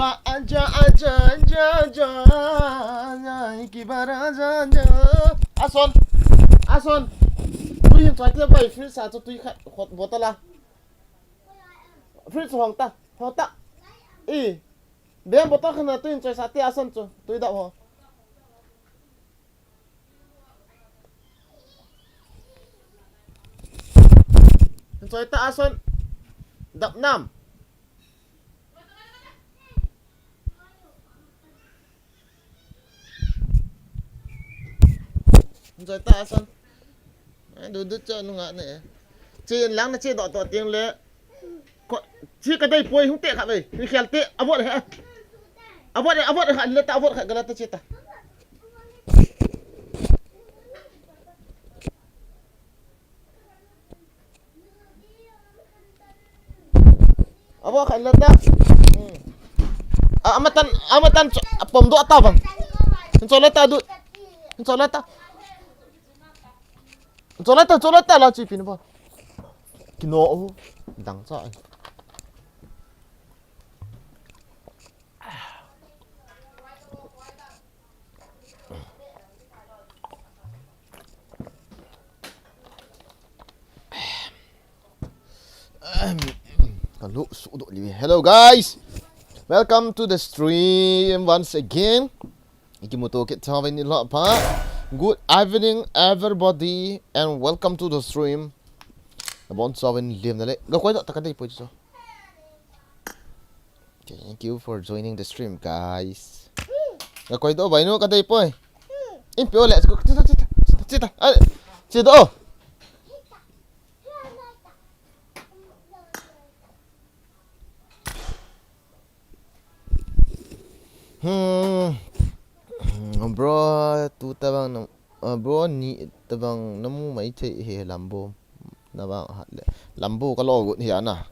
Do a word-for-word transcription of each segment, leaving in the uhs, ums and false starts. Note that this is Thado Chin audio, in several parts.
Aja, aja, aja, aja, aja, ki bara, aja, aja. Ason, ason. Tui hin choi te bai, fridge a chu tui khat, hot bottle a. Fridge hong ta, hong ta. I. Bem bottle khat na tui hin choi sa te ason chu, tui da ho. Choi ta ason. Dap nam. Choi ta ason. Ai, du du cho nu nga ne. Che lang na che do to tiang le. Ko, che ka dei poi hung te kha ve. Ni khel te, a vot he. A vot he, a vot he, le ta, a vot kha, ga la ta che ta. A vot kha, le ta. Hmm. A, amatan, amatan, cho, a pom do ta bang. Cho le ta du. Cho le ta. Cho le ta, cho le ta la chi pin ba. Kino o. Dang cha. Hello, sudo live. Hello, guys. Welcome to the stream once again. Ikimuto kit cha ve ni la pa. Good evening, everybody, and welcome to the stream. Nabon cha ve ni liam na le. Ga koi da ta ka dei poi cho. Thank you for joining the stream, guys. Ga koi do bai no ka dei poi. In pio le, chita, chita, chita, chita. Ai, chita, oh. Hmm. Bro, tu tabang na, uh, bro, ni tabang namu mai thei he Lambo. Na bang hat le. Lambo ka lo gut hi ana.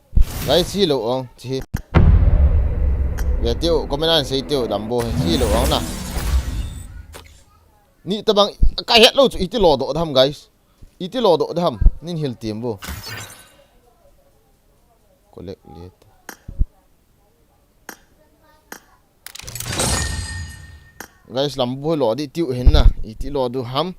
Guys, chi lo ong, chi. Ve tiu, comment an sei tiu, Lambo hi, chi lo ong na. Ni tabang, ka het lo chu, iti lo do dam, guys. Iti lo do dam, nin hil tim bo. Collect later. Guys, Lambo lo di tiu hin na. Iti lo du ham.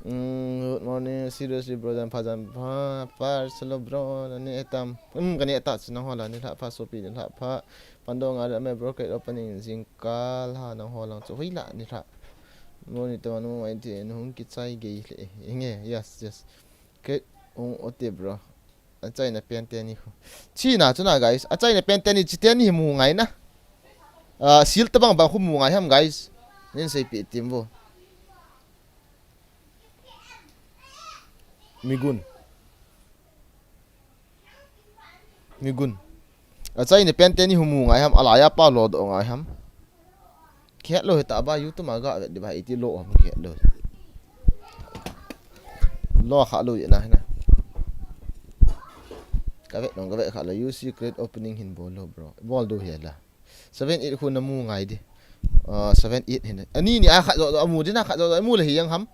Mm, good morning. Seriously, bro, dan pa, dan pa, pa, solo, bro, na ni etam. Mm, kani eta, sinang hola, ni la pa, sopi, ni la pa. Pando nga, me, bro, ke opening, jingkal, ha, nang holang, so, hui la, ni la. Mo ni to, no, ai, ti, no, hung ki chai gei le. Inge, yes, yes. Ke, ung, ote, bro. Achaina pen teni khu. China chu na, guys. Achaina pen teni chi teni mu ngai na. Ah, sil tabang bang khu mu ngai ham, guys. Nin sei pi tim bo. Migun. Migun. Achaina pen teni khu mu ngai ham. Alaya pa lo do ngai ham. Kihet lo hita ba YouTube ma ga vet di ba iti lo ham kihet lo. Lo kha lo ina hina. Ka vet nong ka vet kha lo U C crate opening hin bol lo bro. Bol do he la. Seven eight khu na mu ngai di. Ah, seven eight hin. Ani ni a kha lo lo mu di na kha lo lo mu le hi yang ham.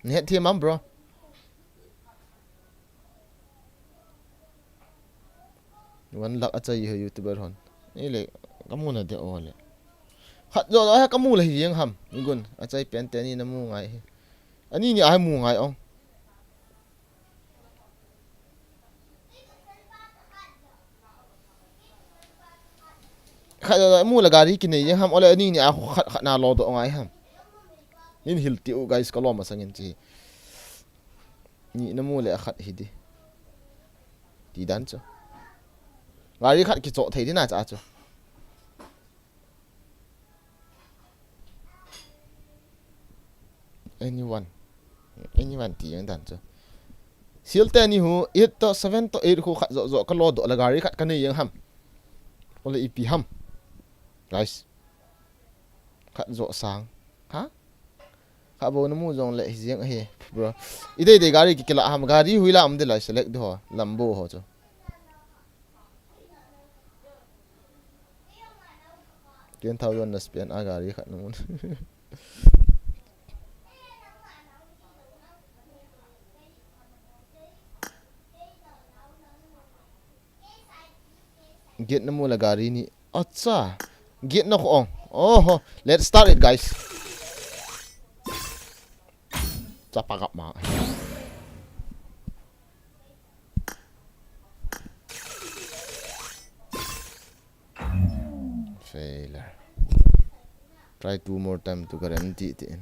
Ni het thi mam bro. One lakh achai hi YouTuber hon. Ni le, kamu na de o le. Khat jo jo ha kamu le hi jeng ham. Migun, achai pen teni na mu ngai hi. Ani ni a mu ngai ong. Khat jo jo mu le gari kinei jeng ham. Ole ani ni a khat khat na lo do ngai ham. Nin hil ti u guys ka lo ma sangin chi. Ni na mu le a khat hi di. Ti dan chu. Gari khat kicho thei di na cha chu. Anyone. Anyone ti yang dan chu. Sil teni khu eight to seven to eight khu khat jo jo ka lo do la gari khat ka nei yang ham. Ole ipi ham. Guys. Khat jo sang. Ha? Kha bo na mu jong le hi jeng ahi, bro. I dei dei gari ki kila ham, gari hui la am de lai select de ho, Lambo ho chu. Ten thousand na spend a gari khat na mun. Get na mu la gari ni. Acha. Get na ko. Oh, let's start it, guys. Chapa kap ma. Failure. Try two more time to guarantee it in.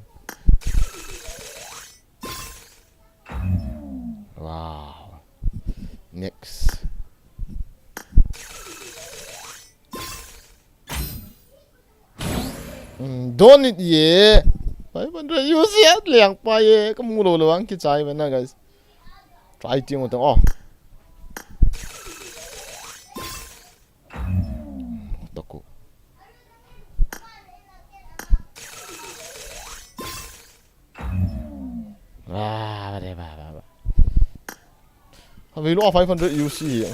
Wow. Next. Mm, don't it ye. Five hundred U C at liang pa ye. Kamu lo lo ang kichai mana, guys. Try ting utang. Oh. Taku. Ah, ba de ba ba ba. Hawi lo five hundred U C.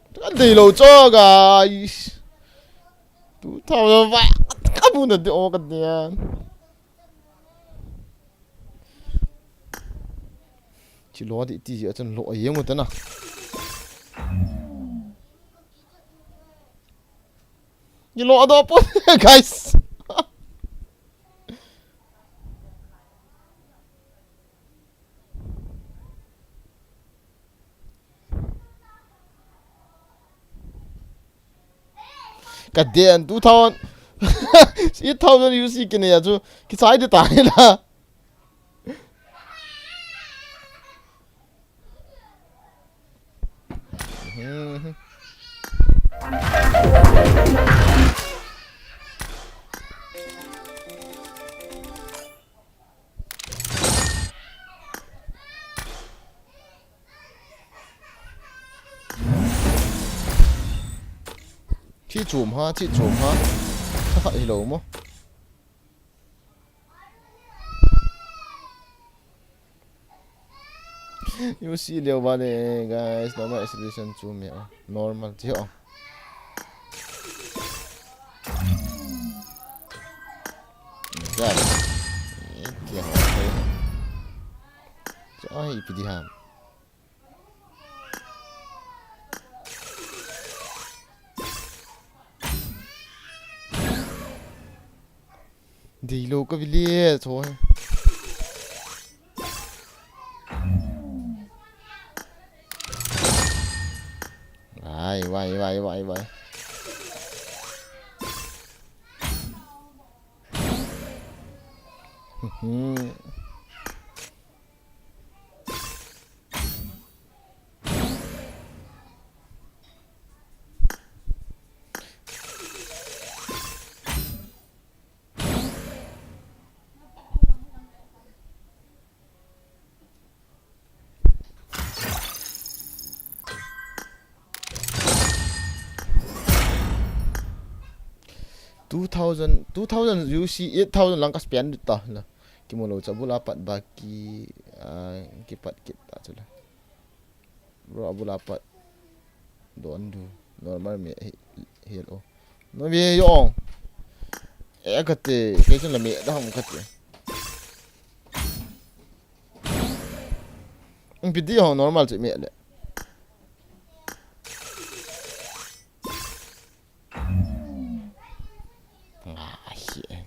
Ka dei lo cho, guys. Two thousand five. Ka bu na de o ka dian. Chi lo di ti a chan lo a yeng utana. Ni lo do po, guys. Ka den two thousand, eight thousand U C kine ya chu kichai de ta ni la. Chi chum ha, chi chum ha. Kha kha hi lo mo. U C leo ba le, guys, normal acceleration chu me o. Normal chi o. Guys. Eh, kia ho. Cho hi pidi ham. Dei lo ka vile cho he. Vai, vai, vai, vai, vai. Two thousand, two thousand U C, eight thousand lang ka spend ta la. Kimu lo cha bula pat ba ki, ah, kipat kit ta chu la. Bro, abula pat. Don't do. Normal me he, he lo. No me yo. E kate, kei chun la me da ham kate. Pidi ho normal chu me le. Nga hi.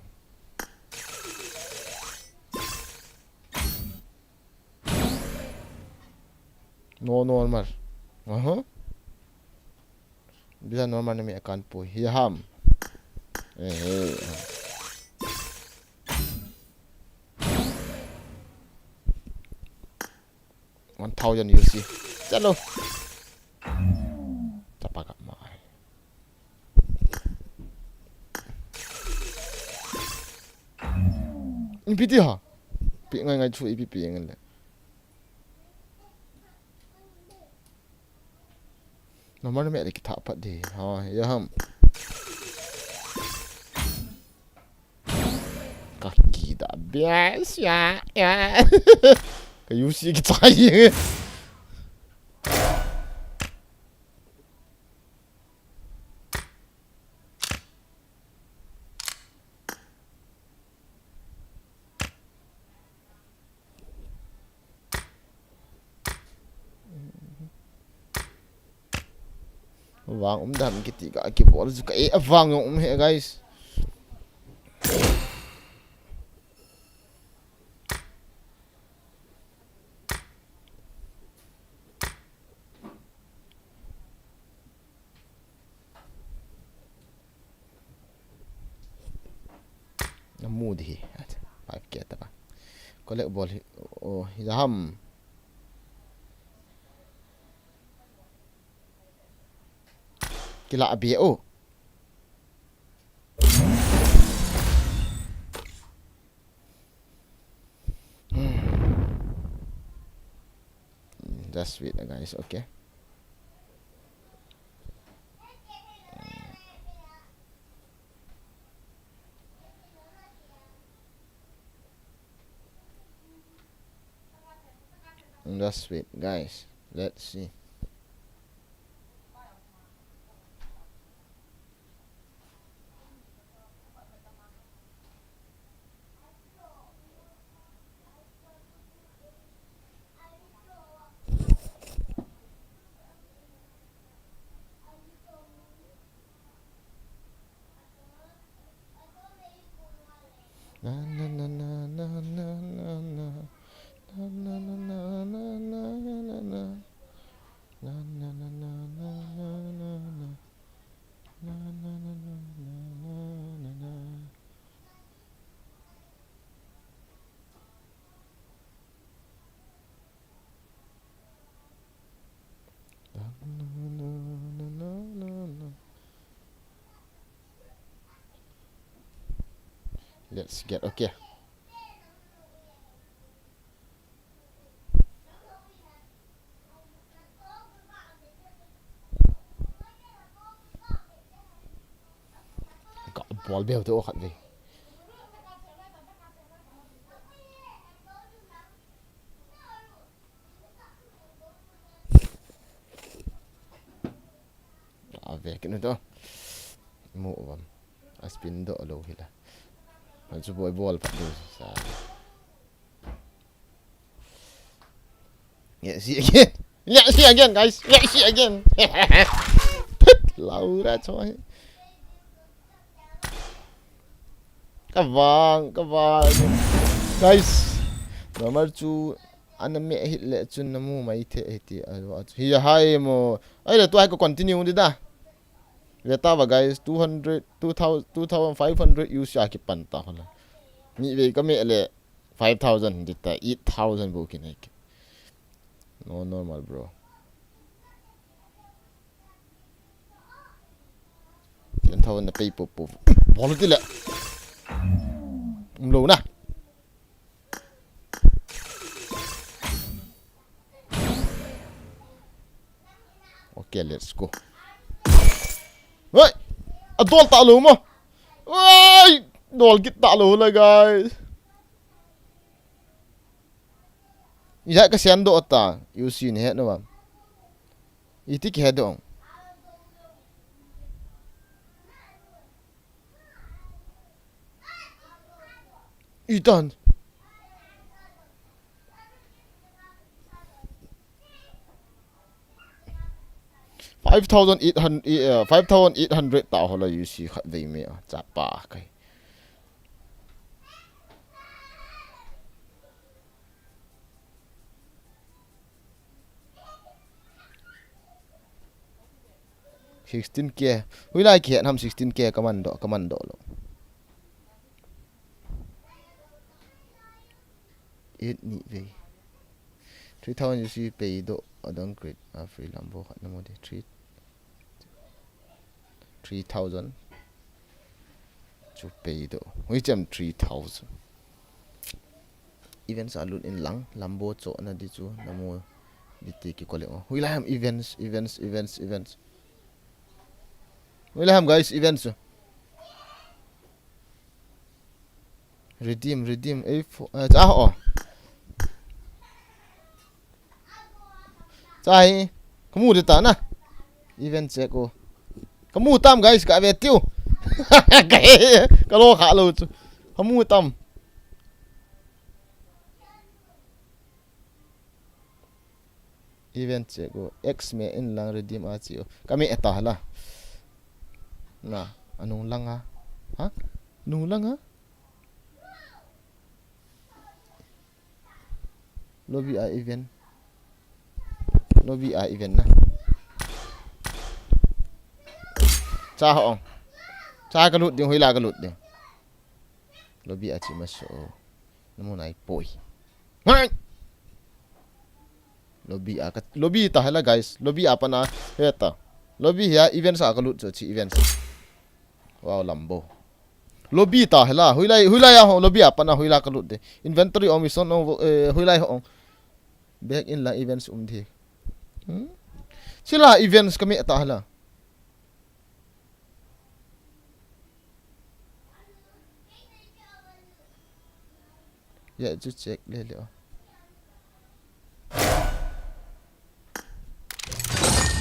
No normal. Aha. Bisa normal na me akan poi. Hi ham. Eh, eh. One thousand U C. Chalo. Chapa ka mai. Ipi ti ha. Pi ngai ngai chu ipi pi ngai le. Normal me le kitha pat de. Ha, ya ham. Ka ki da bia sia ya. Ka U C kichai. Vang um dam kiti ka kibol chu ka e, avang jong um he, guys. Na mu di hi. Five K ta ba. Collect bol hi. Oh, hi ham. Kila abi o. Just wait, guys, okay? Just wait, guys. Let's see. Let's get, okay. Ka bol beu te o khat ve. A ve kit nu to. Mu vam. A spin doh lou hi la. A chu boi bol pat du sa. Let's see again. Let's see again, guys. Let's see again. Laura choi. Ka vang, ka vang. Guys, normal chu ana me hit le chun na mu mai the hiti a, a chu. Hi hai mo. Ai le tu hai ko continue di da. Ve ta va guys, two hundred, two thousand, two thousand five hundred U C a kipan ta hola. Ni ve ka me le five thousand di ta, eight thousand bu ki nei ki. No normal, bro. Ten thousand na pei po po. Bol ti le. Um lo na. Okay, let's go. Hoi! A dol ta lo mo. Hoi! Dol kit ta lo la, guys. Ija ka sian do ta. U C ni he no ba. Iti ki he do. Itan. Five thousand eight hundred, eh, five thousand eight hundred ta hola U C khat vei me a, chapa kai. Sixteen K. Hoilai ki het ham sixteen K ka man do, ka man do lo. Eight ni vei. Three thousand U C pei do, adang crit, a free lambo khat na mo de. Three, three thousand. Chu pei do. Hui chem three thousand. Events a lut in lang, lambo cho na di chu, na mo di ti ki kole ngo. Hoilai ham events, events, events, events. Hoilai ham guys, events. Redeem, redeem, A four, eh, ah, oh. Chai, kamu de ta na. Event check o. Kamu tam guys, ka ve tiu. Ka, ka lo kha lo chu. Kamu tam. Event che ko. X me in lang redeem a che o. Ka me eta hala. Na, anung langa. Ha? Nung langa? Lobby a event. Lobby a event na. Cha hong. Cha ka lut ding, hoila ka lut ding. Lobby a chi maso. Namu nai poi. Ngai. Lobby a ka, lobby ta hala, guys. Lobby a pana heta. Lobby hia events a ka lut cho chi events. Wow, lambo. Lobby ta hala. Hoilai, hoilai a ho, lobby a pana hoila ka lut de. Inventory ong mission ong, eh, hoilai ho ong. Back in la events um de. Hmm? Sila events ka me ta hala. Ya, chu check le le o.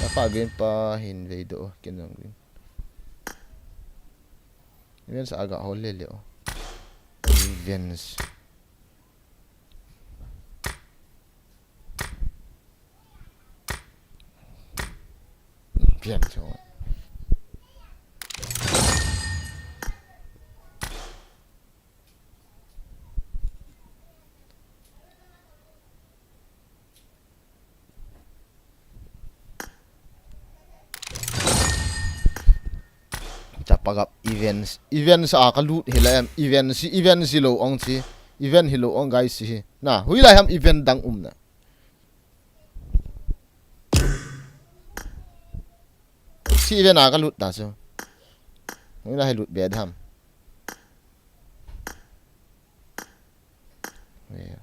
Apa green pa hin vei do, ken jong green. Events aga hol le le o. Events. Pian chu. Chapagap events. Events a ka lut hila em. Events, events lo ong chi. Event hilo ong guys hi. Na, hoilai ham event dang um na. Si event a ka lut ta chu. Hoilai hi lut be dam. Yeah.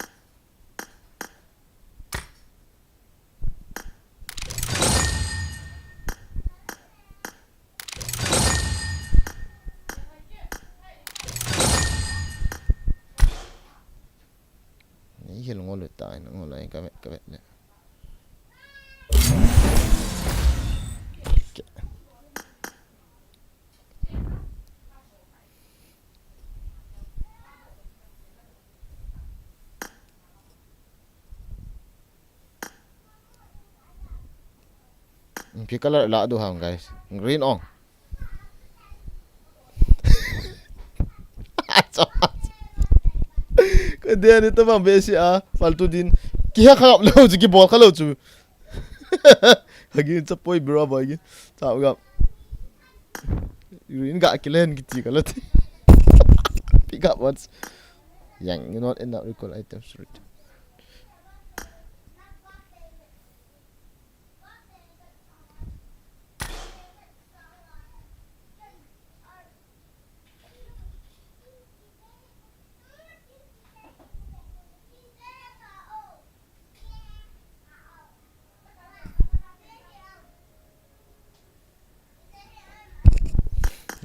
Nei hil ngol u ta, ngol ai ka vet, ka vet le. Pi color la do ham, guys. Green ong. Ka dia ni tamang besi a, faltu din. Ki ha kha lo chu, ki bol kha lo chu. Hagi cha poi bro boy ki. Cha ga. Green ga kilen ki ti ka lo ti. Pick up once. Yang, you not enough recall items.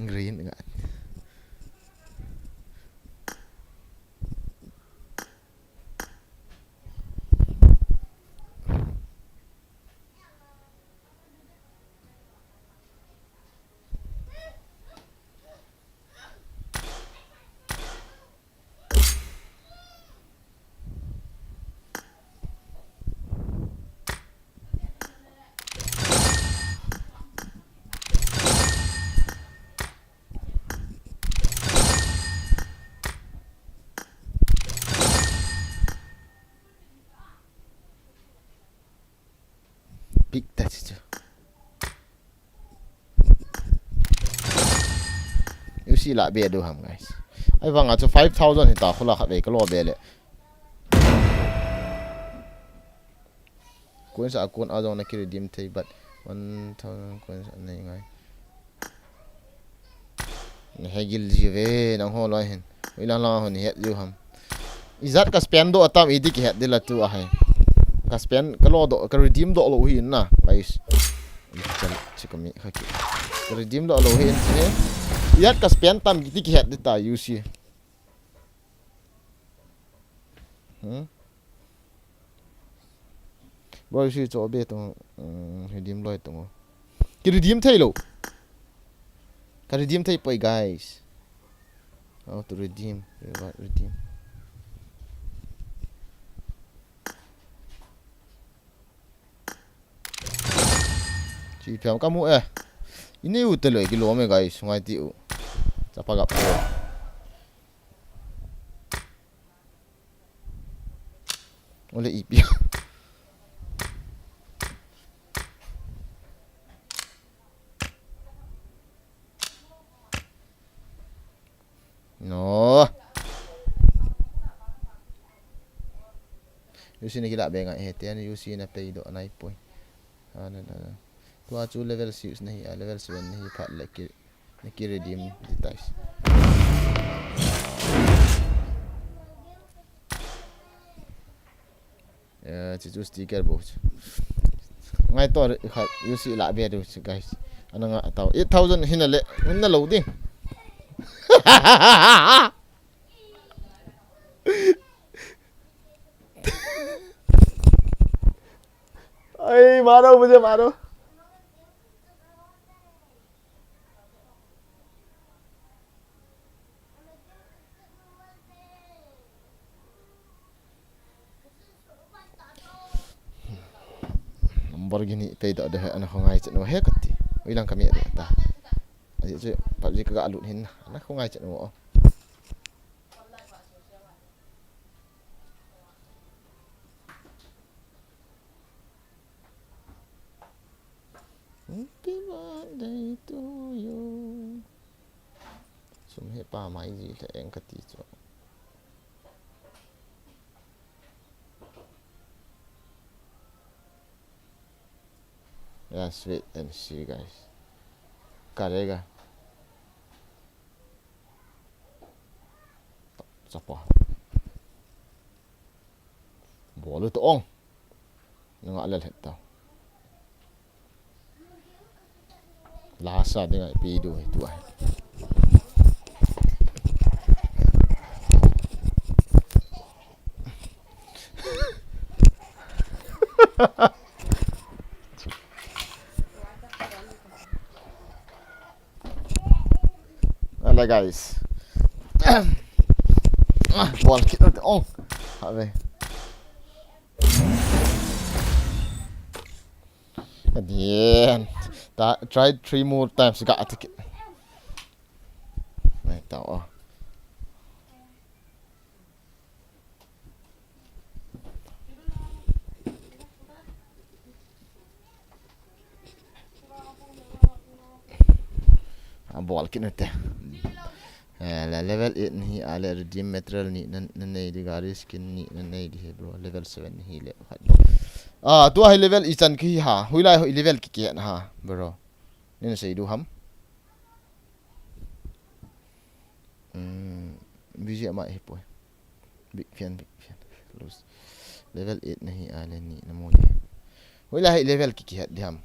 Green nga. Pick ta chu chu. You see la be do ham, guys. Ai vang a chu five thousand hita khula khat vei ka lo be le. Coins a kon a jong na ki redeem thei, but one thousand coins a nei ngai. Ni he gil ji ve, nang ho loi hin. Ui lang lang ho ni het ju ham. Ijat ka spend do atam idi ki het dila tu a hai. Ka spend, ka lo do, ka redeem do lo hi na, guys. Chal, chi ka mi kha ki. Ka redeem do lo hi in chi. Ijat ka spend tam idi ki het dita, you see. Hmm? Boy, si cho be tong, um, redeem loi tong. Ki redeem thei lo. Ka redeem thei poi, guys. How to redeem? Reward redeem. Ipi ham kamu e. Ini u te loi kilom e guys, ngai ti u. Chapa gap. Ole ipi. No. Yusi na kila benga he te, yusi na peidoh nai poi. Ah, na, na, na. Tua chu level six na hi, ah, level seven na hi phat le ki, na ki redeem di tais. Eh, chu chu sticker bo chu. Ngai to re, kha, yusi la be du chu, guys. Ana nga tau. Eight thousand hina le, hina lo ding. Ai, maro, mujhe maro. Lamborghini pei doh de he, ana khongai chet nu he kati. Ui lang kami de ta. Aji chu PUBG ka ga lut hin, ana khongai chet nu. Happy birthday to you. Sum he pa mai ji le eng kati chu. Let's wait and see, guys. Karega. Chapa. Bolu to ong. Nunga lel het tau. Lasa dinga ipi du hi tu ai. Ala guys. Ah, bol kit na ong. Have. At the end. Ta, try three more times. Got it. Nai tau. A bol kit na te. Eh, le level eight na hi a le redeem material ni na, na nei di, gari skin ni na nei di he bro. Level seven na hi le khat. Ah, tua hi level i chan ki ha. Huilai ho i level ki ke na ha, bro. Ni na sei du ham. Hmm, busy ama hi poi. Big fan, big fan. Close. Level eight na hi a le ni na mo di. Huilai hi level ki ki het di ham.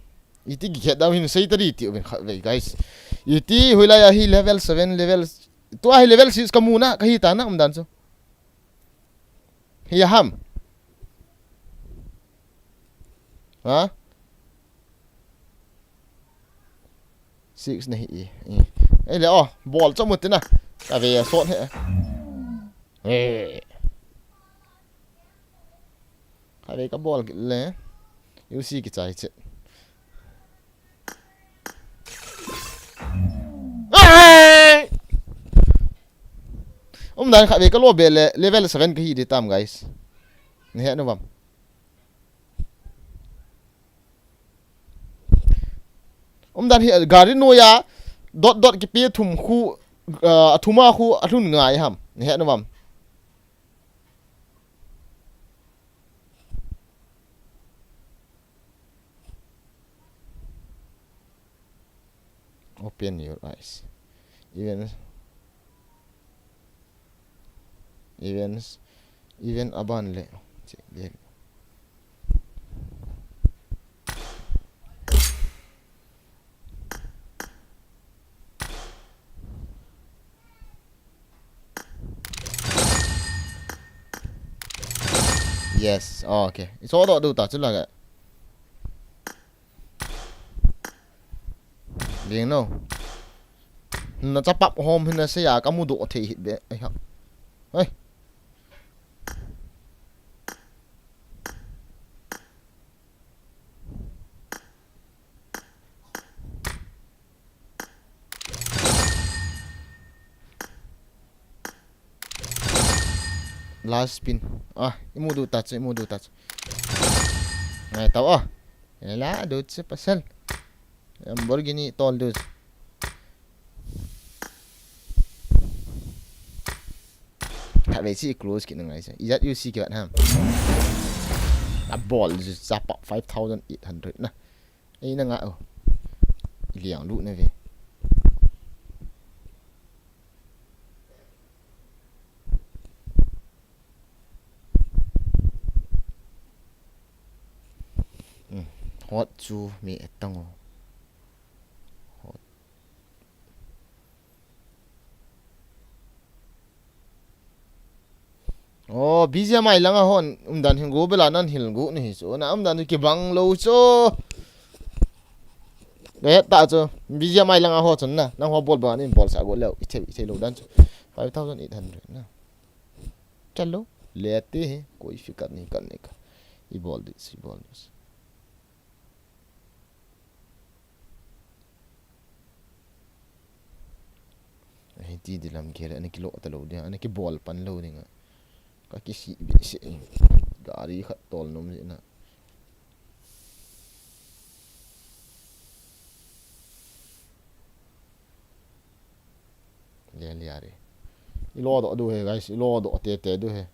Iti ki het dam hin sei ta di ti u bin khat vei, guys. Iti huilai a hi level seven, level, tua hi level six ka mu na, ka hi ta na um dan chu. Hi ham. Ha? Six na hi i. I. Ei le, oh, bol cha mu ti na. Ka ve a sot he. Eh. Ka ve ka bol le. U C ki chai che. Ai! Um dan kha ve ka lo be le level seven ka hi di tam, guys. Ni he no bam. Um dan hi gari noiya dot dot kipe thum khu, ah, thuma khu alhun ngai ham. Ni he no bam. Open your eyes. Even, even, even aban le. Check there. Yes, oh, okay. It's all about do ta chula ga. Ding no. Na chapap hom hin na se ya ka mu do thei hit be. Ai ha. Hey. last spin. Ah, imu diu ta chu, imu diu ta chu. Ngai tau a. Ela diu chu pasal. Lamborghini tol diu chu. Khatvei chu i close kit na ngai chu. Ijat U C kivat ham. Abol chu chapa five thousand eight hundred na. Ei na nga o. I liang lu na ve. Hmm. Hot chu mi etang o. Hot. Oh, B G M I langa hon umdan hin go bela nan hil gu ni hi chu. Na umdan chu kibang lo chu. Ga het ta chu. B G M I langa ho chun na. Nang ho bol ba nin bol sa go leo. I thei, i thei lo dan chu. Five thousand eight hundred na. Chalo. Le te he. Koi fi kat ni kat ni ka. I bol dis, i bol dis. Ahi ti di lam kele, ana kilo ta lo ding, ana kibol pan lo ding a. Ka kisi bi se. Gari khat tol nom jeh na. Le le are. I lo doh diu he, guys, i lo doh te te diu he.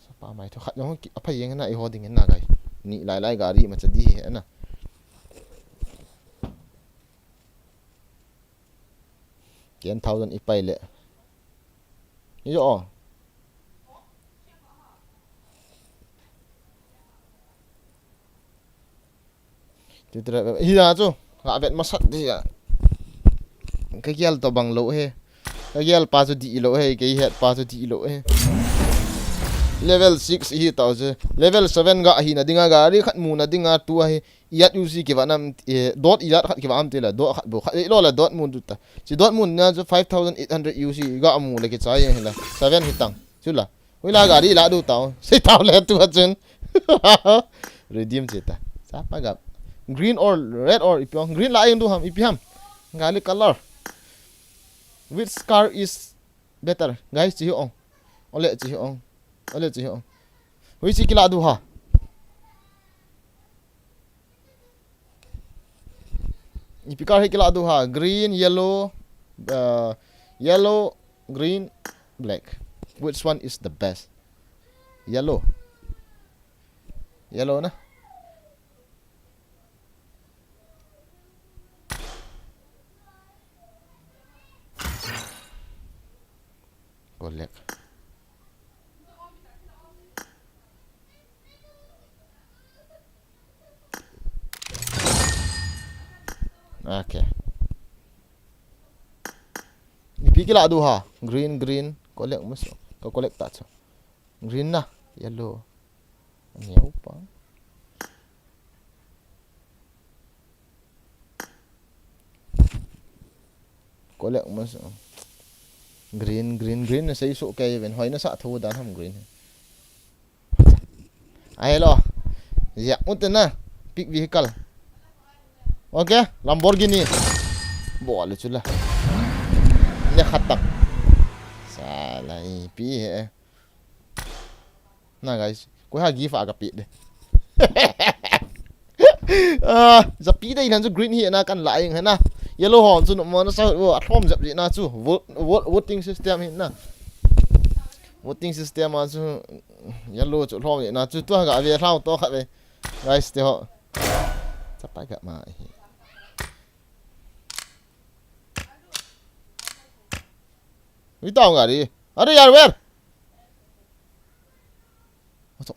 Sapa mai thu khat jong ki, aphai jeng na, i ho ding na, guys. Ni lai lai gari ma cha di he na. Ten thousand i pai le. I jo. Tutorial hi a chu, ka vet masat di a. Ka gel to bang lo he. Ka gel pa chu di lo he, ka het pa chu di lo he. Level six hi tau chu. Level seven ga hi na dinga gari khat mu na dinga tu a hi. Ijat U C kiva nam, eh, dot ijat khat kiva am ti la, dot khat bu khat, eh, lo la dot mu tu ta. Chi dot mu na chu five thousand eight hundred U C ga mu le kichai hi la. Seven hi tang. Chu la. Hoila gari la diu tau. Sei tau le tu a chun. Redeem che ta. Sapa ga. Green or red or ipi ham. Green la eng diu ham, ipi ham. Gari color. Which car is better? Guys, chi hi ong. Ole chi hi ong. Ole chi hi ong. Hui chi kila diu ha. Ipi car hi kila diu ha. Green, yellow, uh, yellow, green, black. Which one is the best? Yellow. Yellow na. Collect. Okay. Ipi kila diu ha. Green, green. Collect mas. Ka collect ta chu. Green na. Yellow. Neo pa. Collect mas. Green, green, green na sei su ke ven. Hoi na sa tho dan ham green. Ai lo. Ya, unte na. Pick vehicle. Okay, Lamborghini. Bol le chu la. Ne khat tak. Sala ipi he. Na guys, koi ha gift a ka pe de. Ah, japi de inan chu green hi na kan la ing he na. Yellow hon chu mo na sa vo a thom jap ji na chu. Vo-, vo-, voting system hi na. Voting system a chu yellow chu thom ji na chu tua ga ve thau to khat ve. Guys te ho. Chapa ga ma hi. Ui tau gari. Are yaar, where? Ato.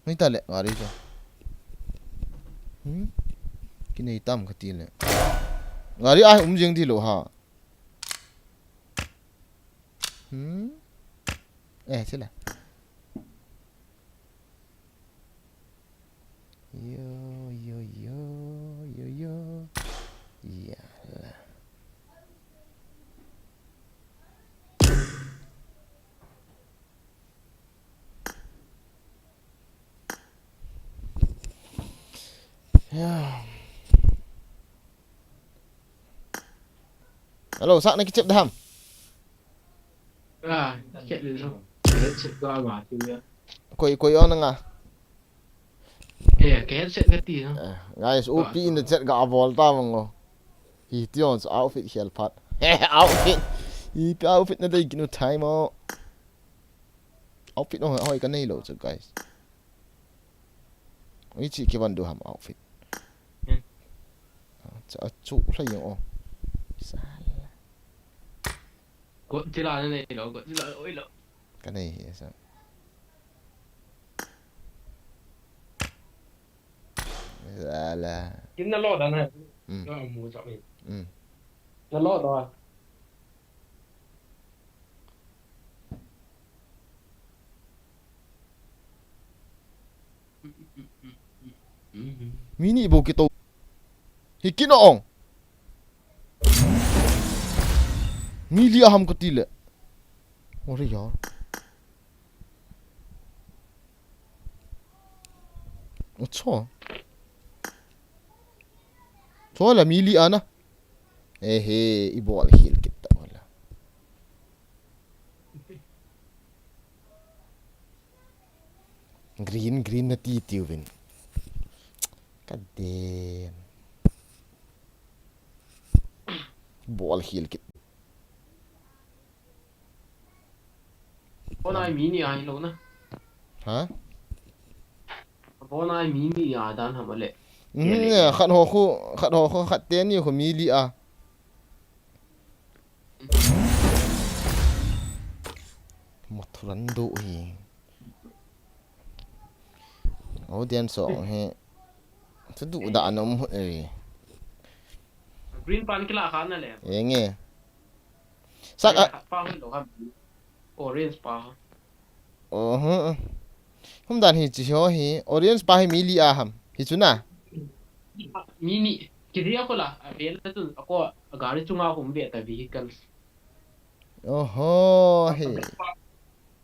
Nei ta le gari chu. Hmm? Kinei tam kati le. Gari a um jing ti lo ha. Hmm? Eh, sila. Yo, yo, yo, yo, yo. Ya la. Ya. Hello, sir, na kichep da ham? Ah, kichep da. Kichep da ma ti ya. Koi, koi on nga. Eh, ka headset ka ti, no? Eh, guys, ah, O P in the chat ga bol ta bang o. Hi ti on outfit hial phat. Outfit. Hi outfit na dei kinu time o. Outfit no hoi ka nei lo chu, guys. Ui chi ki van du ham outfit. Hmm. Cha chu la yong o. Sala. Godzilla na nei lo, Godzilla oi lo. Ka nei hi sa. Sala. Kin na lo da na. Hmm. Na mu cha ni. Hmm. Na lo da. Mi ni bou kito. Hi kino ong. Mi li a ham kati le. Ore yaar. Acha. Cho la mi li a na. Ehe, i bol khel kit ta wala. Green, green na ti ti uvin. Ka den. Bol khel kit. Bona mi ni a hi lo na. Ha? Bona mi ni a dan ham le. Hmm, khat ho khu, khat ho khu, khat te ni khu mi li a. Mathuran du hi. Audience song hi. Chu du da nom hu e. Green pan kila kha na le. Ye nge. Sak a. Pa hu lo ham. Orange pa. Oho. Hum dan hi chi ho hi. Orange pa hi mi li a ham. Hi chu na. Mi ni. Ki dia ko la. A ve la tu ko a gari chunga hum ve ta vehicles. Oho, he. Black pa,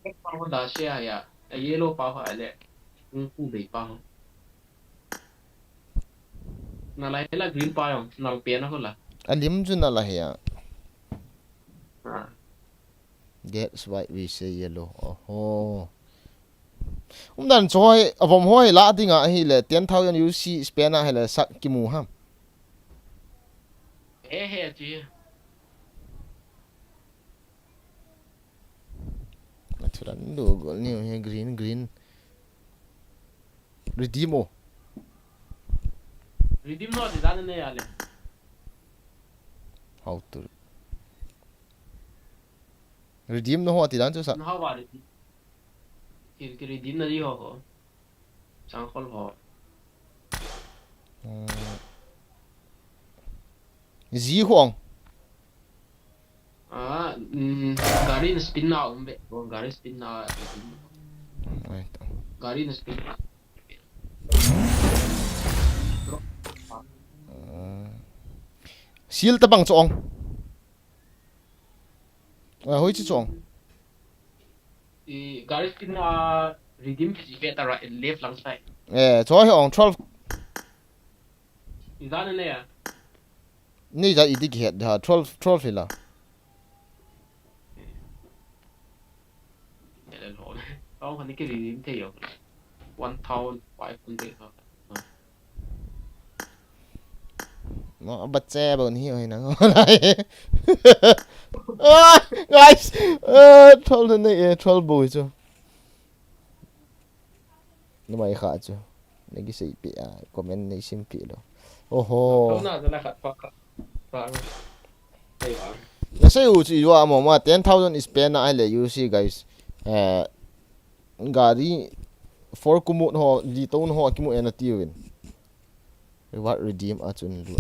black pa ho da se a ya. A yellow pa ho a le. Kung fu bei pa ho. Na la he la green pa yong. Na la pe na ho la. A lim chu na la he a. Ah. That's why we say yellow. Oho. Um dan choi, a vom hoi la dinga hi le, ten thousand U C spend a hi le, sak kimu ham. He, he, chi. Mathuran du gol ni he green, green. Redeem o. Redeem no, ti dan ne ya le. How to redeem no ho ti dan chu sa. No ho ba redeem. Ki, ki redeem na di ho ho. Sang khol ho. Hmm. Zi huang. Ah, mm, gari na spin na um be. Gari spin na redeem. Ai to. Gari na spin na. Hmm. Sil ta bang chong. Ah, hoi chi chong. I gari spin na redeem chi pe ta right, left lang side. Eh, choi hong twelve. I dan ne ya. Ni ja i di ki het da twelve, twelve hi la. Ele lo. Tong kan ki redeem te yo. One thousand five hundred. No, bache ba ni ho na. Ah, guys. Ah, twelve na nei, eh, twelve bo chu. Numei kha chu. Nei ki sei pe a, comment nei sim pe lo. Oho. Tho na, na khat pa kha. Pa. Ei wa. Na sei u chu i wa mo ma ten thousand spend a le, you see, guys. Eh, gari four kumut ho, li ton ho, kimu e na ti uvin. Reward redeem a chun lu.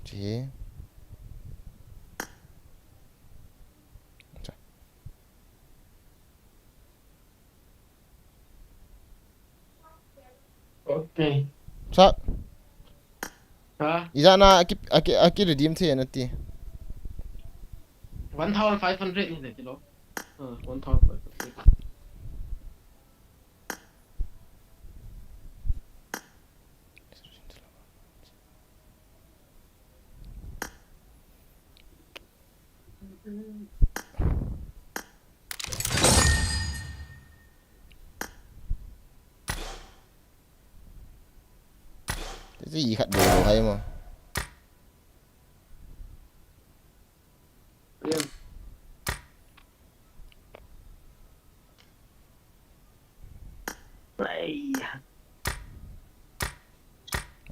Chi. Cha. Okay. Sa. Ha? Ijat na aki, aki, aki redeem thei na ti. One thousand five hundred ni le ti lo. Ah, one thousand five hundred. Ji khat do hai ma. Ai.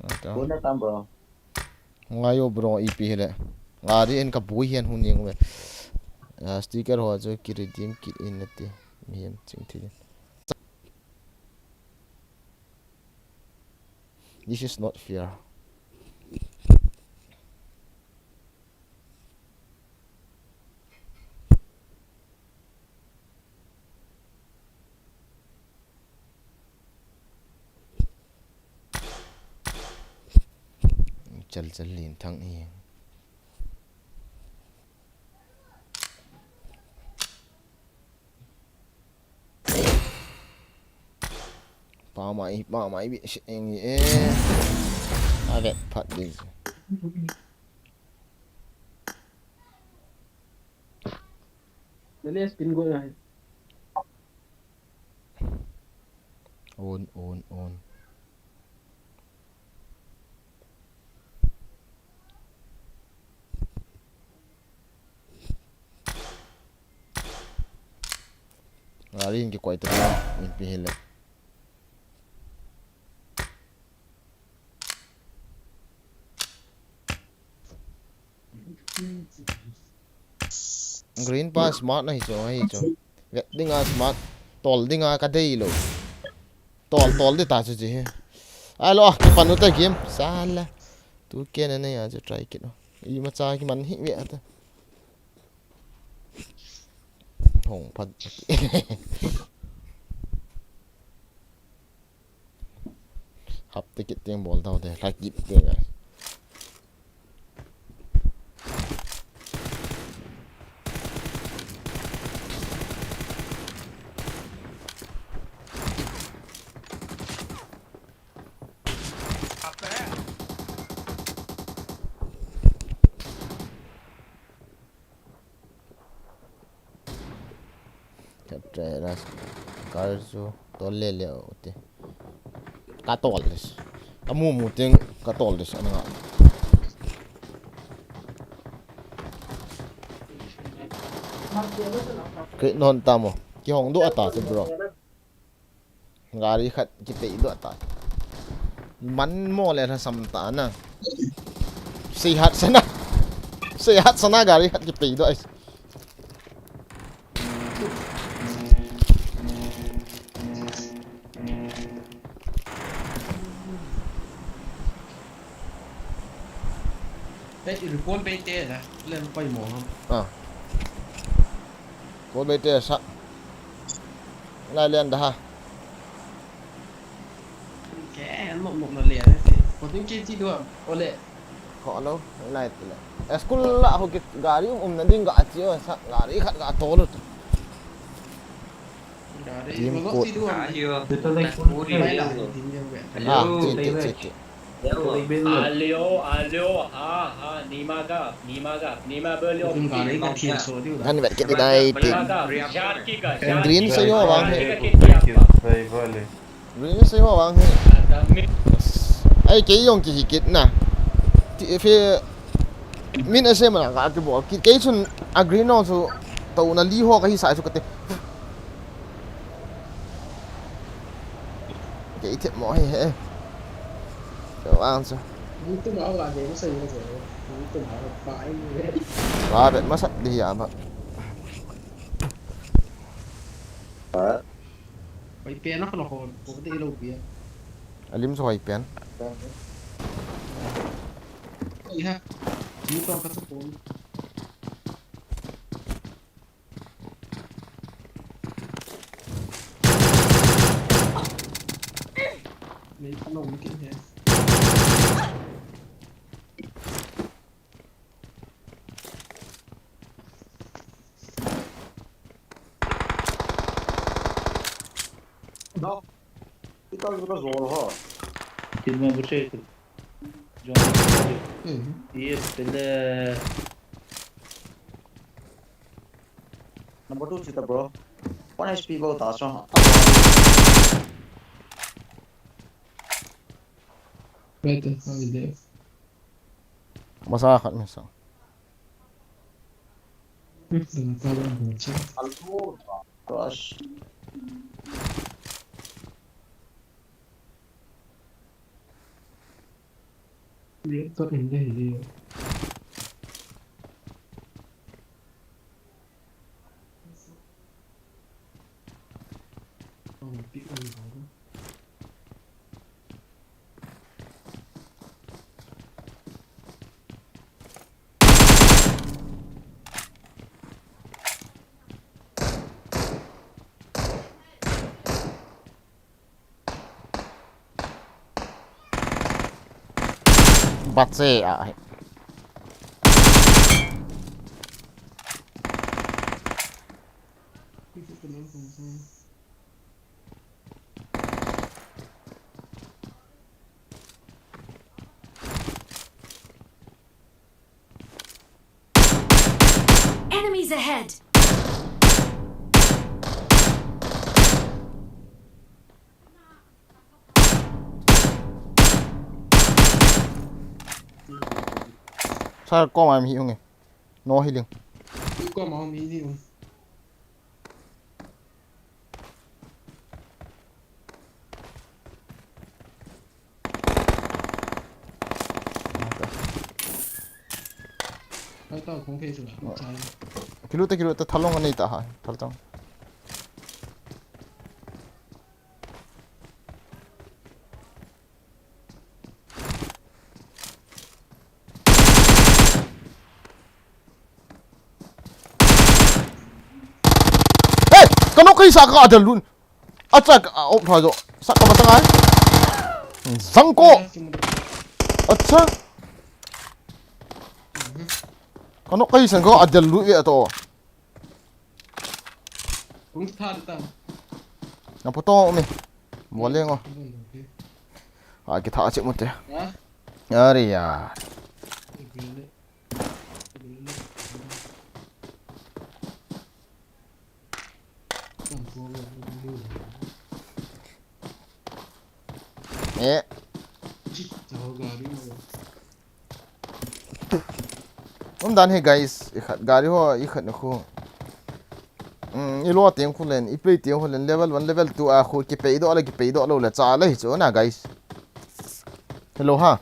Ata. Kona tam, bro. Ngai o, bro, ipi hile. Ngari en ka bui hian hun ning ve. Ah, sticker ho chu ki redeem kit in nati. Mihem ching thi. This is not fair. Chal chal lin thang e. Pa mai, pa mai bi se eng e. A vet phat ding. Nale spin go na. On, on, on. Gari in kikoi ta, in pi hile. Green pa smart na hi chu, hi chu. Vet dinga smart, tol dinga ka dei lo. Tol, tol di ta chu chi hi. Ai lo, ki panu ta game. Sala. Tu ke na nei a chu try kit lo. Imacha kiman hi ve ata. Hong phat. Hap te kit teng bol tau te, hla kit teng a. Khat try ras. Kar chu tol le le u te. Ka tol des. Ka mu mu teng ka tol des ana nga. Kei non ta mo. Kihong du ata chu, bro. Gari khat kipei doh ta. Man mo le lhasam ta na. Seihat sana. Seihat sana gari khat kipei doh ai. Eh, report bei te na. Len koi mo ha. Ah. Report bei te sa. Lai len da ha. Ke, nok nok na le. Ko tin ke ti do. Ole. Ko lo, lai ti le. School la ho ki gari um um na ding ga chi o sa gari khat ga to lo. Gari Team ko code. Ti do. Alio. Betul lagi. Lai la. Ah, ti ti ti ti. Alio, alio, ha, ha, nima ga, nima ga, nima belio. Kan vet kit dai ti. Green sa yo vang he. Green sa yo vang he. Ai, kei jong kihi kit na. Ti, fe, min ase mana ka kibol kit. Kei chun a green ho chu to na li ho ka hi sa chu ka te. Kei thep mo hi he. Ka vang chu. Ni tu ma wa de ma sa ni de. Ni tu ma wa pa ai ni. Wa vet ma sa di ya ba. Hoi pen a ka lo ko ko de lo bia. A lim chu hoi pen. Ai ha. Ni to ka to ko. Nei pa lo ni kin he. No. Ikaw ko zol ho. Tin mo bu che tu. John. Hmm. Ye pele. Number two chita, bro. One H P bol ta so. Right, how is there? Masa khat mi sang. Fifth level, problem, check. Alto, crush. Reactor in there, here. Oh, big one, bro. Bat se a. Enemies ahead! Sir, koma mi hung e. No healing. Koma mi hung. Kilut ta, kilut ta, thalong anei ta ha, thal tang. Hey, kano kaisa ka adel lun. Acha, a, op tha jo. Sa ka masang ai. Zangko. Acha. Kano kaisa ka adel lun ve to. Kung tha ta. Na poto mi. Mo le ngo. A ki tha che mo te. Ha? Are ya. Eh. Um dan hi guys, i khat gari ho, i khat na khu. Um, i lo teng khu len, i play teng khu len, level one, level two a khu, ki pei do le, ki pei do lo le, cha le hi chu na guys. Hello ha.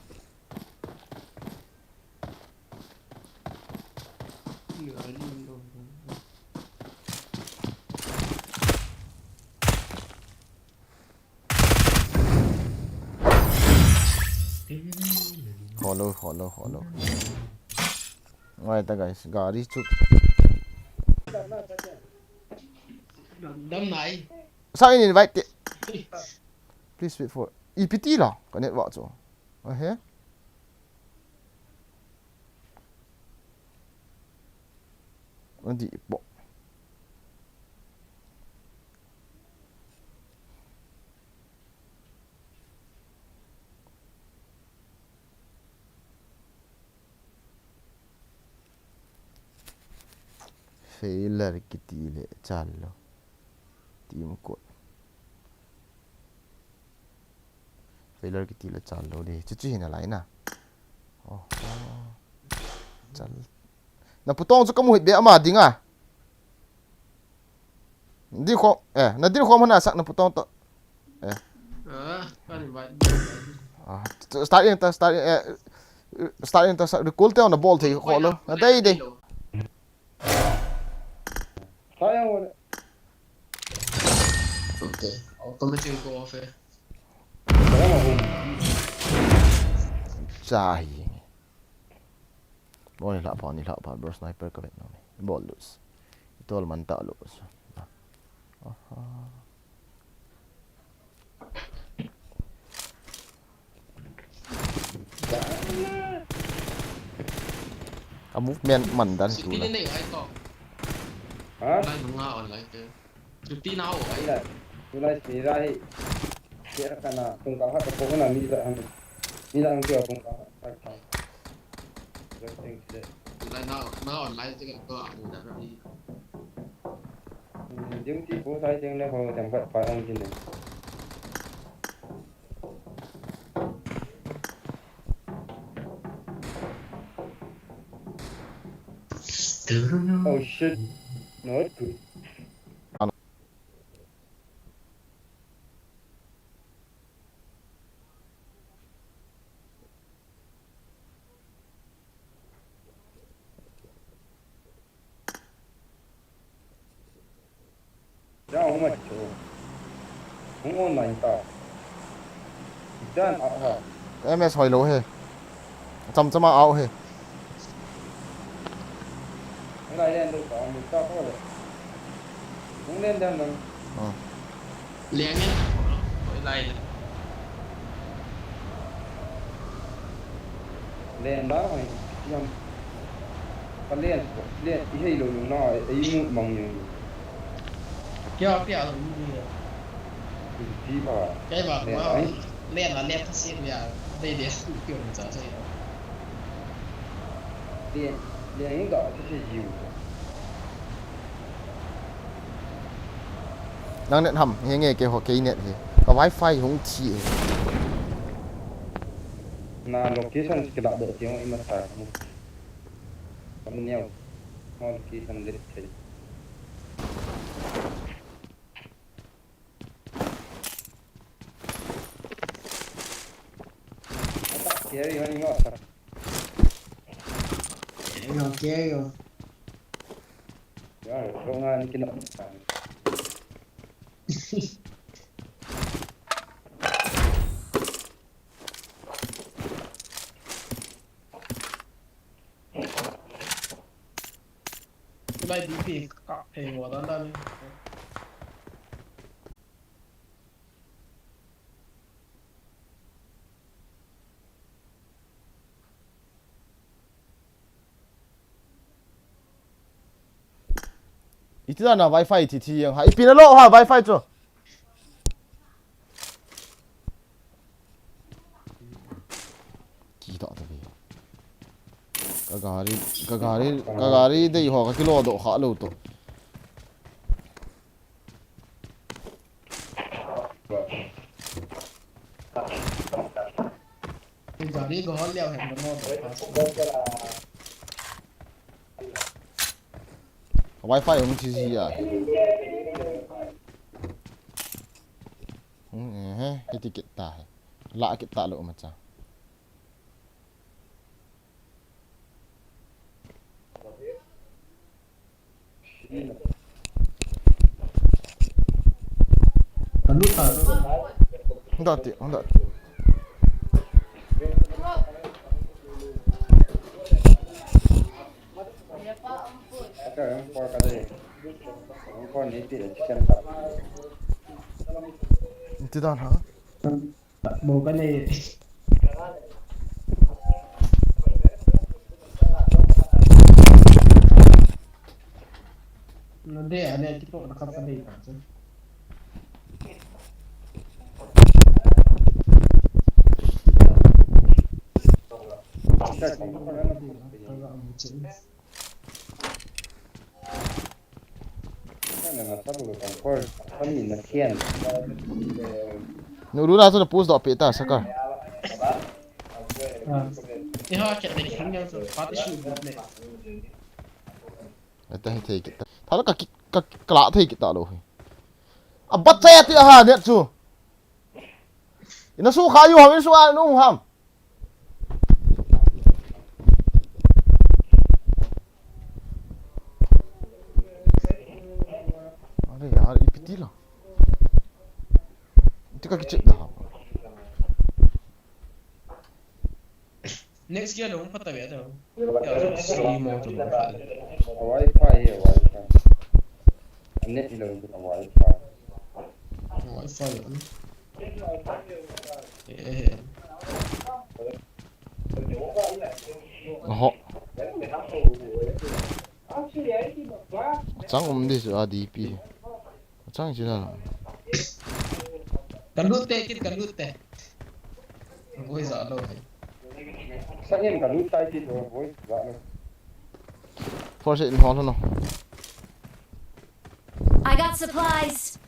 Hollow, hollow, hollow. Ngai ta guys, gari chu. Dam nai. Sa in invite te. Please wait for. I piti la, ka network chu. Ahe. Adi po. Failure kiti le chal lo. Team code. Failure kiti le chal lo de. Chu chu hin alai na. Oh. Chal. Na putong chu kamu hit be ama dinga. Di kho, eh, na di kho mana sak na putong to. Eh. Ah, ka ni bai. Ah, start in ta, start in, eh, start in ta sak recall te na bol thei kho lo. Na dei dei. Fire wall. Okay. Automatic go off eh. Fire wall. Chai. Bol ni la pa, ni la pa, bro, sniper ka vet no. Bol lus. Itol man ta lus. Aha. A movement man dan chu la. Sitting nei ai to. Ha? Lai nunga online te. Sitting na ho ai. Tulai, tulai sira hi. Kira kana tung ka ha ka ko na mi la han. Mi la han kira tung ka ha. Lai na, na online te ka ko a mu da ni. Duty po sai teng le ho tem khat pa ang jin le. Oh shit. Not good. Jao hung mai chu. Hung online ta. Jan a ha. M S hoi lou he. Cham cham a au he. Hung lai len dou ta, hung ta ko le. Hung len dan dan. Leng in. Hoi lai le. Len da hoi. Yam. Ka len, len, i hei lou na, i mu mang ni. Kya, kya lou ni. Ti ba. Kya ba, len ba. Ai. Len la, len ta si ya. Dei dei, kya ni sa sa. Len, len ga ta si jiu. Nang net ham, he nge ke ho ke net he. Ka wifi hung thi e. Na location kila do ti hung ima sa. Kam neo. Mo location let thei. Ata, carry on, you know, sir. Carry on, carry on. Yeah, so nga ni kina. Tulai D P ka thei mo dan dan. Iti dan a wifi thi thi jeng ha. Ipi na lo ha wifi chu. Ki ta ta ve. Ka gari, ka gari, ka gari dei ho ka kilo do kha lo to. Gari go hol liao hen mo. Wifi hung thi ji a. Hung, eh, hiti kit ta he. La kit ta lo ma cha. Hunda ti, hunda. Ti dan ha? Mo ka nei. Na de, ane, tipo, na kap ka de, ka. Nuru na tu na post do pe ta saka. Ah. Iha kya de khang ya so pati shu ne. Ata hi thei kita. Thala ka ki, ka, ka la thei kita lo hi. A bat cha ya ti a ha ne chu. Ina su kha yu ham, ina su a nu ham. Are yaar, ipi ti la. Iti ka kichep da ham. Next gear lo, hung phat ta ve ta. Ya, si mo chu mo phat. Wi-Fi he, Wi-Fi. Net lo, Wi-Fi. Wi-Fi lo. Eh. Oho. Chang um di chu a D P. Chang chi na. Ka lut te, kit ka lut te. Voi za lo hai. Sangin ka lut tai ti lo, voi za lo. Four se in hol no. I got supplies.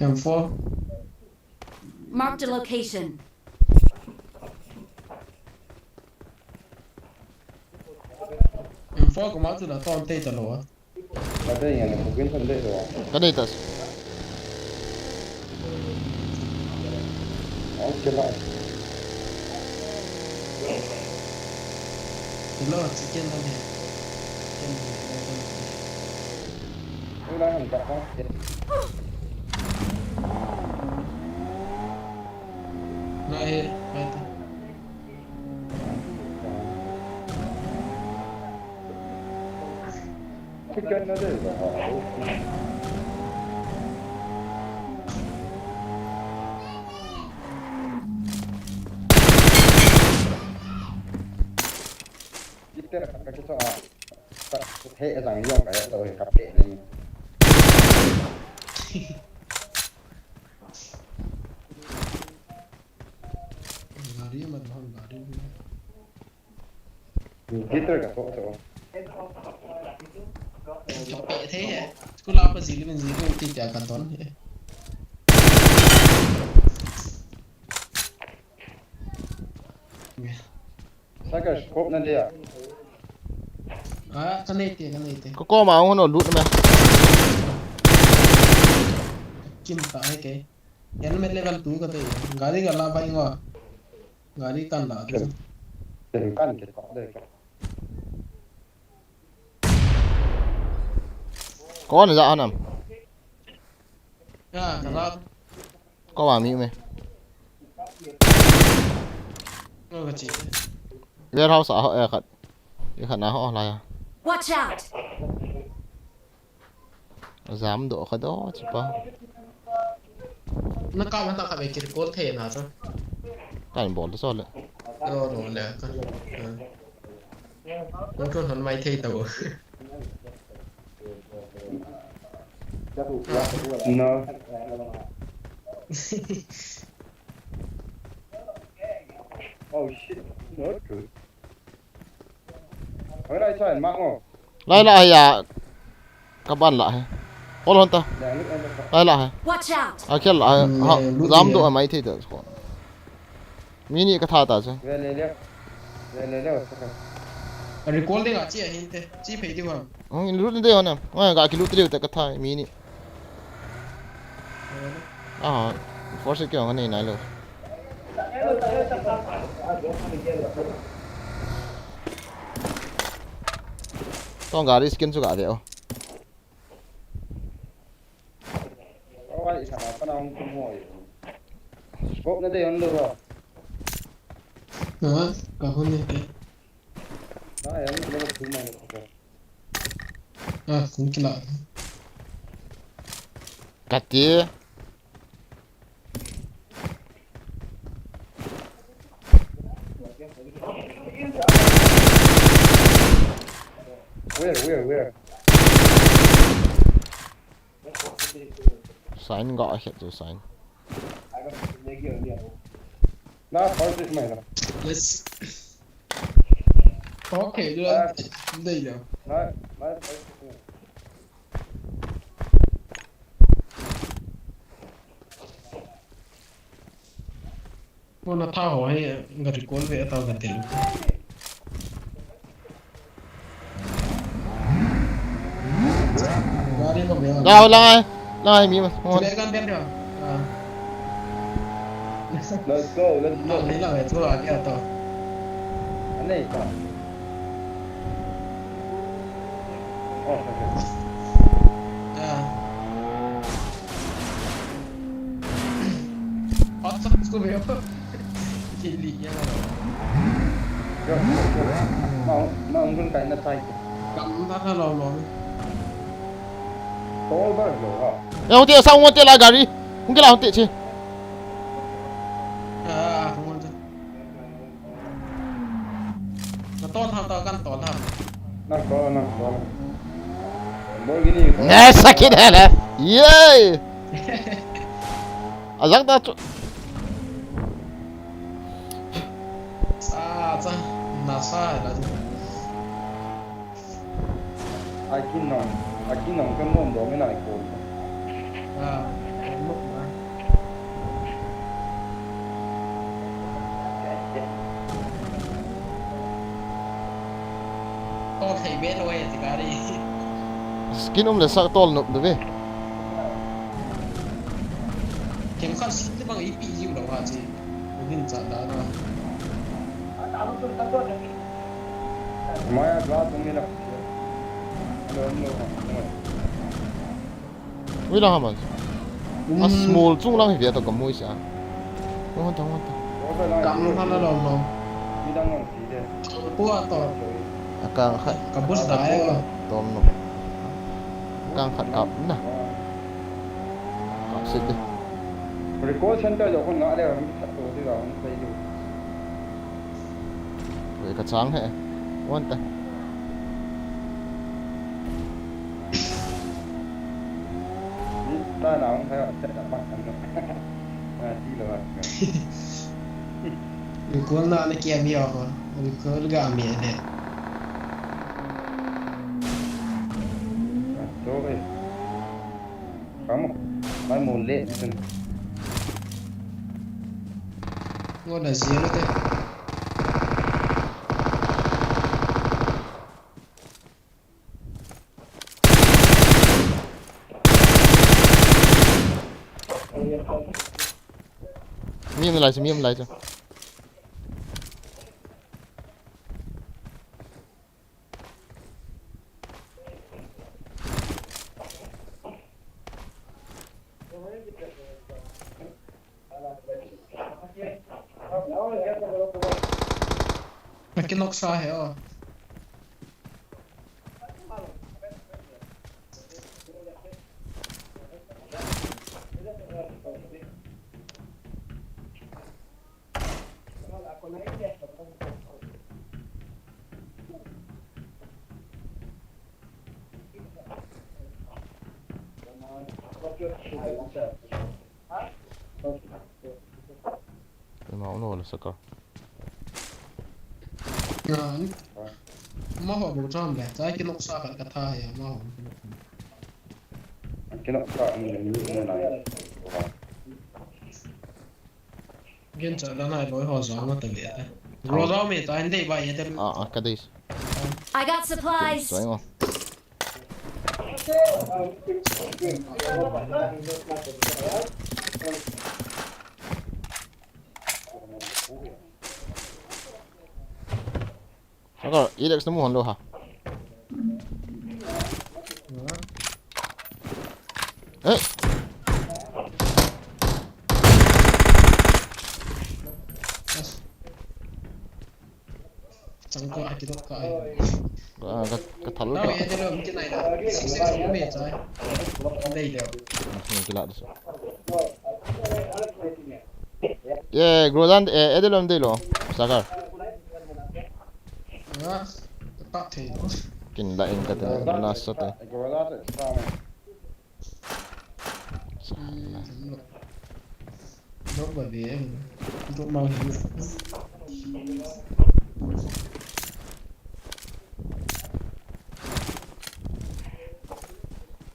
M four. Marked a location. M four koma chu la ton tei ta lou a. Ka dei nge, ko bin san dei lou a. Ka nei ta. Okay la. Hello, chicken la ne. Chicken la ne. Ula han ka ha. Nahi, nahi. Iter ka kicho a. Ka he jang yong ka ya to he ka pe ni. Gari man hon gari. Guitar ka to to. Chok pe the he. School apa zili men zili ti tia ka ton he. Saka scope na dia. Ah, ka nei te, ka nei te. Ko ko ma hon lut me. Kim ta he ke. Helmet level two ka te. Gari ka la bai ngo. Gari kan la te. Tem kan ke pa de. Kon ja anam. Ya, ka la. Ko wa mi me. Ko ka chi. Warehouse a ho e khat. E khat na ho la ya. Watch out! Jam do ka do chi pa. Na ka ma ta ka be kir kol the na to. Kan bol to so le. No, no, le ka. Ko to han mai thei to. No. Oh shit, not good. Oi, lai chai, ma ngo. Lai la ya. Ka ban la he. Hol hon ta. Lai la he. Watch out! A khel la he. Ha, jam do a mai thei ta ko. Mi ni ka tha ta chu. Ve le le. Ve le le, sa ka. Recall de ga chi a hin te. Chi phei di wa. Hung in lut de hon na. Nga ga ki lut de ta ka tha mi ni. Ve le. Aha, force kya nga nei nai lo. Tong gari skin chu ga ve o. Oi, sa pa na hung tum hoi. Scope na de hon lo ba. Ha, ka hon ne te. Na ya ni lo tum mai lo. Ah, kum kila. Kati. Where, where, where? Sign ga a het chu sign. Na, first is mine. Yes. Okay, du, dei le. Na, na, first is mine. Kona tha ho hi, ga recall ve ta ga tel. Gari ko ve. Ga lang ai. Lang ai mi ma. Ve kan ben da. Ah. Let's go, let's go. Lang ni lang ai chu a dia to. Anei ta. Oh, okay. Ah. Hot sauce ko ve. Chili ya. Yo, yo, yo. Ma, ma, un kai na chai. Kam ta na lo lo. Tol ba lo ha. Ya, hote sa, hote la gari. Hung kila hote che. Ah, hung. Na to tha ta kan to tha. Na to, na to. Lamborghini to. Ne, sakit hai le. Yay! Ajang ta chu. Sa, sa, na sa la. Ai kin nong, ai kin nong kan nom do me nai ko. Ah, kan nom na. Tol thei be lou e ti gari. Skin um le sa tol nop de ve. Kem khat skin te bang ipi jiu lou ha chi. Uvin cha da na. Maya glass um ni la. Hello, hello, hello. Ui lang ha man. A small chung lang hi ve to ka mui sa. Hon ta, hon ta. Kam lou hana lou lou. Midang lou si de. Tua to. A kang khat. Ka bus da e. Tom no. A kang khat kap na. Kap sit de. Recall center jo kon nga le ram khat to de ga hon sai de. Ve ka chang he. Hon ta. Ni ta na hung hai set up pa kan no. Na ti lo ha. Recall na na kia mi ho. Recall ga mi de. To e. Kamu. Mai mo le. Ngo na zero te. Mi um lai chu, mi um lai chu. Ka kinoksa he o. Ema uno la saka. Yan. Maho bo cham le, chai kinoksa khat ka tha ya, maho. Kinoksa ang ni ni na. Gen cha da nai loi ho jong ma ta ve ta. Ro jong me ta in dei ba ye ta. Ah, ah, ka dei. I got supplies. Sai ngo. Saka, Alex na mu hon lou ha. Eh. Chang ko a kidok ka ai. Ka, ka, ka thal ka. Dau ye de lo, mi kinai da. Six six me chai. Dei de. Ni kila de so. Ye, Grodan, eh, eh, de lo, de lo. Sakar. Ah, ka thei. Kin la in ka te, na sa te. Drop ba ve em. Drop mau hin.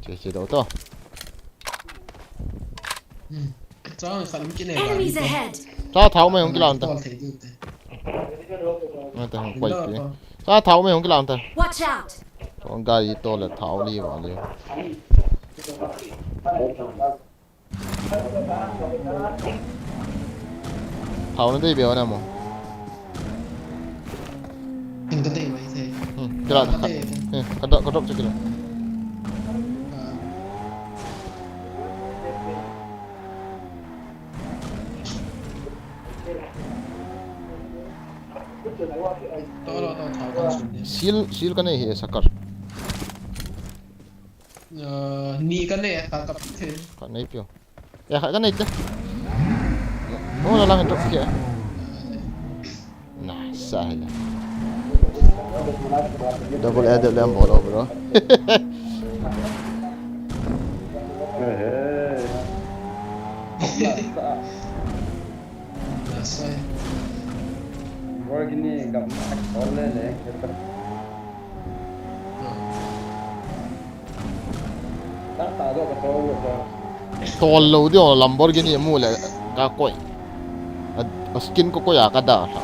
Che, che, dau to. Hmm. Chang khat um kine. Enemies ahead. Cha thau mai hung kilan ta. Tol thei ding te. Mai ta hung koi pi. Cha thau mai hung kilan ta. Watch out. Tong gari to le thau li wa le. Thau na dei be wa na mo. Ing ka dei mai thei. Hmm, kila ta khat. Hmm, ka drop, ka drop chu kila. Ah. Tolo, tolo, tolo, tolo. Shield, shield ka nei hi, Sakar. Ah, ni ka nei, ka, ka pi the. Ka nei pio. Ya, ka, ka nei te. Oh, la lang drop kit. Na, sa hi la. Double A W M bol o, bro. Hey, hey. Lamborghini gam a tol le le. Ta ta do ka tol lo. Tol lo di o Lamborghini mu le ka koi. A, a skin ko koi a ka da tha.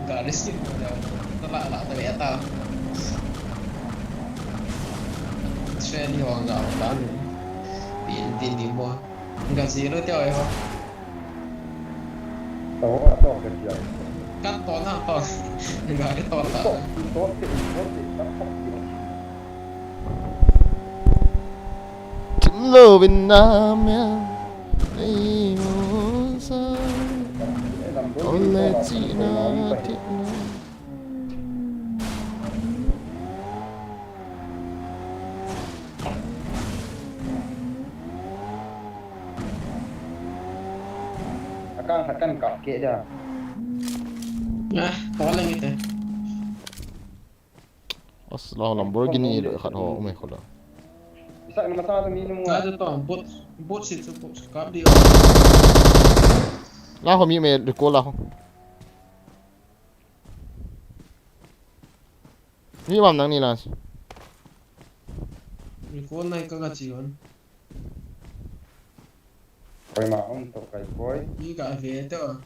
Gari skin ko jao. Tala la ta beta. Seni ho jao ta ni. Pin din ni mo. Ga zero te oi ho. To to ke dia. Ka to na to. Gari to ta. To to te to te ka to. Thim louvin na mel ei mo sa. Ole chi na thim na. Akang khat kan kap ke dia. Ah, to leng ite. Asla Lamborghini lo khat ho, um, khola. Isak nama sa mi nung. Ada to, bot, bot sit, bot kap di. La ho mi me recall la ho. Ni mam nang ni la. Recall nai ka ga chi on. Koima um to kai koi. Ni ka ve to.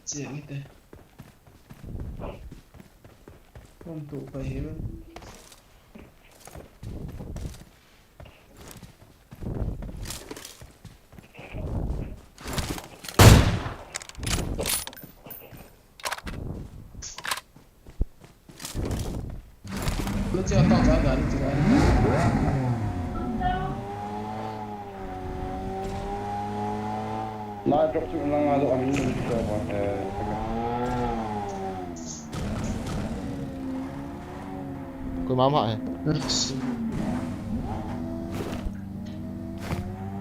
Che ni te. Um to kai he. Koi mama he.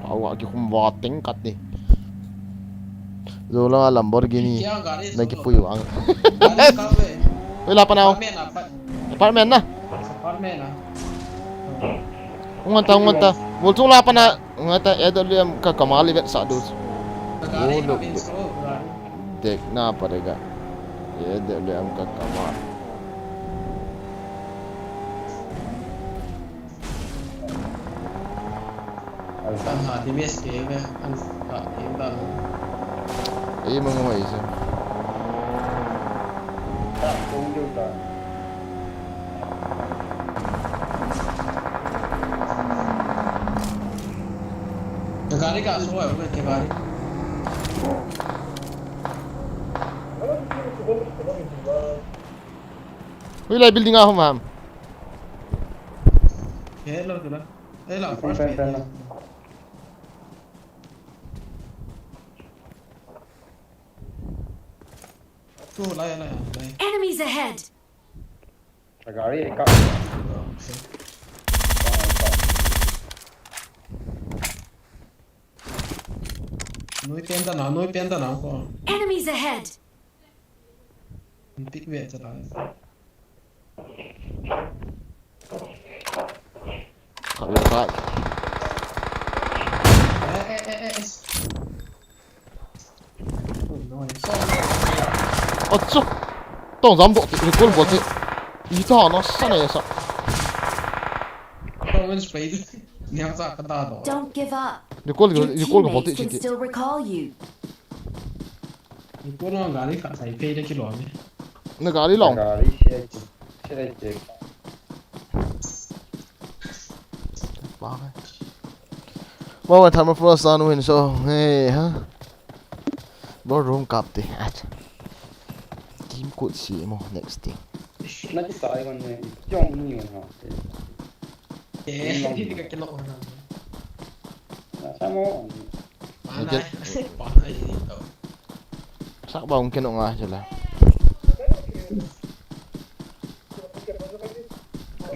Awa, kikhum vat teng kat ni. Zo la Lamborghini. Kia gari na so kipui vang. Gari kap ve. Oi, la pa nau. Apartment na, apa-, apartment na. Apartment na. Ungan ta, ungan ta. Mul chung la pa na. Ungan ta, A W M ka kamal i vet sa du. Gari oh, kap look. Dek na pa de ga. A W M ka kamal. An ha ti mes ke ve, an ha ti dan. Ei, mong hoi se. Ta kong diu ta. Ka gari ka so, ke gari. Ui, lai building a hom ham. Hello, tu la. Hello, first page. Tu, lai, lai, lai. Enemies ahead! Gari ka. Noi pen ta na, noi pen ta na ko. Enemies ahead! Tik ve cha la. Khat le khat. Eh, eh, eh, eh, eh. Oh, no, it's so. Achu. Tong jam bol, recall bol te. Ita na sa na ya sa. Tong men spray. Niang sa ka ta do. Don't give up. Recall, your recall ka bol te teammates can still recall you. Recall lo gari khat thai phei da kilom e. Na gari lo. Gari se, se, se. Ba hai. Mo wa tham fro sa nu hin so. Hey, ha. Bo room kap te. At. Team code si mo next thing. Na ki tai kon ne. Jong ni ha. Eh, ka kilo na. Na sa mo. Mana, mana ini tau. Sak ba ung keno nga sila.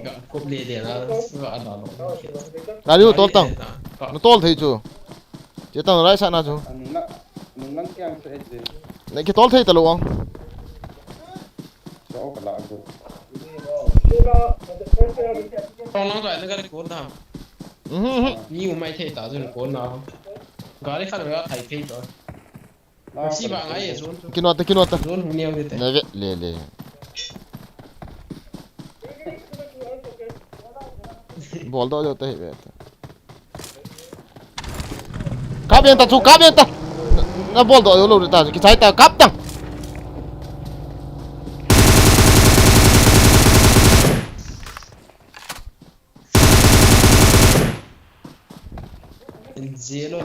Ka kop le de la, ka ana lo. Gari u tol tang. Nu tol thei chu. Che tang rai sa na chu. Nung na, nung nang kiang se je. Ne ki tol thei ta lo ang. Tong lang dai na gari ko da. Mhm. Ni u mai thei ta jun ko na. Gari khat ga thai thei to. Si ba ngai zone. Kino ta, kino ta. Zone hung neo de te. Na ve, le, le. Bol do jo ta hi ve ta. Kap ven ta chu, kap ven ta. Na bol doh lou ta, kichai ta, kap tang. Zero.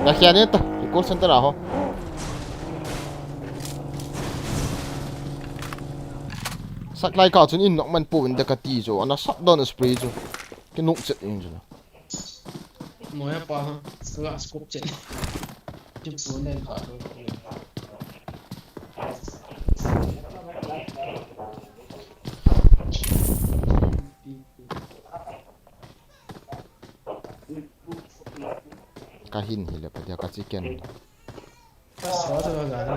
Na kya ne ta, call center a ho. Saklai ka chun in nok man po in da ka ti chu, ana shot down spray chu. Ki nok chet in chu. Moya pa ha, nga scope chet. Chim po nen pa to. Ka hin hi le pa dia ka chicken. Sa sa ga ga.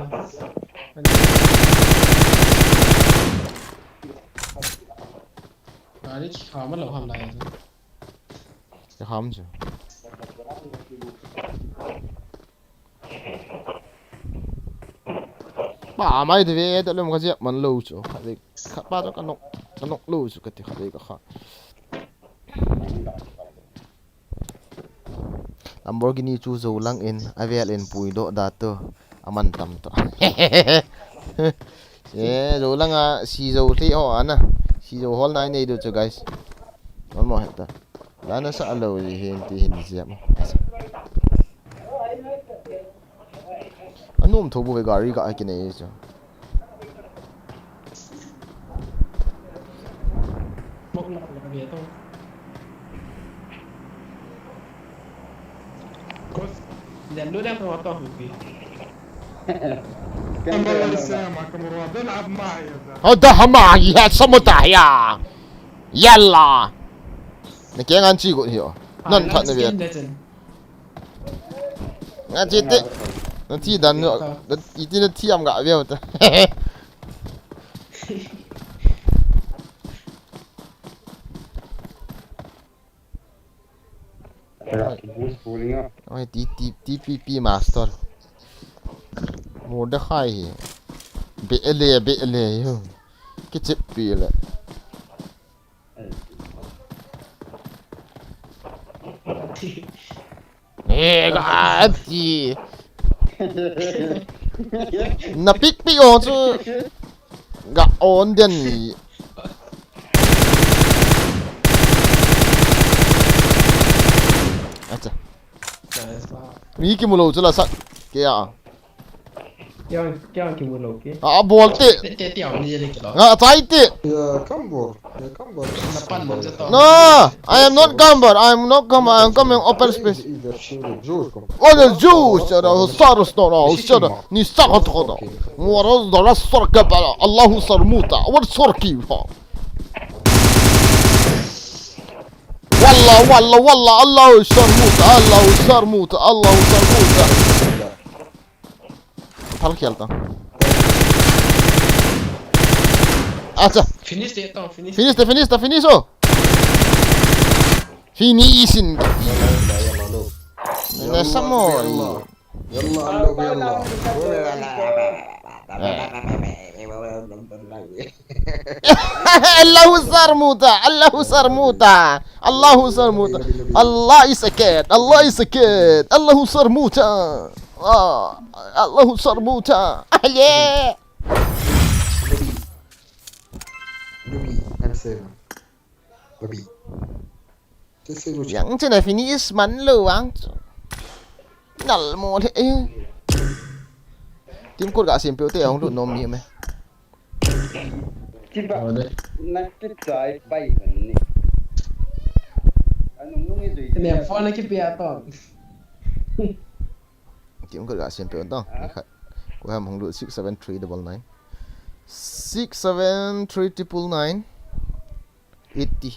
Gari kham lou ham lai. Ka ham chu. Pa mai de ve, ta lem ka jep man lou chu. Kha de, kha pa to ka nok, ka nok lou chu ka ti kha de ka kha. Lamborghini chu Zolang in, avel in pui doh da to, aman tam to. Eh, Zolang a, si Zo thei ho ana. Si Zo hol nai nei do chu, guys. One more hectare. Lana sa alo ji hin ti hin siam. Anum tho bu ve gari ka a kinei chu. Mok na ka ve to. Kos. Jan do dan to to pi. Kamera sama kamera. Hada hama ya samuta ya. Yalla. Na ke ngan chi go hi o. Nan that na ve. Nga chi te. Na chi dan no. Na iti na chi am ga ve ta. Oi, T, T, T P P master. Mordecai hi. Be le, be le, yo. Kichip pi le. Eh, ga ti. Na pick pick on chu. Ga on den ni. Acha. Mi kimu lou chu la sak. Ke a. Kya, kya kimu lou ke? A, bol te. Te, te, te, am ni le ke lo. A, chai te. Ya, kambor. Ya, kambor. Na pan man ja to. No, I am not Gambar. I am not Gambar. I am coming open space. What the juice? Sarus no, no, sarus. Ni sa ko to. What the la sorka bala. Allahu sarmuta. What sorki? Wallah, wallah, wallah. Allahu sarmuta. Allahu sarmuta. Allahu sarmuta. Thal khel ta. Acha. Finish te to, finish. Finish te, finish te, finish o. Finish in. Na samo. Yalla, Allah, yalla. Allahu sarmuta, Allahu sarmuta, Allahu sarmuta. Allah is a cat, Allah is a cat, Allahu sarmuta. Ah, Allahu sarmuta. Ah, yeah. Lubi, M seven. Lubi. Te se lu. Yang chena finish man lou vang chu. Nal mo le. Team code ga sem peu te hung lut nom ni me. Chiba. Ode. Na kichai pai ni. Anung nung i zui. Ne phone na kipia to. Team code ga sem peu to. Ni khat. Ko ham hung lut six seven three double nine. Six seven three triple nine. Eighty.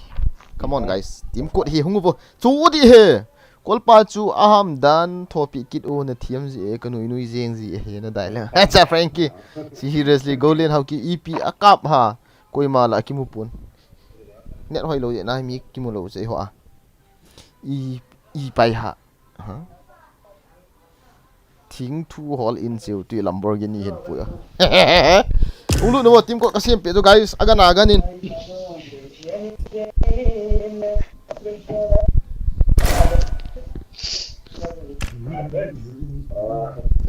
Come on, guys. Team code hi hung uvo. Chu di he. Kolpa chu aham dan thopi kit u na thiam ji e ka nui nui jeng ji e he na dai le. Acha Frankie. Si seriously Golden Hauki E P a kap ha. Koima la kimu pon. Net hoi lou je na mi kimu lou je ho a. I, i pai ha. Ha? Thing thu hol in chiu ti Lamborghini hin pui a. Ung lut no team ko ka sem pe tu guys, aga na ganin.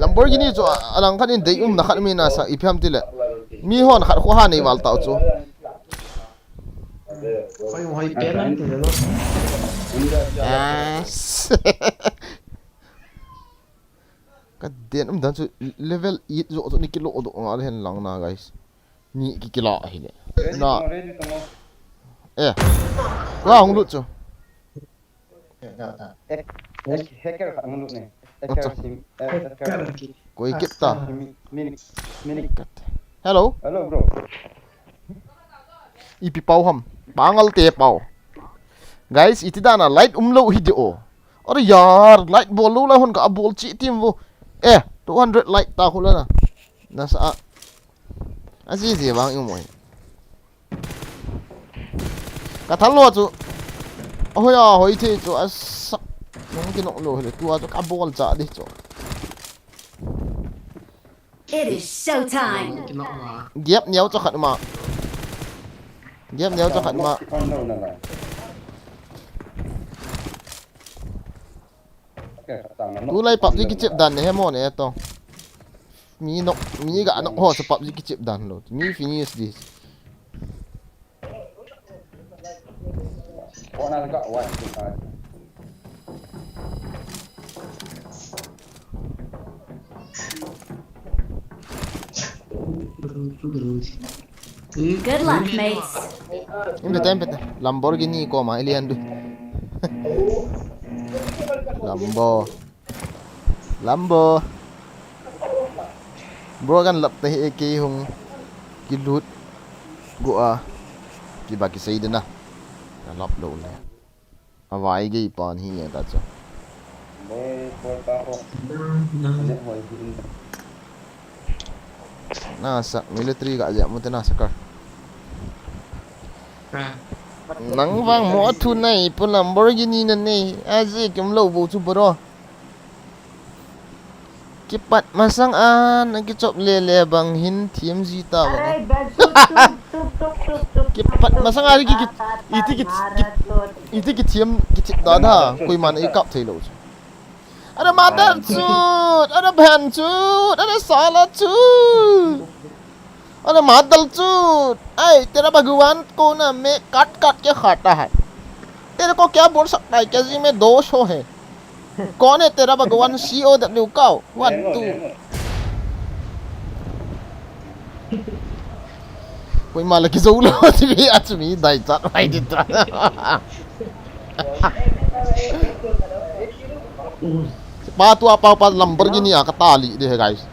Lamborghini chu a lang khat in dei um na khat mi na sa ipi ham ti le. Mi hon khat khu ha nei val tau chu. Hoi, hoi, pen an ti le lo. Ah, ka den um dan chu level eight jo chu ni kilo do nga le hen lang na, guys. Ni ki kila hi le. Na. Eh. Wa hung lut chu. Hacker khat hung lut ne. Hacker sim, eh, hacker. Koi kit ta. Mini, mini. Hello. Hello, bro. Ipi pau ham. Pangal te pau. Guys, iti dana light um lou hi di o. Are yaar, light bol lou la hon ka bol chi tim vo. Eh, two hundred light ta hula na. Nasa a. Aji ji bang yung mo. Ka thal lo chu. Ahoi a, hoi the chu, asa. Nung ki nok lo le, tua chu ka bol cha di chu. It is showtime. Gap neo cha khat ma. Gap neo cha khat ma. Tulai PUBG kichep dan ne he mo ne to. Mi nok, mi ga nok ho sa PUBG kichep dan lo. Mi finish this. Good luck, mates. Im bete, im bete. Lamborghini ko ma, Elian du. Lambo. Lambo. Bro kan lap te hi kei hung kilut go a. Kiba kisei dena. Na lap lo le. Avai gei pan hi ta chu. Bol, bol pa ko. Na sa military ga ja mu te na sa kar. Nang vang mo thu nai pu Lamborghini na nei. Aji kim lo bo chu bro. Kipat masang a, na kichop lele bang hin thiam ji ta bang. Kipat masang a, ki, ki, iti ki, ki, iti kithiam, kithiam da da, koiman i kap thei lo chu. Are mother chut, are bhen chut, are sala chut. अरे मादल चूत, ऐ तेरा भगवान को ना मैं काट काट के खाता है। तेरे को क्या बोल सकता है, क्या जी में दोष हो है? कौन है तेरा भगवान? C O W cow, one two। Koima la kijou lou ti mi a chu mi dai chat mai di ta. Pa tua pa pa Lamborghini a ka tali de he guys.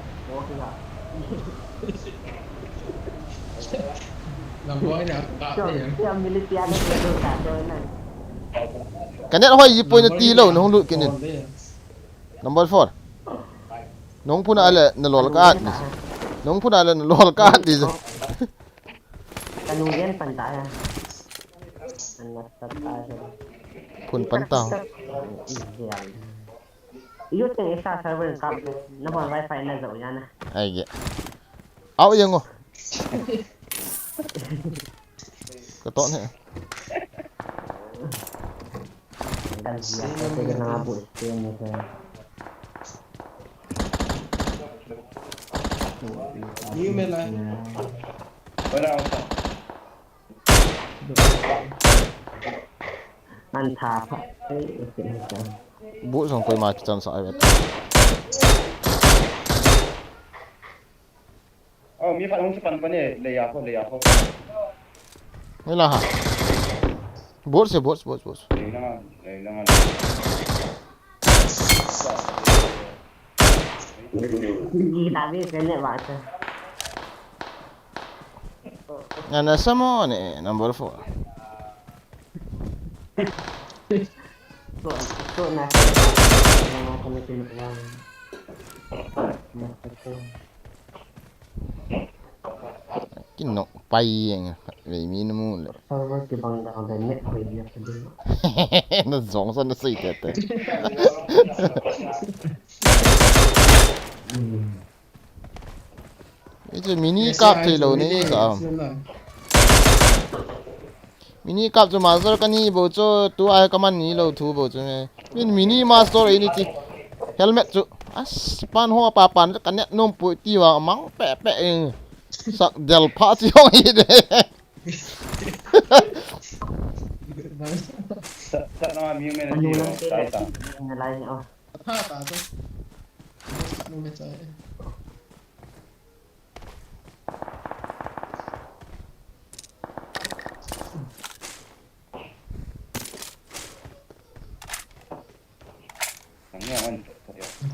Ka net hoi ji poi na ti lou, na hung lut kit in. Number four. Nung phun a le na lol ka at ni. Nung phun a le na lol ka at ni. Ka nung gen pan ta ya. An na ta ta ya. Phun pan ta. Yo teng isa server kap na hon wifi na zau ya na. Ai ge. Au yang o. Ka ton he. Kan dia ko te na bu te ni ko. Ni me lai. An tha pha. Ei, ei, ei, ei. Bu song koi ma kichan sa ai vet. Oh, mi khat hung kipan pan e, leiya ko, leiya ko. Ngai la ha. Bot se, bot, bot, bot. Lei langa, lei langa. Ni ta bi se ne ba se. Ana samo ne number four. So, so na se na ko ne kin wa. Na ko. Kinok pai jeng, vei mi na mu le. Server kibang da le net hoi dia ka ding. Na jong sa na sei te te. Chu mini kap thei lou nei sa am. Mini kap chu master kani bou chu, tua kaman ni lou thu bou chu me. Min mini master ei ni ti. Helmet chu. As pan ho pa pan ka net nom pui ti vang mang pe pe eng. Sak del pha chi ho hi de. Sa, sa na mi me na ti ho, sai ta. Tha ta tu. Sa nu me chai.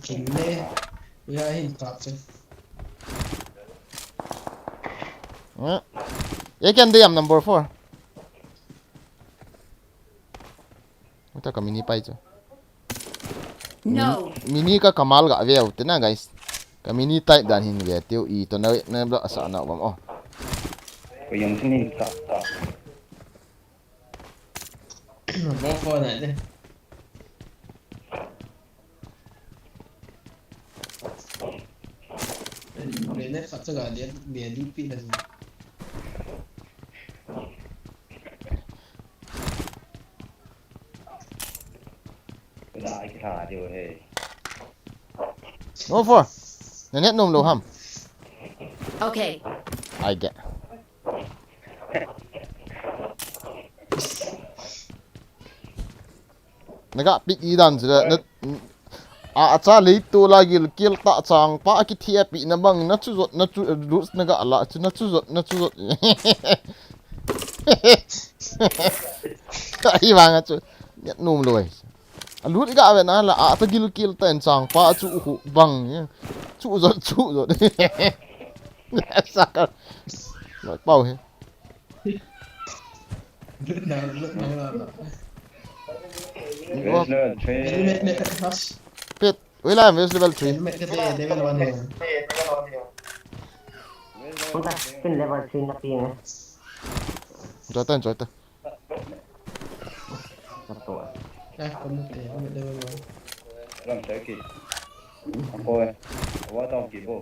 Kin le. Uya hin kap che. Eh? Ye ken de am number four. Uta ka mini pai chu. No. Mini ka kamal ga ve u te na, guys. Ka mini type dan hin ve tiu i to na na bla sa na bam o. Ko yang sini ta ta. Bo ko na de. Re ne khat cha ga de de di pi na. Kila ai kila diu he. No four. Na net nom lou ham. Okay. Ai ge. Na ga pick i dan chu na, a, a cha lei tu la gil kil ta chang pa ki thi a pi na bang na chu zot na chu lut na ga la chu na chu zot na chu zot. Ai vang a chu. Net nom lou ai. A lut i ga ve na la a ta gil kil ta en chang pa chu hu bang. Chu zot chu zot. Sa ka. Loi pau he. Lut na, lut na, lut na. Wes level three. Helmet, helmet, has. Pet. Wei la, wes level three. Helmet ka te, level one he. Kun ta, kin level three na pi nge. Joy ta, joy ta. Ka to. Eh, kun te, helmet level one. Ram sai ki. Ako eh. Awa ta ki bo.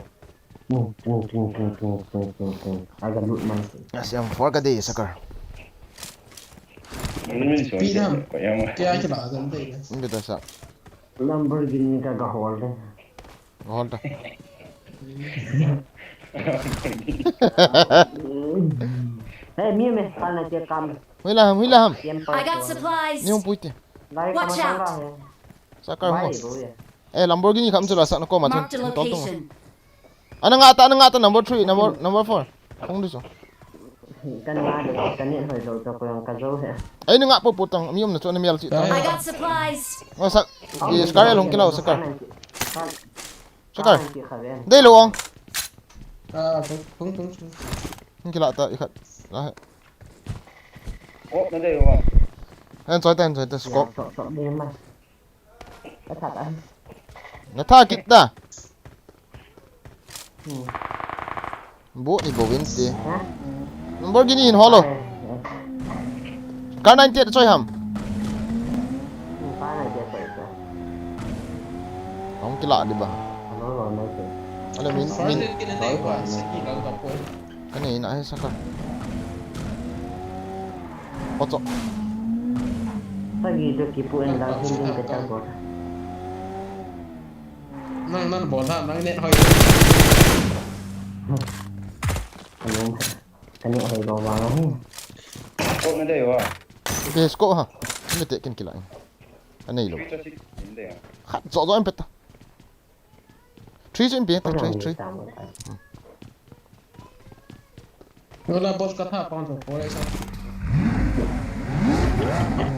Pu, pu, pu. Ai ka lut man. Yes, yang four ka dei, Sakar. Speed ham. Kaya kila jam dei. Hindi ta sa. Lamborghini ka ga hol de. Ga hol ta. Hey, mi me, pa na te kam. Hui la ham, hui la ham. Tiempo. I got supplies. Ni hung pui te. Watch out. Sakar hung. Eh, Lamborghini kham chu la sa na ko ma. Marked a location. Ana nga ta, ana nga ta, number three, number, number four. Hung di so. Kan nga de, kan ni hoi lo to ko yang ka zo he. Ai, ni nga po po tang, mi um na chu na mial chi ta. I got supplies. Nga sa, eh, Scar long kila, Scar. Scar. Dei lo ong. Ah, tung, tung, tung, tung. Hung kila ta, i khat. La he. Oh, na dei lo ong. En choi ta, en choi ta, scope. Sok, sok, dei ma. Ka tha ta. Na tha kit ta. Hmm. Bo ni bo win te. Ha? Lamborghini hin holo. Eh, eh. Kar ninety-eight choi ham. Hmm, kar ninety-eight choi ta. Hung kila di ba? Ano lo na te. Ala min, min. Ka nei na he Sakar. Ocho. Sagi to kipu en lang hin din ka chang ko. Nang, nang bol ha, nang net hoi. Ano, ka net hoi lo vang ahi. Ko na dei wa. Okay, scope ha. Ni te ken kila. Anei lo. Khat jo jo em pet ta. Three chu in pe, three, three. Wala bot ka tha pang to, four sa.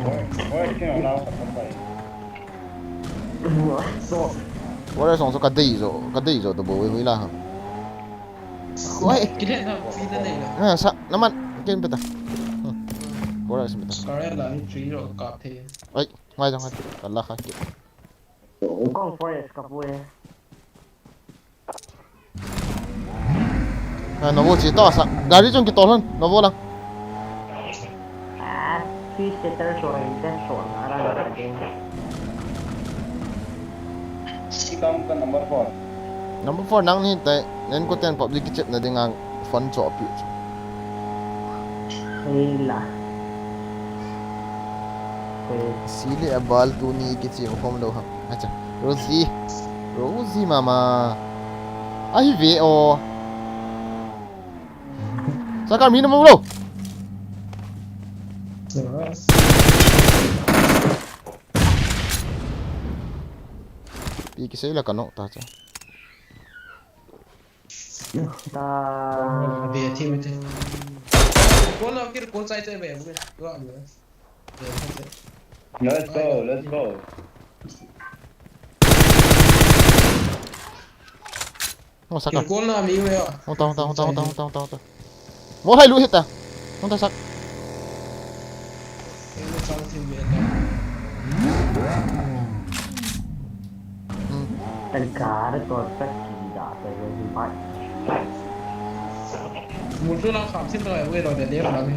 Four, four kina la ka pa. So. Four song so ka dei jo, ka dei jo to bo hui la ha. Oi. Kile na, kile na. Ha, sa, naman, kin peta. Hmm. Four sa peta. Kare la ni three ro ka the. Ai, ngai jong ka la kha ki. Kong forest ka pu e. Ha, Novo chi to sa. Gari chung kitol hon, Novo lang. Ah, three seater so rin te so, ara na ka ding. Si kam ka number four. Number four, nang ni tai, nen ko ten PUBG kichep na ding ang phone cho pi. Hei la. Hei. Sili abal tu ni kichep khom lo ha. Acha. Rosie. Rosie mama. Ahi ve o. Saka mi na mo lo. Pi kisei la ka nok ta cha. Ta. Be thi me te. Ko na kir ko sai te be. Ko am. Let's go, let's go. Mo saka. Kir ko na mi me ya. Hong ta, hong ta, hong ta, hong ta, hong ta, hong ta, hong ta. Mo hai lu hita. Hong ta sak. Hmm. Tangkar ko tak kida ta yo hi pai. Mutu lang kham sin ta we lo de le lang.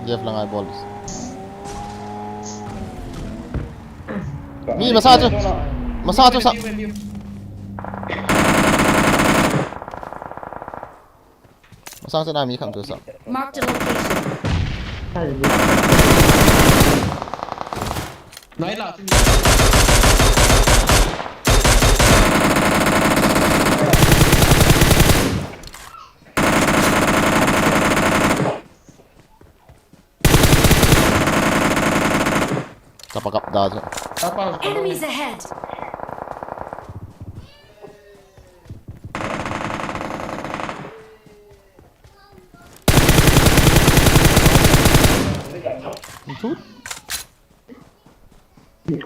Jeff lang ai bol. Mi masa chu. Masa chu sa. Masa chu na mi kham chu sa. Marked a location. Nai la. Kapakap da chu. Enemies ahead! Itu?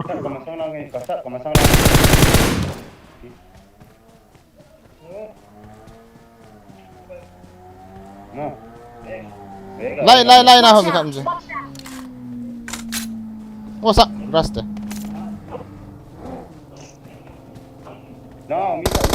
Kamasang lang eh, kamasang lang. Lai, lai, lai, na hom kam je. What's up, Rasta? No, mi tak.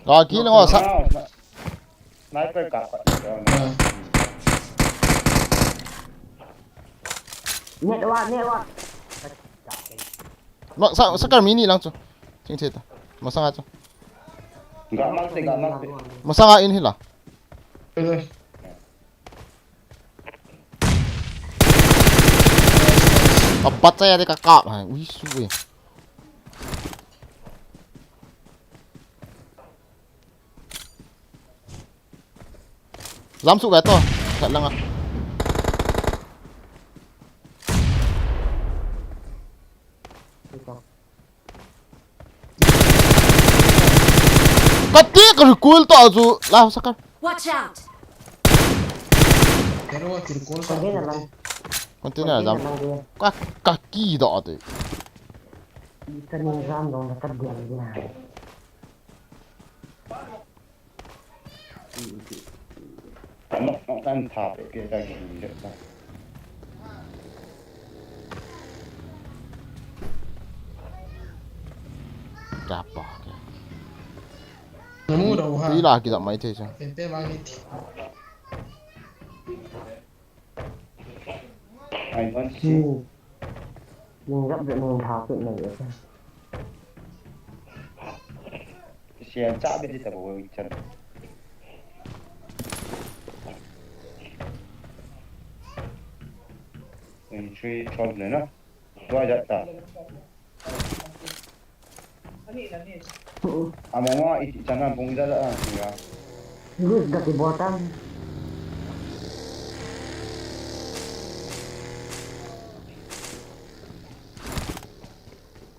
Lagi no sa. Sniper ka. Net wa, net wa. No, sa, sa kar mini lang chu. Ching theta. Masanga chu. Ga mal te, ga mal te. Masanga in hila. Abat saya de kakap hai. Ui su eh. Lam su ga to. Chat lang ah. Kati ka recoil to azu la sakar. Watch out. Container jam. Ka, ka ki da ate. Container jam dong da ka dia na. Nok, nok tan tha pe ke ka ki de ta. Kya pa ke. Namu da ha. Ila ki da mai the cha. Pe pe ma ki. Ai ban si. Nung rap de nung tha pe na de. Sian cha be di ta bo chan. Entry twelve le na. Dua ja ta. Among wa iti chana bung ja ja ya. Gus ga ki botan.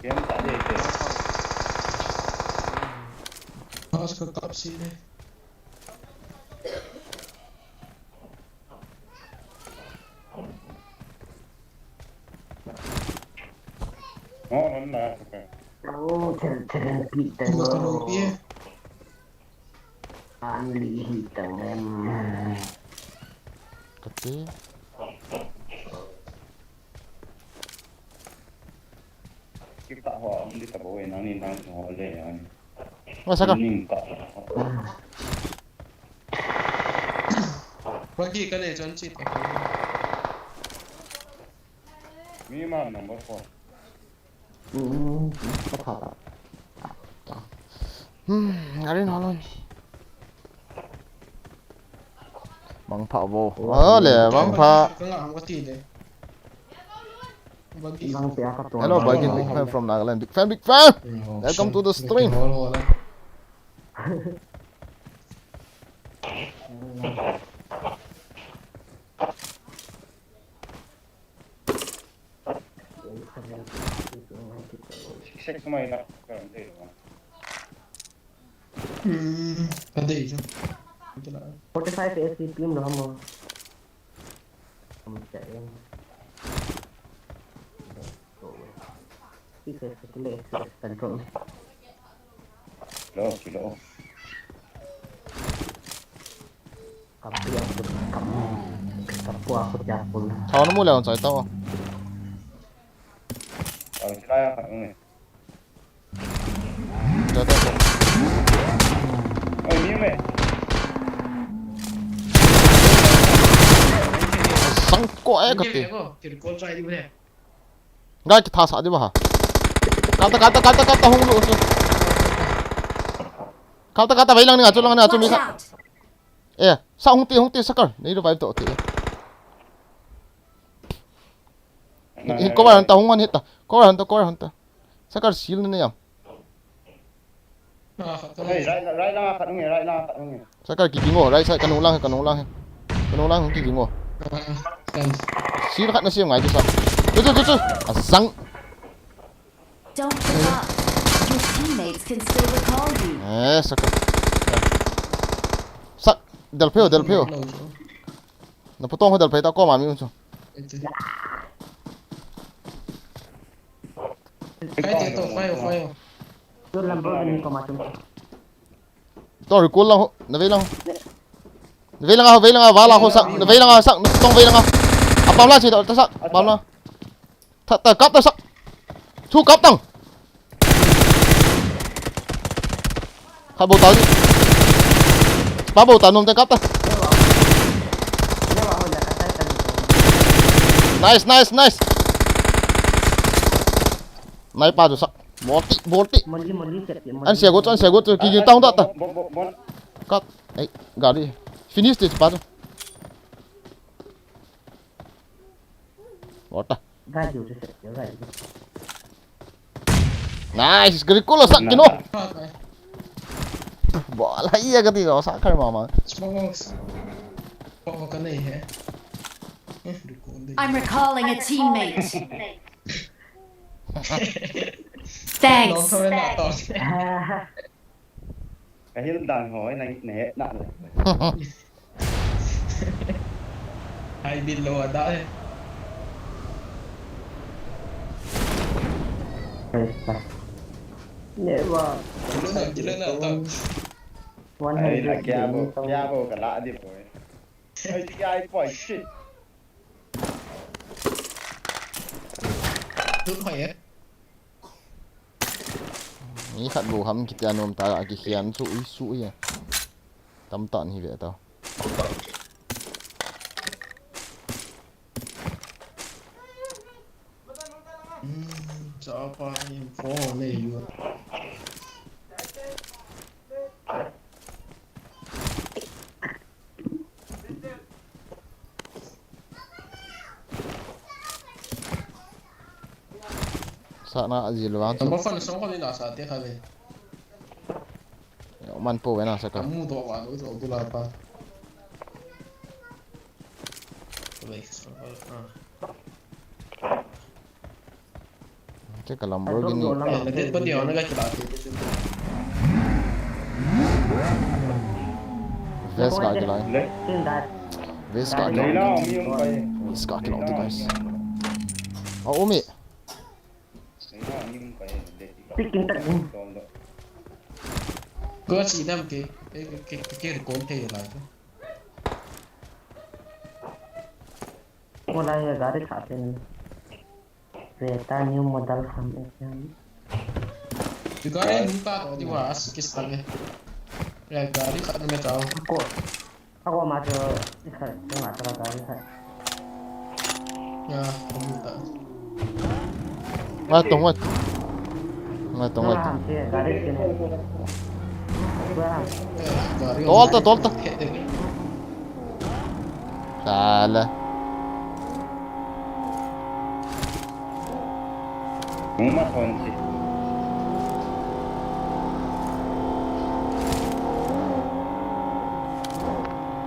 Game ta de ke. Pas ka kap si ne. Oh, non la, okay. Oh, thil, Pi ta lo. Ka lo pi e. An li hi ta lem. Kati. Kita ho, ang di ta bo e, nang ni nang ho le, ang. Masa ka? Ning ka. Wagi ka ne chon chi ta. Mi ma number four. Hmm, ka tha ta. Hmm, arin halon. Mangpha bo. Oh, le, mangpha. Ka nga ang ka ti de. Bagi. Bang pia ka to. Hello, Bagi, big fan from Nagaland. Big fan, big fan. Welcome to the stream. Hmm, ka dei chu. Forty-five S C P lo hamo. Hamo cha em. Six S C P le, six S C P control. Lo, kilo. Kapu aku, kapu, kapu aku jakul. Thaw na mu le on sai tao. Au, chila ya khat nge. Ja ta ko. Oi, ni me. Sang ko e kati. Tirkol chai di bole. Gai kithasah di ba ha. Kata, kata, kata, kata, hung lu chu. Kata, kata, vei lang ni nga chu, lang ni nga chu, mi kha. Watch out! Eh, sa hung ti, hung ti, Sakar. Nei revive to ti. Hin, hin, cover han ta, hung han hit ta. Cover han ta, cover han ta. Sakar shield ni yam. Ah, khat to. Hey, right, right lang khat nge, right lang khat nge. Sakar kiging o, right side, kanung lang, kanung lang. Kanung lang, kiging o. Ah, thanks. Shield khat na siam ngai di sa. Chu, chu, chu, chu. Asang. Don't give up. Your teammates can still recall you. Eh, Sakar. Sak, del pheo, del pheo. Na putong ho del phei ta ko ma mi un chu. Kai te to, fire, fire. Tu lambo ni ko ma tum. To recall lang ho, na vei lang ho. Na vei lang ho, vei lang ho, va lang ho sak, na vei lang ho sak, na tong vei lang ho. Apam la chi ta, ta sak, apam la. Tha, ta kap ta sak. Thu kap tang. Kha bo ta ni. Pa bo ta nom ta kap ta. Nice, nice, nice. Nai pa chu sak. Bolti, bolti. Moli, moli, chep, moli. An sia go chu, an sia go chu. Ki jin tang ta ta. Bon, bon, bon. Cut. Ei, gari. Finish te pa chu. What? Gari chu, chep, gari chu. Nice, gari kulo sak kino. Bola iya kati ko sak kar mama. Smoke, smoke ka nahi hai. Eh, ruko, de. I'm recalling a teammate. Thanks. Ka hil dan ho, na, na, na. Ai, bil lo ada eh. Never. Kilo na, kilo na, to. One hundred. Ai, na kya bo, kya bo, ka la di bo. Ai, kya ai, boy, shit. Lut hoi eh. Mi khat bou ham kitia nom ta, a kikhian chu ui su ui. Tam tan hi ve ta. Hmm, chapa ni phone le yu. Sa na a zil vang chu. Number four ni song ko ni la sa te kha ve. Yo, man po ve na sa ka. Mu to wa lo to bu la pa. Wait, ah. Che ka Lamborghini. Vest ka kila. Vest ka kila. Vest ka kila, guys. Oh, umi. Pikin tak. Ko chi dam ke, ke, ke, ke, ke recall thei lai chu. Ko lai ye gari kha te ni. Creta new model ham e ham. Gari nu ta to di wa as kis ta le. Ya gari kha ni me chao. Ko. Ako ma chu, isa, ko ma chu ka gari sa. Ya, ko mu ta. Ngai tong, ngai. Ngai tong, ngai tong. Ham si, gari si ne. Ko ham. Tol ta, tol ta. Sala. Hung ma thon si.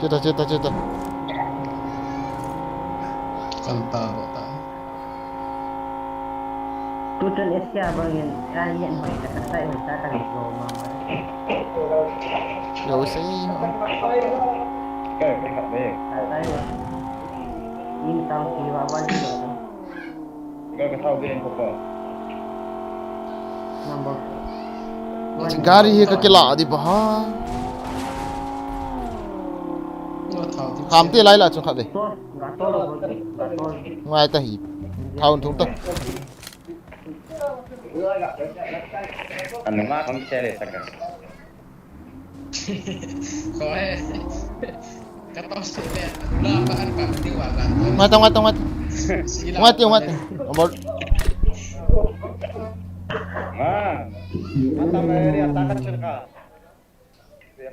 Cheta, cheta, cheta. Kan ta bo ta. Tu chun Asia bangin, a yen hoi ta, ka sai hoi ta, ka ri zo ma ma. Yo, sei. Ka, ka, ka, ka. Ka sai hoi. In tang si wa, wa, si wa. Ka, ka thau gen ko ko. Number four. Gari hi ka kila di ba ha. Nga thau di. Kham te lai la chung khat ve. Tol, ga tol, ga tol. Ngai ta hi. Thau thung ta. An ma kham se le ta ka. Ko he. Ka to se le. La pa an pa ni wa la. Ngai ta, ngai ta, ngai ta. Si la. Ngai ta, ngai ta. Amor. Ma. Mata me ri ata ka chirka.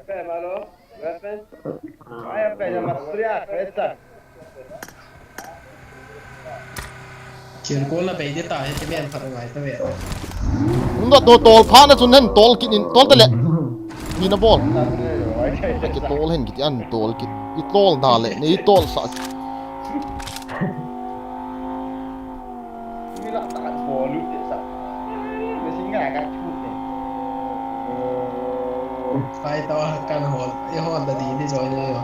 Pe malo. Weapon. Ay, pe ya masriya, pe ta. Chen ko la bei de ta, he te men phat ngai ta ve. Unda to tol pha na chun hen tol kit in, tol ta le. Ni na bol. Ai, ai, ai, ai. Ki tol hen kit an tol kit. I tol da le, ni tol sa. Mi la ta bol lu te sa. Mi singa ka chu te. Pai to kan hol, i hol da di ni join le yo.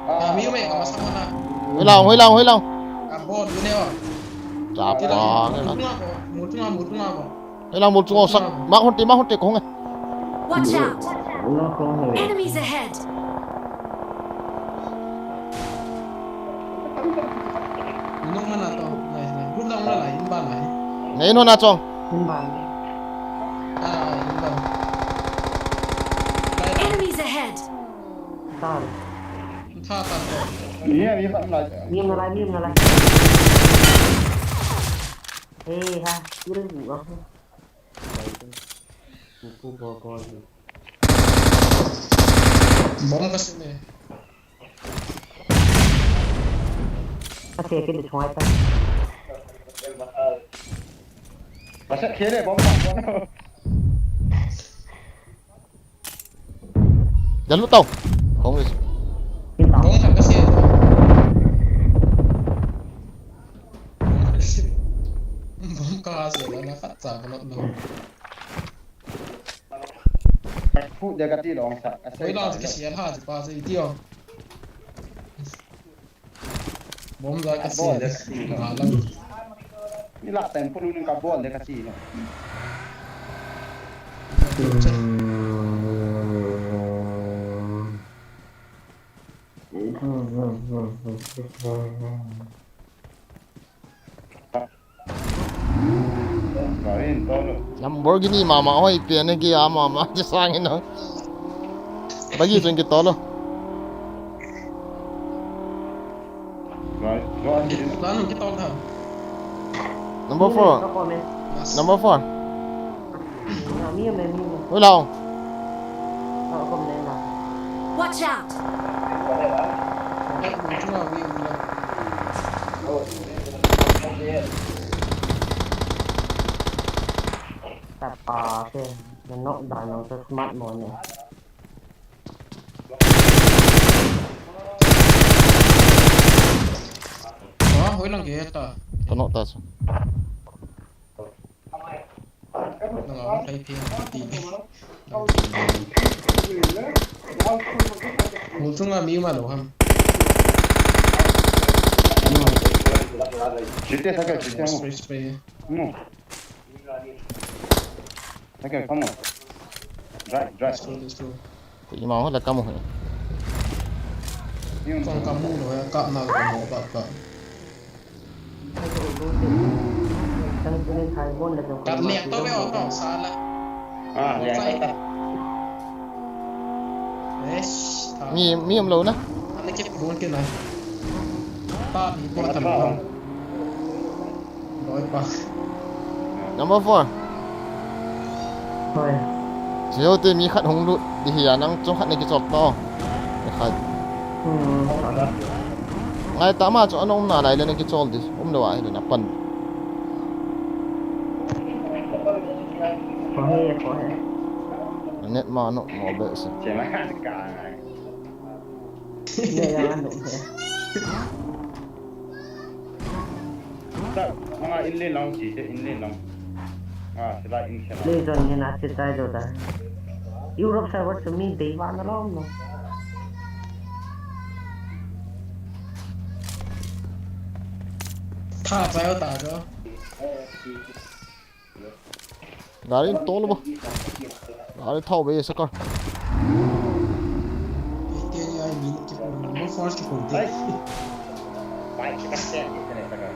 Ah, mi me ka masa mana. Hoi lang, hoi lang, hoi lang. Ka bol du ne o. Cha pa. Mutunga ko, mutunga, mutunga ko. Hoi lang, mutunga sak. Ma hon te, ma hon te ko nge. Watch out! Enemies ahead! Nung mana to, nice, nice. Group lang mana, inbound na. Ngai no na chong. Inbound. Ah, inbound. Enemies ahead! Tha, tha, tha. Ni, ni, ni, ni. Ni na lai, ni na lai. Hey, ha, kill bu ah. Bomb ka sim e. Ka se ke de choi ta. Masa khele bomb ka. Jalu tau. Kong is. Bomb ka se. Bomb ka se la na khat cha ka lo. Fu de ka ti long sa. Oi lang ka sia ha pa se ti o. Bomb la ka sia. Ni la tan ko lu ka bol de ka ti no. Lamborghini mama hoi pian e ki a mama chi sang in. Bagi chun ki tolo. Number four. Number four. Hoi lang. Watch out! Tapa ke, na nok dan nang sa smart mo ne. Ah, hoi lang ke ta. Ka nok ta sa. Nang a kai phi ti. Mul chunga mi ma lo ham. Chite sa ka, chite mo. Spray, spray. Come on. Okay, come on. Drive, drive. Let's go, let's go. Ima ho la kamu. Kong kamu lo ya, kap na kamu, kap, kap. Kap liang to be o to, sala. Ah, liang to. Yes. Mi, mi um lo na. Ana ke pun ke na. Pa, mi pun tam. Loi pa. Number four. Hoi. Seo te mi khat hung lut di hi a, nang chung khat na kichop to. Khat. Hmm, khat. Ngai ta ma chu ana um nalai le na kichol di. Um lo a hi le na pan. Khohe, khohe. Net ma no mo be se. Che ma khat ka ngai. Ne ya no he. Sa, manga in le lang chi te, in le lang. Ah, sila in sila. Le zon ni na chi tai do da. Europe server chu mi dei va na lom no. Tha pa yo ta do. Gari tol bo. Gari thau be sakar. Ite ai min ki pon, mo force ki pon te. Ai. Pai, kita sen, kita ni sakar.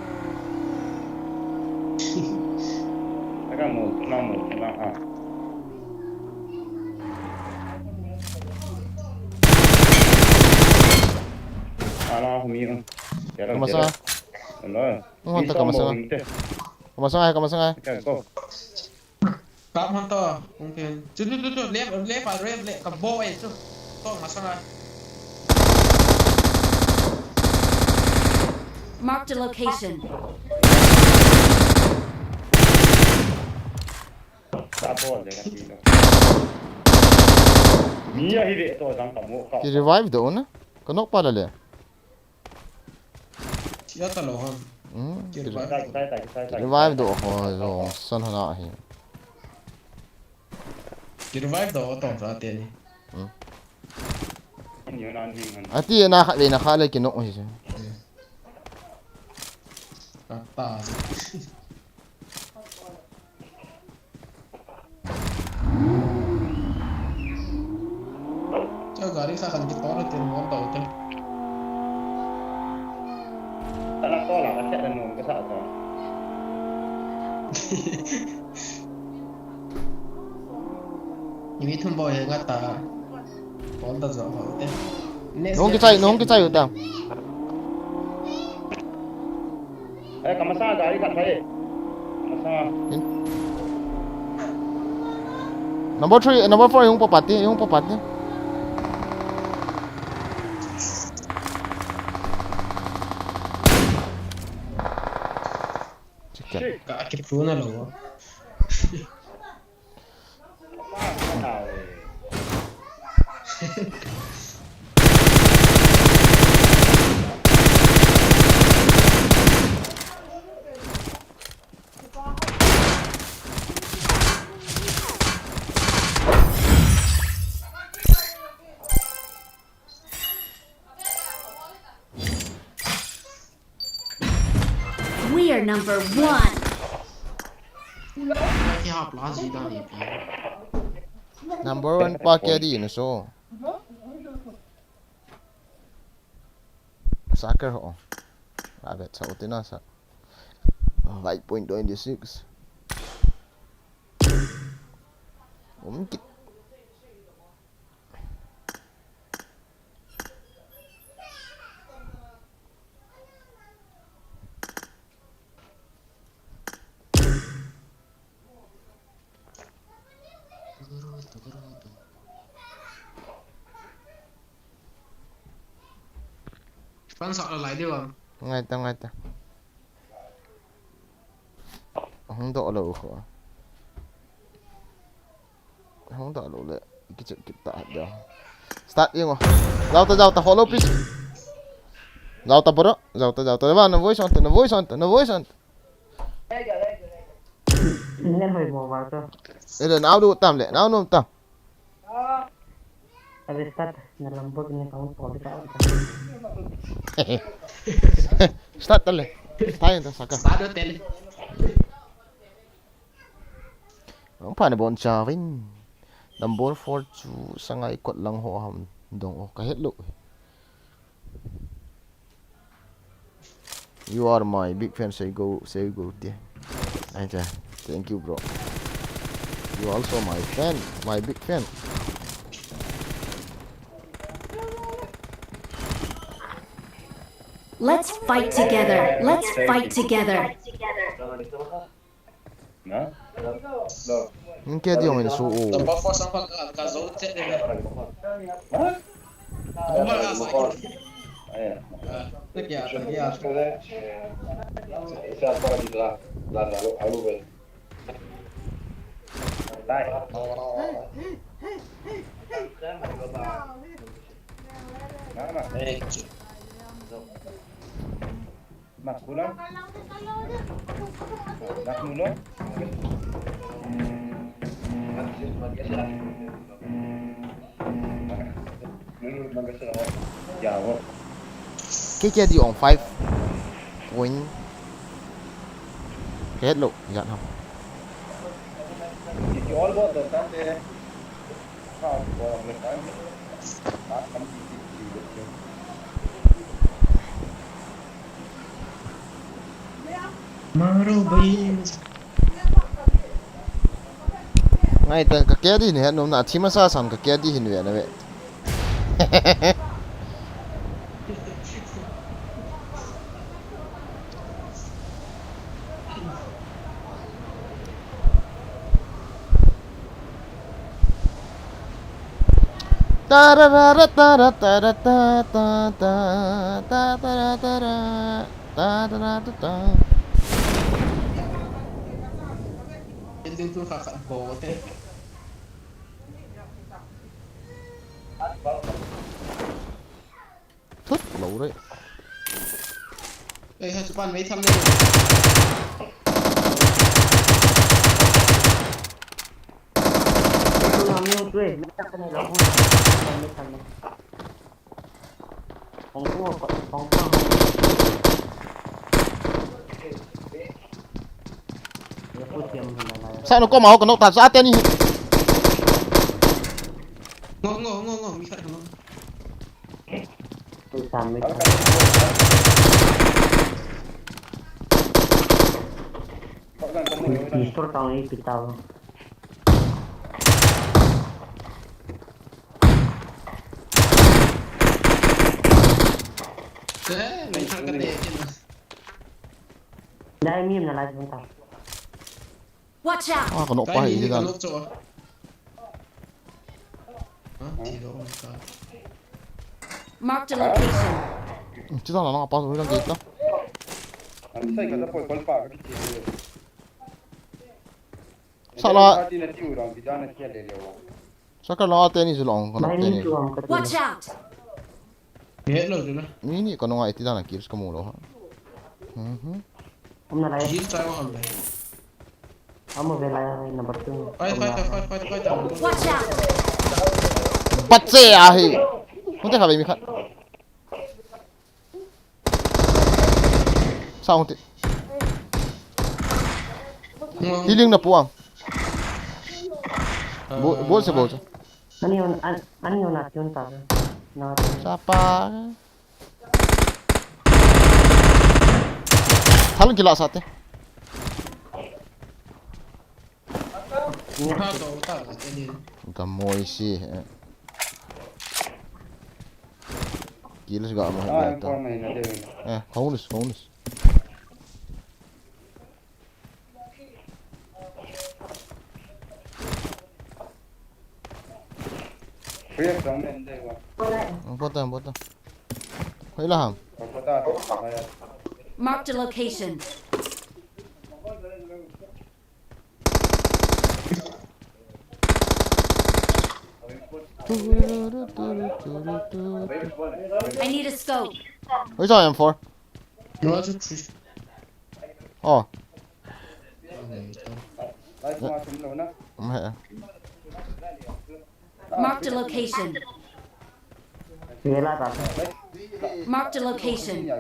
Sakar mo, na mo, na ah. Ala humi un. Kama sa? Ala. Ngon ta kama sa? Kama sa ai, kama sa ai. Kap hon to, kung ken. Chu, chu, chu, chu, left, left, ah, left, left, ka bo e chu. To, masang ai. Marked a location. Ka bo le ka ti lo. Mi a hi ve to jang ka mo ka. Ki revive do na? Ka nok pa la le. Chia ta lo ham. Hmm, ki revive. Ki revive do ho jong san hana hi. Ki revive do to sa te ni. Hmm. Ati na kha ve na kha le ki no hi. Ka ta. Cha gari sa kan ki tor te mo ta te. Tala ko la ka sa no ka sa ta. Ni thum bo he nga ta. Ko ta jo ho te. Nung ki chai, nung ki chai uta. Eh, kamasa gari khat hai. Kamasa. Number three, number four, yung papati, yung papati. Check. Ka, ka pro na lo. We are number one. Number one pa kya di na so. Soccer ho. Abet sa utina sa. Five point twenty six. Um kit. Pan sa lai deu am. Ngai ta, ngai ta. Hung do lo ko. Hung do lo le. Kichep kit ta da. Start yeng o. Jao ta, jao ta, hollow please. Jao ta bro. Jao ta, jao ta. Va, na voice on ta, na voice on ta, na voice on ta. Nen hoi mo va ta. Ele, nau du tam le, nau num tam. Ave start, na Lamborghini ka un podi ka. Start ta le. Start ta saka. Start ta le. Ang pa ni bon chavin. Number four chu sangai kot lang ho ham dong o ka het lo. You are my big fan, say go, say go, dear. Ai cha, thank you, bro. You also my fan, my big fan. Let's fight together. Let's fight together. Na? Lo. Nung kei diong in su u. Number four sang pa ka, ka zo che de. Ha? Number four. Aya. Ah, ta kya, ta kya. Isa para di la, la, la, lo, alo be. Tai. Mama. Eh. Mas pulang. Mas pulang. Kei kei di ong five point. Kei lo, ya ham. All about the time. Maro bai. Ngai ta ka kei di ne, nom na thi masa san ka kei di hin ve na ve. Tarara, tara, tara, ta, ta, ta, ta, tara, tara, ta, tara, ta, ta. Ending tu kha kha bo te. Thut lo re. Ei, ha, chupan mei tham le. Ei, tu na mi tu e, mei tham le, lo. Mei tham le. Hong tu, hong tu. Sa no ko ma ho ka no ta sa te ni. Ngo, ngo, ngo, ngo, mi khat ngo. Ui, sam mi khat. Ui, pistol tang i pita. Eh, mi khat ka te. Dai mi na lai ta. Watch out! Ah, kano pa hi dan. Marked a location. Chita na na pa so lang kita. Sa la. Sa ka la te ni su long, kano te ni. Watch out! Hello, Juna. Ni ni kano ngai ti dan kills ka mu lo ha. Mhm. Hum na lai. Heal chai wa hum lai. Hum ve lai number two. Fight, fight, fight, fight, fight. Watch out! Patse ahi. Hung te kha be mi khat. Sa hung te. Healing na puang. Bo, bo se bo se. Ani on, an, ani on ati on ta. Na. Sapa. Thalang kila sa te. Uha to uta la te ni. Ka moi si. Kilos ga mo. Ah, ha. Inform na de. Eh, kaunus, kaunus. Important, important. Hoy lahang. Marked a location. I need a scope. Where's I M four? Oh. Marked a location. Marked a location.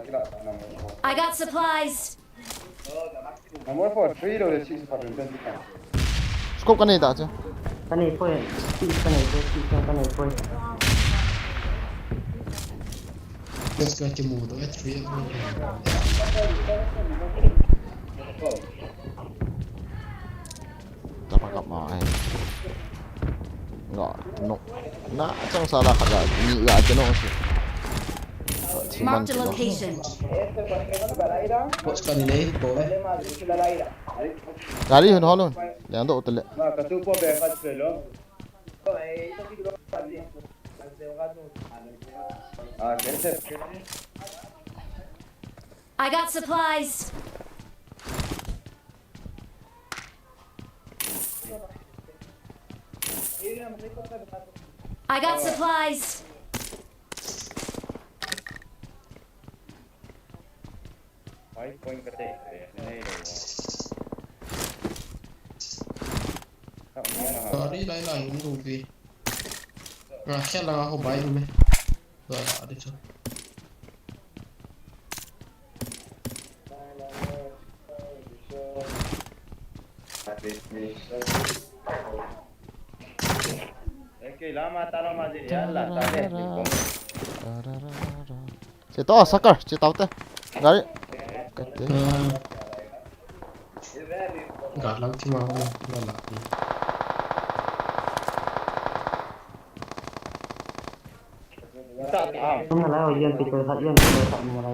I got supplies. Number four, three lo le six pa twenty. Scope kanei da chu. Kanei poi. Scope kanei poi. Scope kanei poi. Just got to move the three of them. Tapa kap ma ai. Nga, no. Na, chang sa la khat la, ni la, chang no si. Marked a location. What's coming in, boy? Gari hun holun. Lian do tele. I got supplies. I got supplies. Five point kate, eh, nei lo. Sorry, lai lai, um, ruby. Nga khel la ho bai me. Ba la de cho. Okay, lama ta lama je, yalla, ta de. Che to, sucker, che tao te. Gari. Kate. Galang chi ma, ma la. Ta ta. Tum na la, yan ti ko sa, yan ti ko sa, ma la.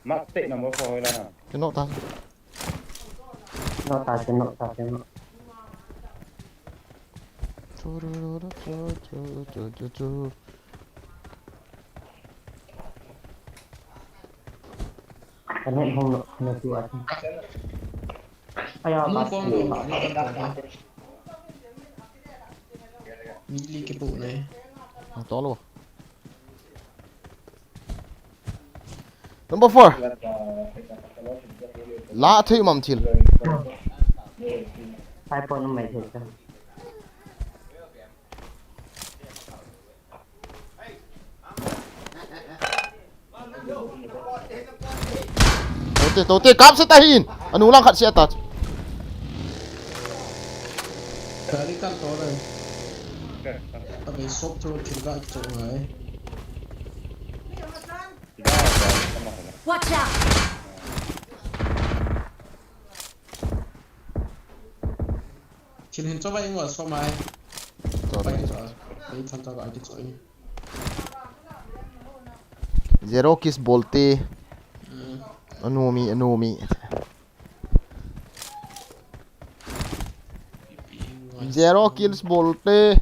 Mak te number four hoi la na. Kino ta. Kino ta, kino ta, kino. Chu, chu, chu, chu. Kanet hong no, no tu ati. Aya, nung pas kong tu. Nung pa ni kan pa ni. Ni li ke pu ne. Ang tolo. Number four. La thei mam thil. Five point number thil. Tote, tote, kap se tahin. Anu lang khat se atat. Kali kan to dai. Abe sop to thil ga to ngai. Watch out! Thil hin cho vai ngo so mai. Cho vai cho. Ei than ta vai cho. Zero kiss bolte. Hmm. Anumi, anumi. Zero kills bolte.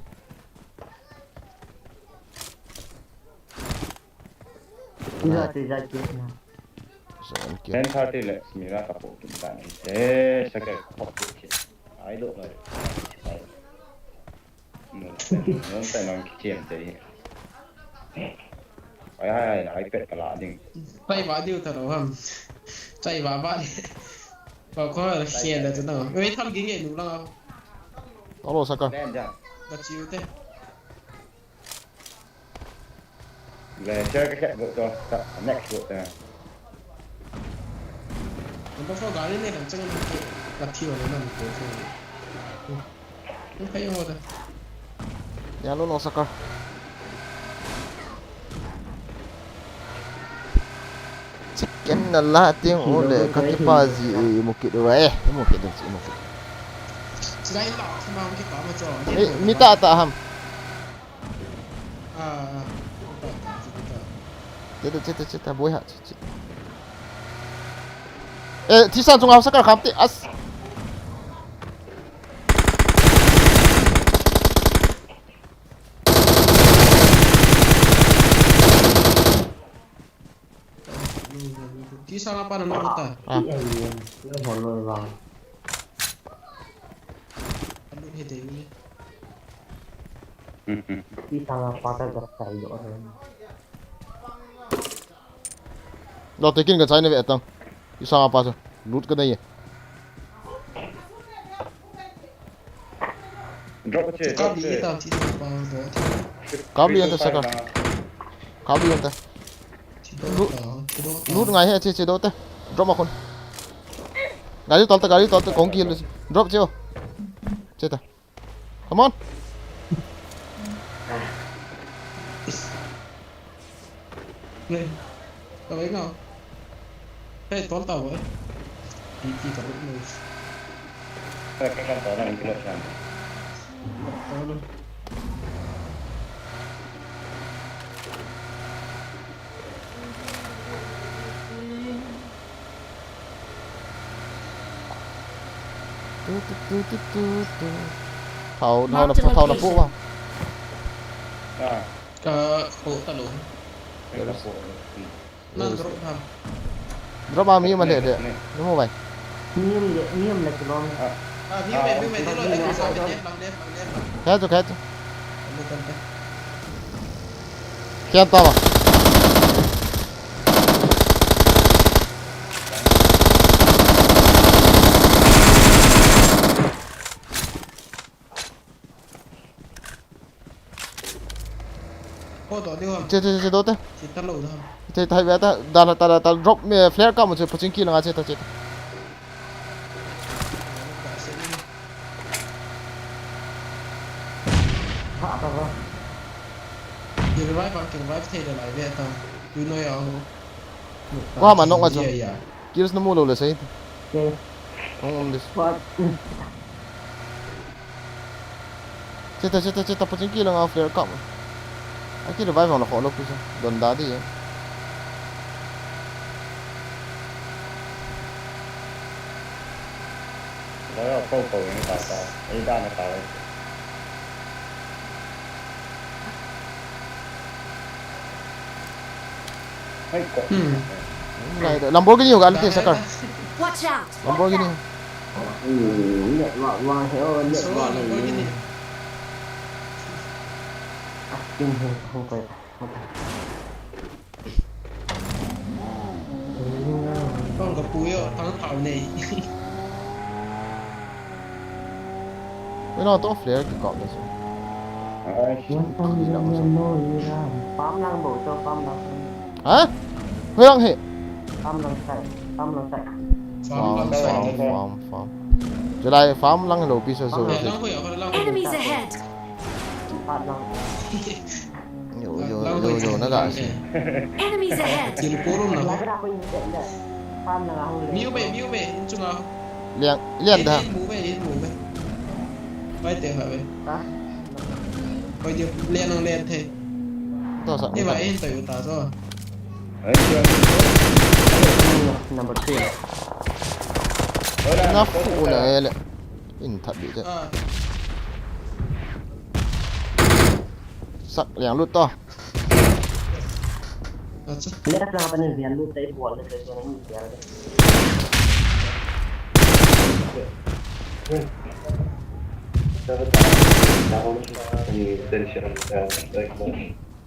Ija, ija, ija. Seven kill. Ten thirty le, mira ka po kin ta ni. Eh, second, po kin. I don't know. Nung tai nang kichiam te hi. Ai, ai, ai, iPad ka la ding. Tai va diu ta lo ham. Tai va va. Ba ko la khia da ta no. Ei tham ging e nu la. Alo saka. Len ja. Ka chiu te. Le share ka khat go to. Next go ta. Number four gari ne kan chang ke. Ka thiu le nan ko. Không thấy không rồi. Nhà lũ nó sao cơ? Chicken na la tiếng ô lệ các cái pa gì mù kịt rồi, mù kịt được, mù kịt. Ê, mi ta ta ham. Chết, chết, chết, chết, bối hả, chết, chết. Ê, thi san sung sao cơ khám tị, as. Ti sanga pa na na ta. Ah. Ti ai ni, na hon lo ba. Anu he de ni. Ti sanga pa ta ga sai lo. Lo te kin ka chai na ve tang. Ti sanga pa chu. Lut ka nei. Drop a che, drop che. Kap li ta, ti ta pa do. Kap li anta saka. Kap li anta. Ti do ta. Loot ngai he, che, che doh te. Drop ma khun. Gari tol ta, gari tol ta, kong kill. Drop che o. Che ta. Come on. Hey, tol ta bo. Iti ka bo. Tu, tu, tu, tu, tu, tu. Thao, thao na, thao na pu ba. Ah. Ka pu ta lo. Ka pu. Nang drop ham. Drop a mi ma le de. Ni mo bai. Niam le, niam le kilom. Ah, mi bai, mi bai, de lo, de lo, de lo, de lo. Kaya tu, kaya tu. Kaya tu ba. Che, che, che, doh te. Che, thai ve ta, da, da, da, da, drop me, flare kap mo che, paching ki langa che ta, che ta. Ki revive, ki revive thei le lai ve ta. Tu noi a. Ko ma nok nga chu. Kills na mu lou le sei. Hung um dis. Che ta, che ta, che ta, paching ki langa flare kap. A ki revive hong la kho lou pi sa. Don da di e. Lo yo, ko ko ni ta ta. Ei da na ta. Lamborghini hoga, ante sakar. Watch out! Lamborghini. Lamborghini. Kong ka pu yo, tang thau nei. Ui, no, to flare ki kap le su. Ai, shi. Pam lang bo, to pam lang. Ha? Hui lang he. Pam lang sai, pam lang sai. Farm, farm, farm, farm. July farm lang lo pi so so. Enemies ahead. Pam lang. Yo, yo, yo, yo, na ga si. Enemies ahead. Kil ko rum na. Miu be, miu be, in chunga. Lian, lian da. In mu be, in mu be. Pai te ha be. Pai te lian ang lian the. To sa. Ni ba in to yu ta so. Number three. Na fu na ele. In that bi te. Sak liang lut to. Left lang pa ni vian lut tai bol le so ni vian.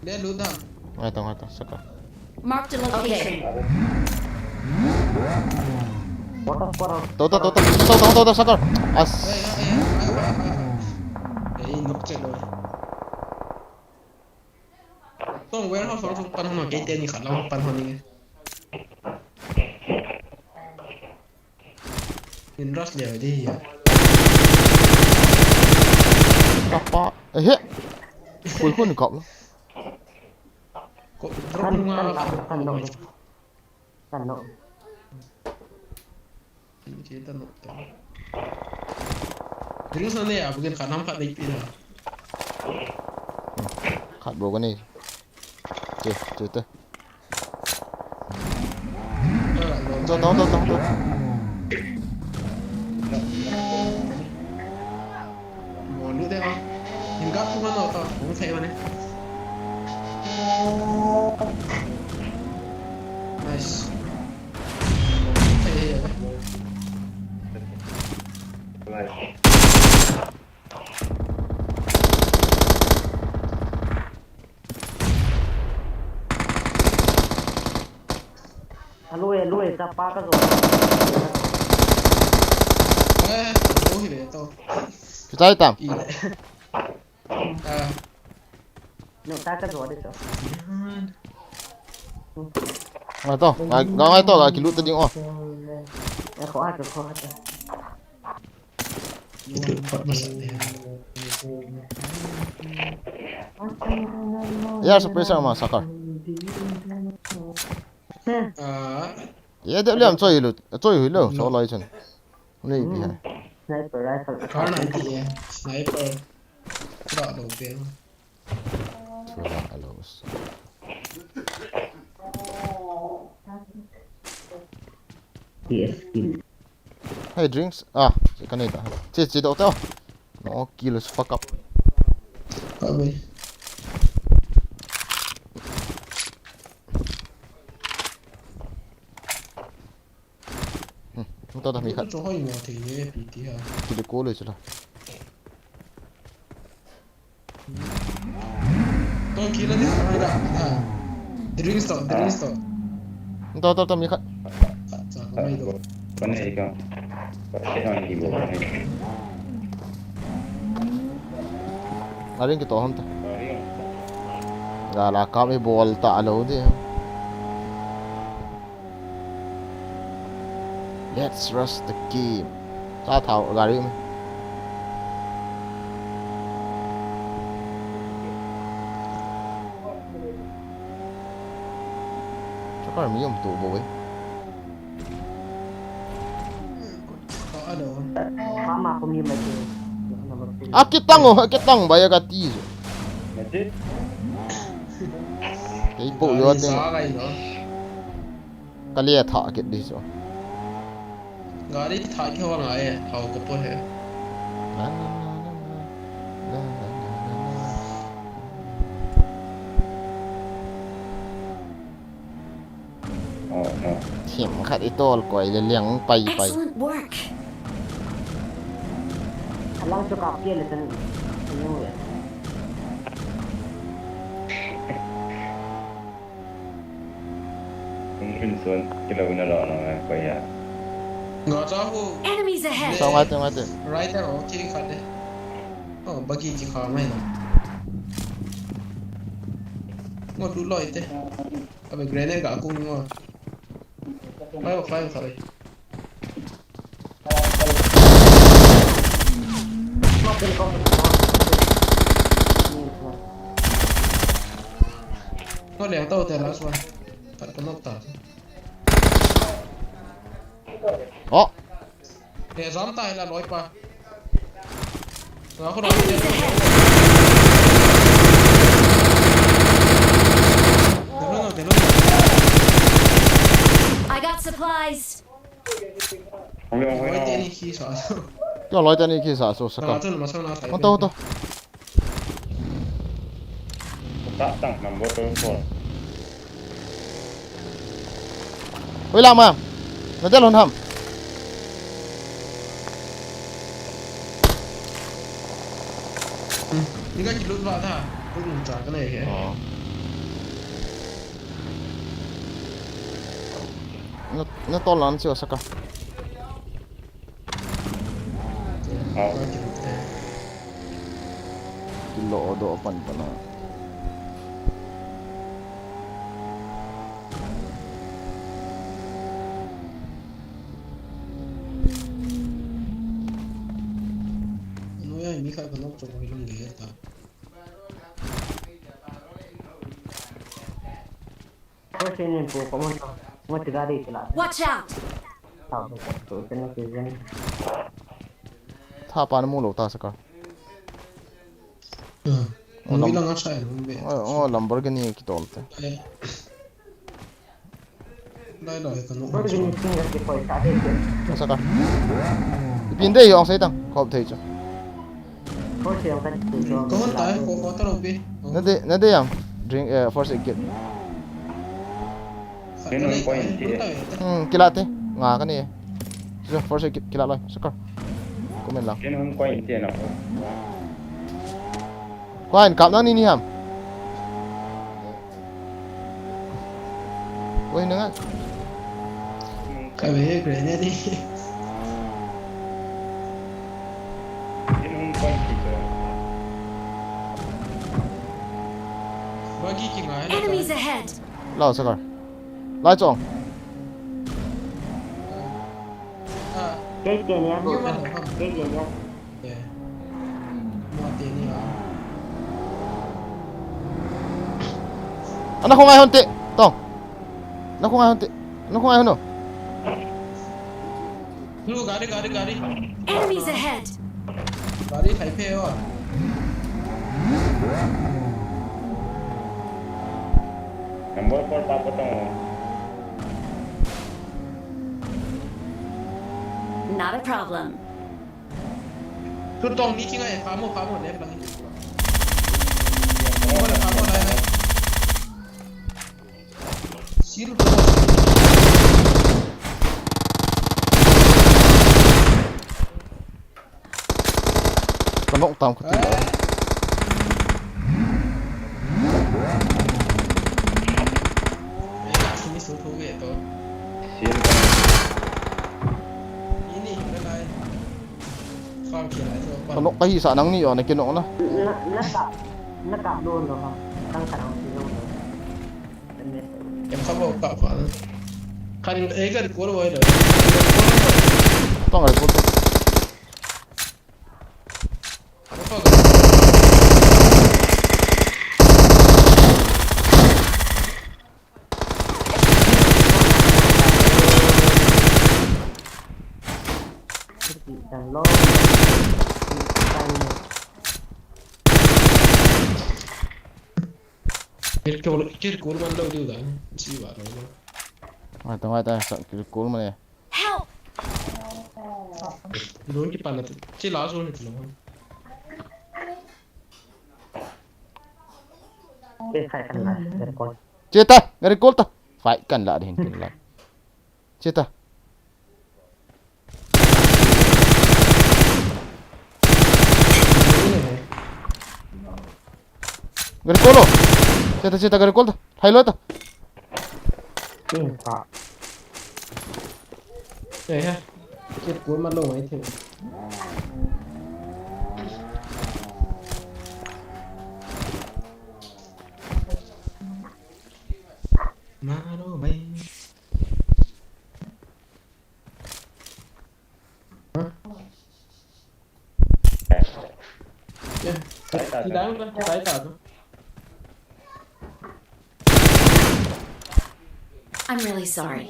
Le lut da. Ngai tong, ngai tong, saka. Marked a location. Tota, tota, tota, tota, saka. As. Ei, ei, ei, ei, ei, ei, ei, nok che lo. Tong warehouse hung pan hon, kei teni khat lang pan hon ni. In rush le di ya. Kapa. Eh, he. Koi kon kap lo. Ko drop kan, nga kan, kan, kan, kan, kan. Drinks na ne, abu gen khanam khat nei pi na. Khat bo ka nei. Che, che te. To, to, to, to, to. Mo lu de ma. Hin ka pu ma no to, mo thei ma ne. Nice. Alo, alo, sa pa ka zo. Eh, to hi ve to. Kitai tam. I le. Ah. No, ta ka zo de to. Yan. Ngai to, ngai, ngai, ngai to, ga kilut ta ding o. Ngai ko a to, ko a to. Itu pat masa dia. Ya, suppressor ma, Sakar. Ah, Ya, de liam choi lu, choi hui lo, so loi chun. Ni pi hai. Sniper rifle. kar na ki e, sniper. Ba lo pe. Chula alos. Yes, kill. Hey, drinks. Ah, si kanita. Si, si doktor. No, kill us fuck up. Ka bai. Hmm, to ta mi khat. Cho hoi mo thei e, pi ti ha. Kill ko le chula. To kill a di ha, ha. Drinks to, drinks to. To, to, to, mi khat. Cha ko mai do. Kone ika. Kone ika. Aring ki to ham ta. Ga la kam i bol ta lo di. Let's rush the game. Ta thao gari me. Chakar mi um tu bo we. Ka alo. Mama ko mi mai ke. Akitang o, akitang ba ya ka ti. Mati? Kei po yo te. Sa kai lo. Ka le tha kit di so. Gari tha ki ho ngai e, thao ko po he. Oh, no. Thim khat i tol koi le liang pai pai. Excellent work. Alang chu ka pia le tan. Ayun ya. Kung rin sun, kilo na lo na ko ya. Nga cha ho. Enemies ahead. Sa ngai te ngai te. Rider o ki khat de. Oh, bagi ki kha mai na. Ngo du loi te. Abe grenade ga kung ngo. Fire, fire, fire. Ko leng tau te last one. Pat ko nok ta. Oh, He jam ta hila loi pa. Nga ko loi. Te lo, te lo. I got supplies. Hong yong, hong Loi te yong. Ni khi sa. kyo loi ta ni ki sa so sa Nga ka. chun ma sa na sai. Ho to, ho to. Ta tang number four. Oi la ma. Na del hon ham. Ni ka ki lut ba ta. Ko ni cha ka nei he. Oh. Na, na tol lan si o sa ka. Oh. Kilo o do pan pan na. No ya mi kha ka nok cho ko hi lung le ta. Ko se nin pu ko mo. Mo ti ga de ti la. Watch out! Ta ko ko te na ke jen. Tha pa na mu lo ta sa ka. Nui lang a sai nung be. Oh, oh, Lamborghini ki tol te. Dai dai ka no. Ko ni singa ke ko ta de. Sa ka. Ipin de yong sai tang. Khop thei chu. Ko se ka ti jo. Ko hon ta ko ko ta lo be. Na de, na de yang. Drink, eh, first aid kit. Ken hon ko in ti. Hmm, kila te. Nga ka ni. Sa first aid kit kila loi. Sa ka. Comment lang. Ken hon ko in ti na. Ko in kap na ni ni ham. Ko in nga. Ka be grenade. Ken hon ko in ti. Bagi ki ngai. Enemies ahead! Lao sa ka. Lai chong. Kei kei nia. Kei kei nia. Ana khong ai hon te. Tong. Na khong ai hon te. Na khong ai hon no. Lu gari gari gari. Enemies ahead! Gari khai phe wa. Number four pa potong. Not a problem. Tutong ni chinga e, pamo pamo lem lang. Pamo la pamo la. Sil to. Ka nok tam ka ti. Ini susu tu gitu. Sil. Ini hilang lai. Farm kira itu. Ka nok ka hi sa nang ni yo na ki nok na. Na na ka na ka lo lo ha. Tang ka ang si lo lo. Em kabo ka pa. Kan eh kan kulo wai lo. Tong ai ko. Ti dan lo. Ti dan lo. Kir kol kir kol man lo diu dan. Si ba lo. Mai ta mai ta sa ki ko ma ne. Help! Don ki pa na. Ki la so ni lo. Kei khai kan la. Kei kol. Che ta, gari kol ta. Fai kan la de hin kin la. Che ta. Gari kol lo. Che ta, che ta, gari kol ta. Hai lo ta. Ti ka. Eh ha. Kir kol man lo wai the. Maro bai. I'm really sorry.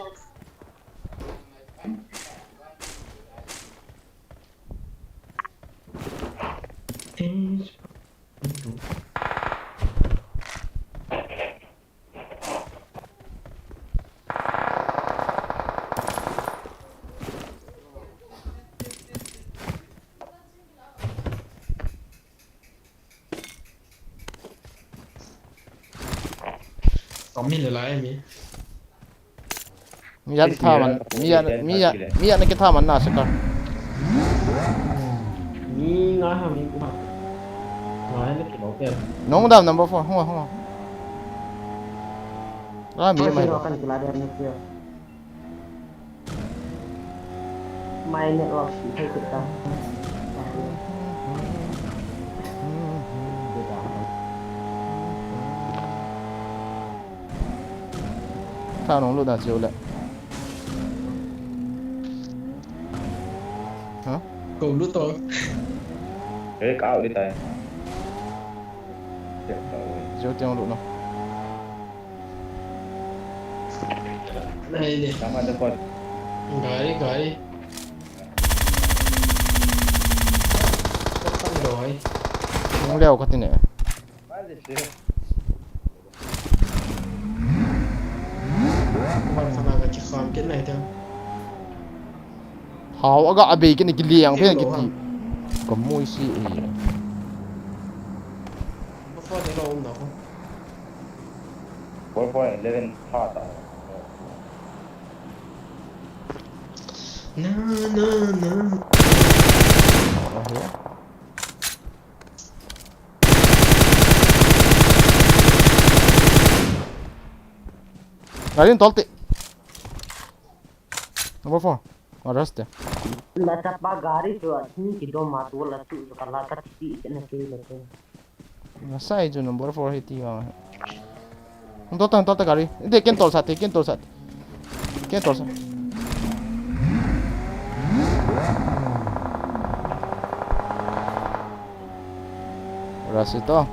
Kami le lai mi. Mi yan tha man, mi yan, mi yan, mi yan ki tha man na sa ka. Ni nga ha mi ku ha. Nga ha ni ki lo ke. Nong dam number four, hong hong. Ra mi mai. Kan kila dia ni kio. Mai network si thei kit ta. Tha nong lut na chiu le. Ha? Ko lut to. Eh, ka out di tai. Chiu tiang lut no. Nei ni. Sama da pot. Gari gari. Kan lo ai. Nong leo ka ti ne. Mali si. Wan sana ka chi kham ken nai ta. Hao aga abe kini ki liang phe ki ti. Ka moi si e. Ba fa de lo um da ko. Four four eleven tha ta. Na na na. Gari in tol te. Number four. Arrest te. La chapa gari chu a ni ki do ma tu la chu ka la ka ti ti na ke le ke. Nasa ai chu number four hi ti vang. Hung tol ta, hung tol ta gari. Inde ken tol sat te, ken tol sat te. Kei tor sa. Rasito.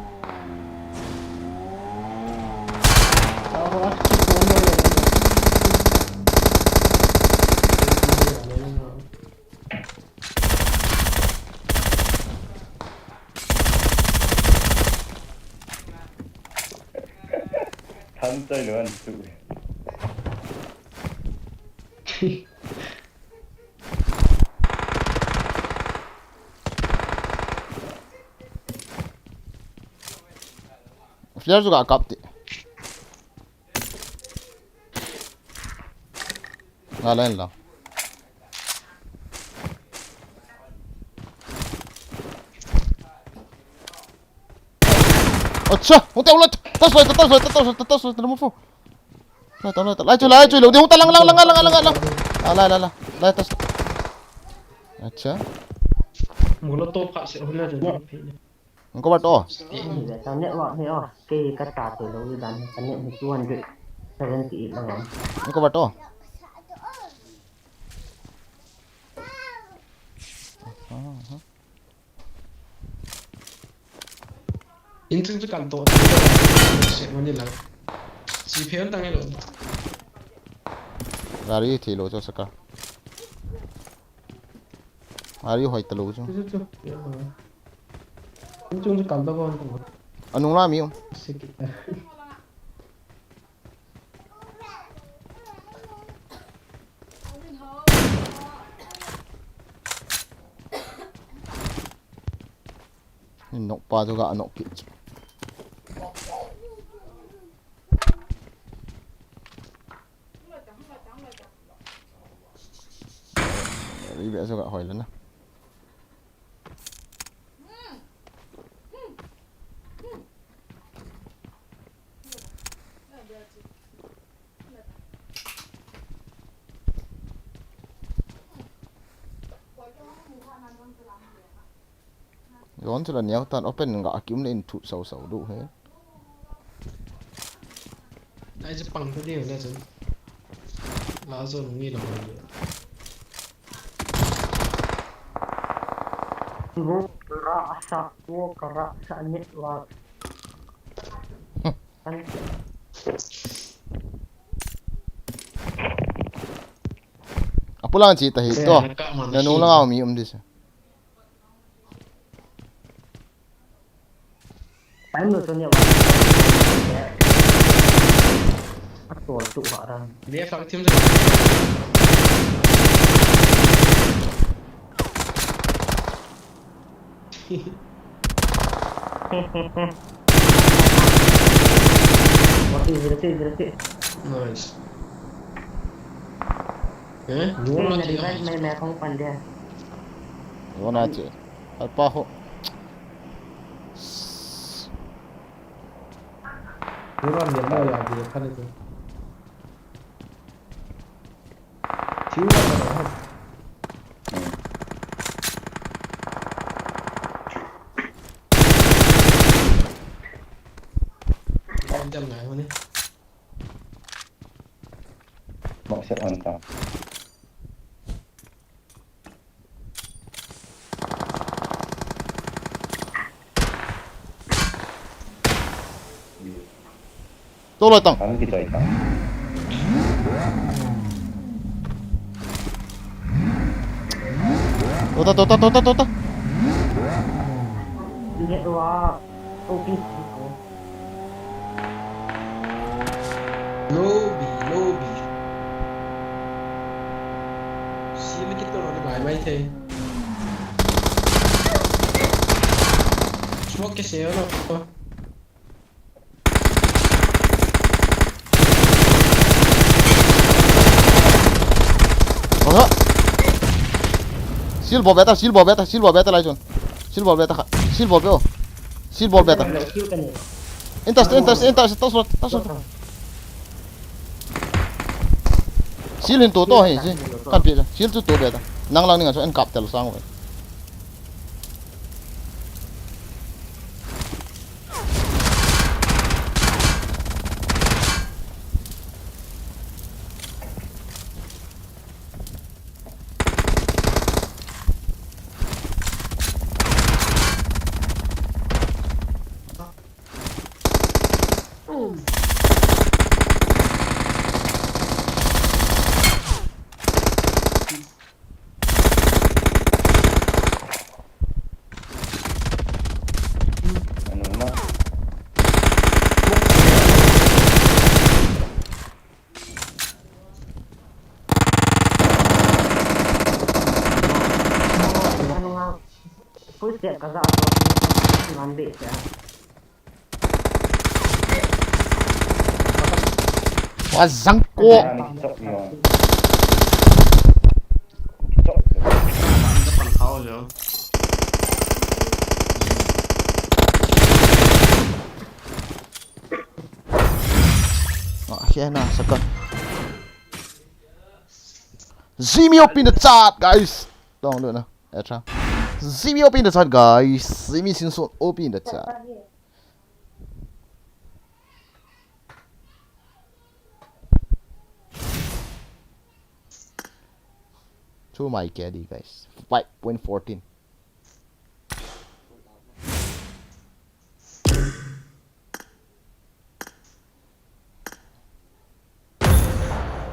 Tham chai lo an tu. Flare chu ga kap ti. Nga line lang. Acha, hung te, hung lai, tas lai, tas lai, tas lai, tas lai, tas lai, tas lai, mo fo. Lai, tas lai, tas lai, chu, lai, chu, lo, de, hung ta, lang, lang, lang. Ah, lai, lai, lai, lai, tas. Acha. Molotov kha se, hung lai, chu. Ang cover to. Ni ve ta network hi o. Kei ka ta te lo ni dan. Ka net hi two hundred seventy eight lang. Ang cover to. Aha, aha. In chung chu kan to. Se mani lang. Si phe an tang e lo. Gari thi lo cho saka. Ari hoi ta lo chu. Chu, chu, chu. Chung chu kam ta ko. Anung la mi um. Sikit. Nok pa chu ga nok kit chu. Ri be chu ga hoi le na. Yon chu la niau tan open nga akim le in thu sau sau du he. Ai chu pang ta ding le chun. La zon ngi lo. Wo kara sa, wo kara sa network. Apulang chi ta hi to. Na nu lang au mi um dis. Time lo to ni wa. Ato tu ha ra. Left flank team. Nice. Eh? Revive me, me kong pan dia. Alpa ho. Revive me, mo ya dia, kan itu. Toloi tang. Ang kita ita. Tota, tota, tota, tota. Ini dua. O P C ko. Lobby, lobby. Sila kita orang ni bye bye te. Smoke ke se, no? Oho. Shield bol beta, shield bol beta, shield bol beta lai chun. Shield bol beta kha. Shield bol be o. Shield bol beta. Intas, intas, intas, tas lo, tas lo. Shield hin to to hi, si. Kan pi. Shield chu to beta. Nang lang ning a chu en kap tel sang ve. Tia ka za to. Ngan be tia. Wa zang ko. Ani chok ni ong. Chok. Ang ka pan tao jo. Ah, here na, second. Zimi open the chat, guys. Don't do na. Etra. Zimi open the chat, guys. Zimi Sinson open the chat. To my K D, guys. Five point fourteen.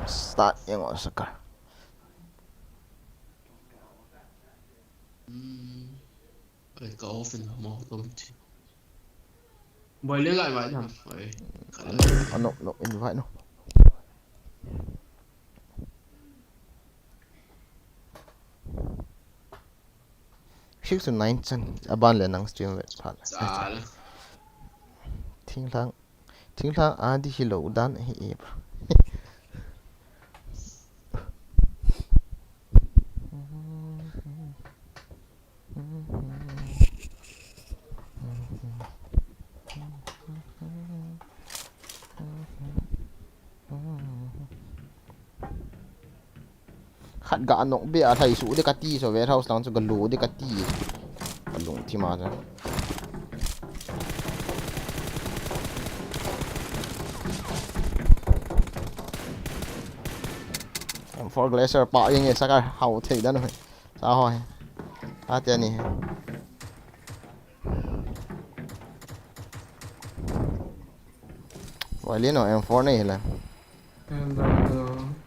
Start yang o saka. Hmm. Ai, ka off in mo ko ti. Boy le lai vai nam. Ai. Ano, no, invite no. Six to nine chan, aban le nang stream vet phat. Sal. Thinglhang, thinglhang adi hilou dan hi e bro. Khat ga nok be a lhai su de kati, so warehouse lang chu ga lu de kati. Ka lungthim a chu. M four Glacier pa ing e saka hao thei dan. Sa ho he. Ate ani he. Walin o M four nei hile.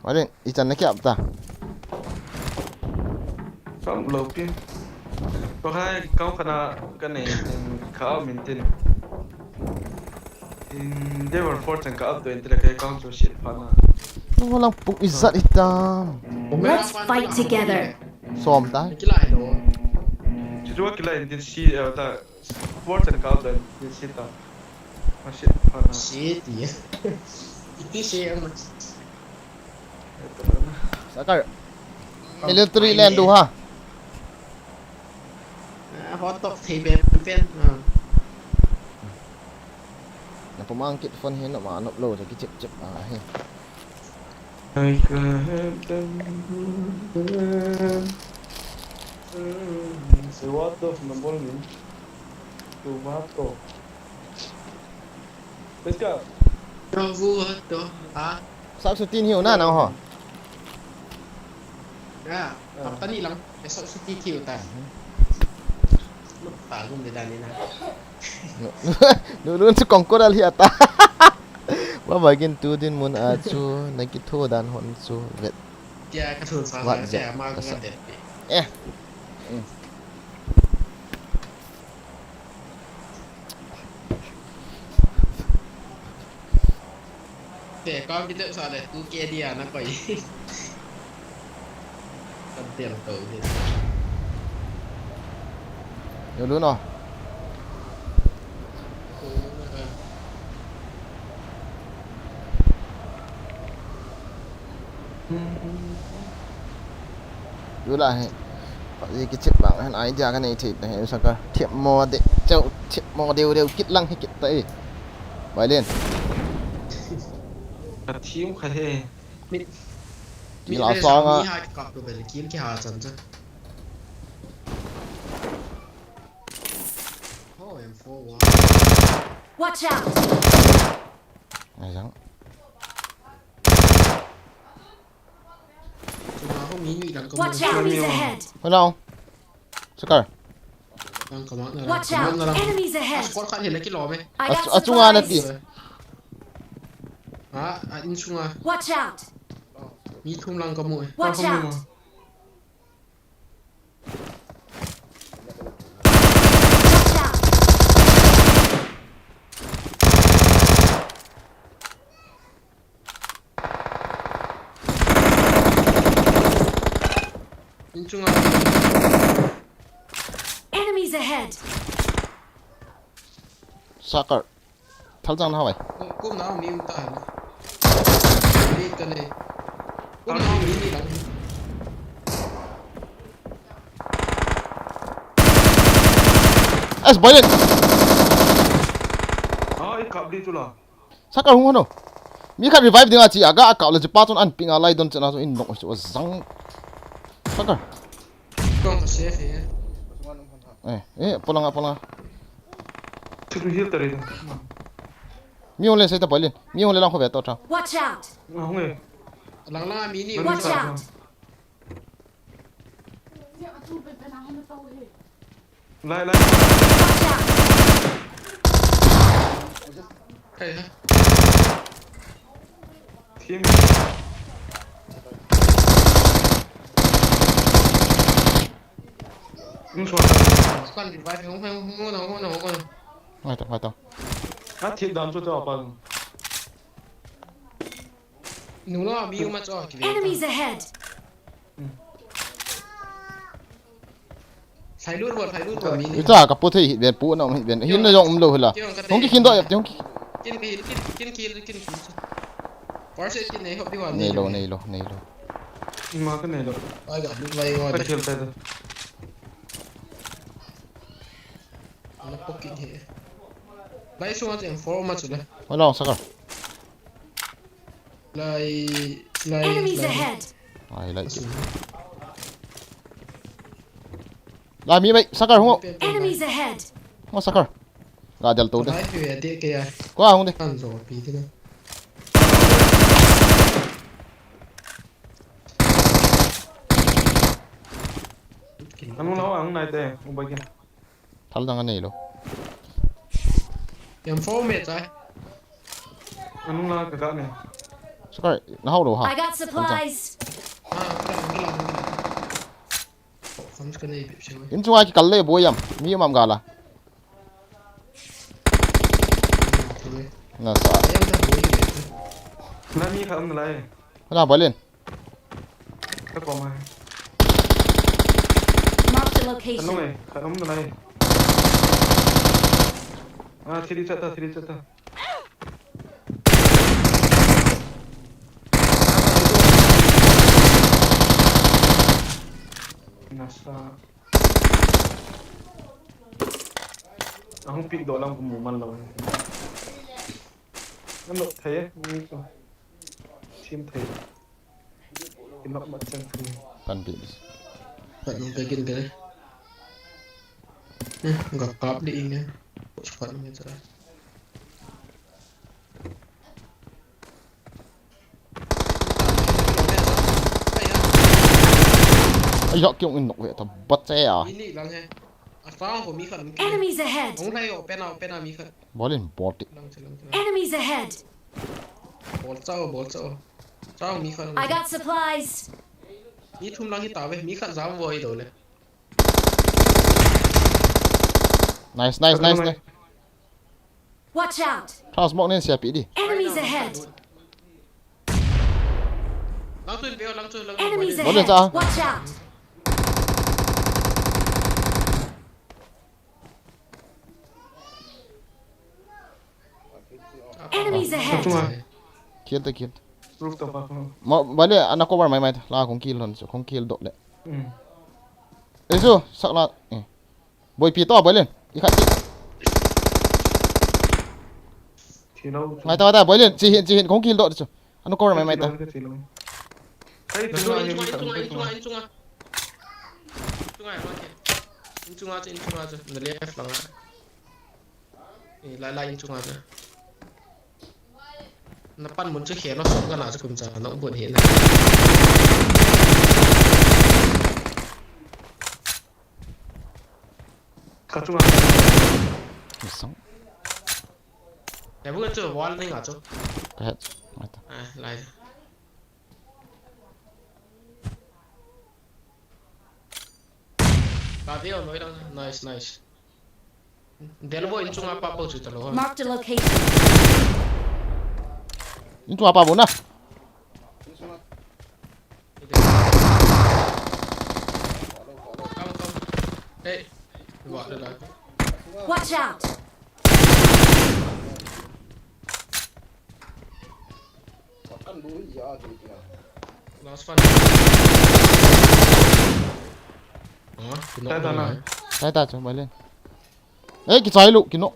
Walin, ichan na kiap ta. Sam lo pi. Ko hai kau kana kanei tin kau min tin. In Devil Fortune ka up to entry ka account chu shit pha na. Nung lang pung izat itam. Let's fight together. Som ta. Kilai do. Chu chu kilai din si, eh, ta. Fortune ka up to entry si ta. Ah, shit pha na. Shit, yeah. Iti si ang. Sakar. Military land du ha. Ah, hot top thei pen pen. Ah. Na pumang kit phone hi na ma nop lo ja ki chip chip a hi. Ai ka hem tem. Se what of number ni. Tu what of. Let's go. Tomato, ha? Sap su tin hiu na nang ho. Ya, ah. Tap tani lang. Ya, sap su ti hiu ta. Mhm. Lu ta gum de dan ni na. Nu, nu, nu, nu, su kong ko dal hi ata. Ba ba gin tu din mun a chu, na ki thu dan hon chu vet. Ya, ka thu sa sa, ya, ma ka det. Eh. Mm. Te, kau kiti sa le, two K dia na koi. Ka del to hi. Yo lu no. Tula hi. Ki chip lang han idea ka nei thei hi saka. Thip mo de. Chau thip mo deu deu kit lang hi kit ta e. Bai len. Ka thim kha he. Mi, mi la song a. Mi ha ki kap to bel ki ki ha chan chan. Oh, M four one. Watch out! Ai jang. Chunga ho mi ni lang ka. Watch out! Enemies ahead! Hello. Sakar. Lang ka ma na. Watch out! Enemies ahead! Squad khat hi la ki lo me. I got supplies. Achunga na ti. Ha, a in chunga. Watch out! Mi thum lang ka mu e. Watch out! Inchunga. Enemies Enemies ahead. Sakar. Thal jang na hawai. Kum na mi um ta na. Ni ta ne. Kum na mi ni lang. As, boilin. Ai, kap di tu la. Sakar hung hano. Mi khat revive dinga chi aga akap le chi pa chun an ping a lai don chena chu in nok chu zang. Sakar. Kong ka safe he. Eh, eh, polanga, polanga. Chu heal tari. Mi hung le sei ta boilin. Mi hung le lang kho ve to tha. Watch out. Nga hung e. Lang lang mi ni. Watch out. Lai, lai. Watch out. Hey, ha. Team. Hung suat. Kan revive, hung, hung, hung, hung, hung, hung. Ngai ta, ngai ta. A thip dan chu chu pa. Nu lo, mi uma cho ki ve. Enemies ahead. Sai lut bol, sai lut bol mi ni. Ita ka pu thei hit ben, pu na um hit ben. Hin na jong um lo hila. Hung ki kin do yap, hung ki. Kin ki, kin, kin ki, kin ki. Por se kin nei hop di wan. Nei lo, nei lo, nei lo. Ma ka nei lo. Ai ga lut vai wa. Ka khel ta. Ana pocket he. Lai sunga cheng for ma chu le. Wala Sakar. Lai, lai, Enemies lai. Ahead. Ai, lai. Asu. La mi mai, Sakar hung. Enemies ahead. Mo Sakar. Ga del to de. Lai pi ve de ke ya. Ko hung de. Kan zo pi de na. Anu lo ang nai te, u ba ke. Thal dang anei lou. Em four me chai. Anung la ka ga ne. Sakar, na hao lou ha. I got supplies. Ah, ka la, ka la, ka la. Kham ka nei bep se. In chunga kikal le boi am. Mi um am gala. Na sa. Em da boi le. Na mi kha um lai. Na balen. Ka ko ma. Marked a location. Ka nung e, ka nung na lai. Ah, three chat ta, three chat ta. Nasa. Ahung pick doh lang ko mu man lou. Ano thei e, ni ko. Sim thei. Kinok mat chang thei. Pan pi. Pat nung ka gin ka. Eh, ga kap di ing e. Pat nung e cha. Ai, ya, kiong in nok ve ta, bat che a. Ini lang he. Asang ko mi khat. Enemies ahead. Hung lai o, pena, pena mi khat. Bolin, bot. Lang che, lang che, lang. Enemies ahead. Bol chao, bol chao. Chao mi khat. I got supplies. Mi thum lang hi ta ve, mi khat jam voi do le. Nice, nice, nice, nice. Watch out! Thao smoke nen sia pi di. Enemies ahead! Lang chun peo, lang chun, lang chun. Enemies ahead! Watch out! Enemies ahead! Kill ta, kill. Rooftop a. Ma, bale, ana cover mai mai ta. La kong kill hon, so kong kill doh le. Hmm. Esu, sak la. Eh. Boipi to, boilin. Ikhat ti. Thilo. Ngai ta, ta, boilin. Chi hin, chi hin, kong kill doh chu. Anu cover mai mai ta. Thilo, thilo. Ai, inchunga, inchunga, inchunga, inchunga. Inchunga, inchunga, inchunga. Inchunga chu, inchunga chu. Na left lang a. Eh, lai, lai, inchunga chu. Na pan mun chu khe lo, so ka na chu kum cha na um bun he na. Ka chunga. Misang. Ya bu chu wall ni nga chu. Ka het. Mata. Ah, lai. Ka view noi lang. Nice, nice. Delvo inchunga pa po chu ta lo. Marked a location. Inchunga pa po na. Come, come. Hey. Watch out! Last one. Tua ta chu, bai len. Eh, kichai lou, kino.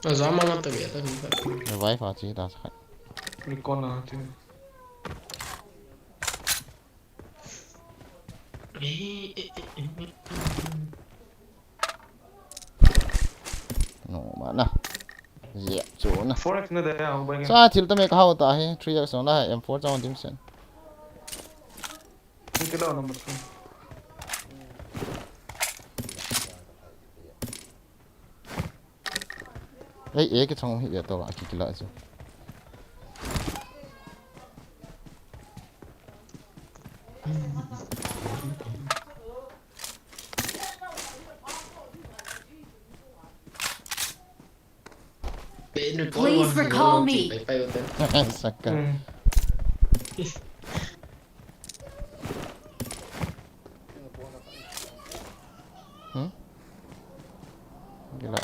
Revive a chi ta sa. No, mana. Yep, chu na. Four X na de ya, hung bai nge. Sa thil ta me ka hau ta hi, three X na, M four chang dim sen. Hung kila number two. Ei, ei, kichang hi ya to ba, kikila chu. Please recall me. Saka. Hmm? Gila.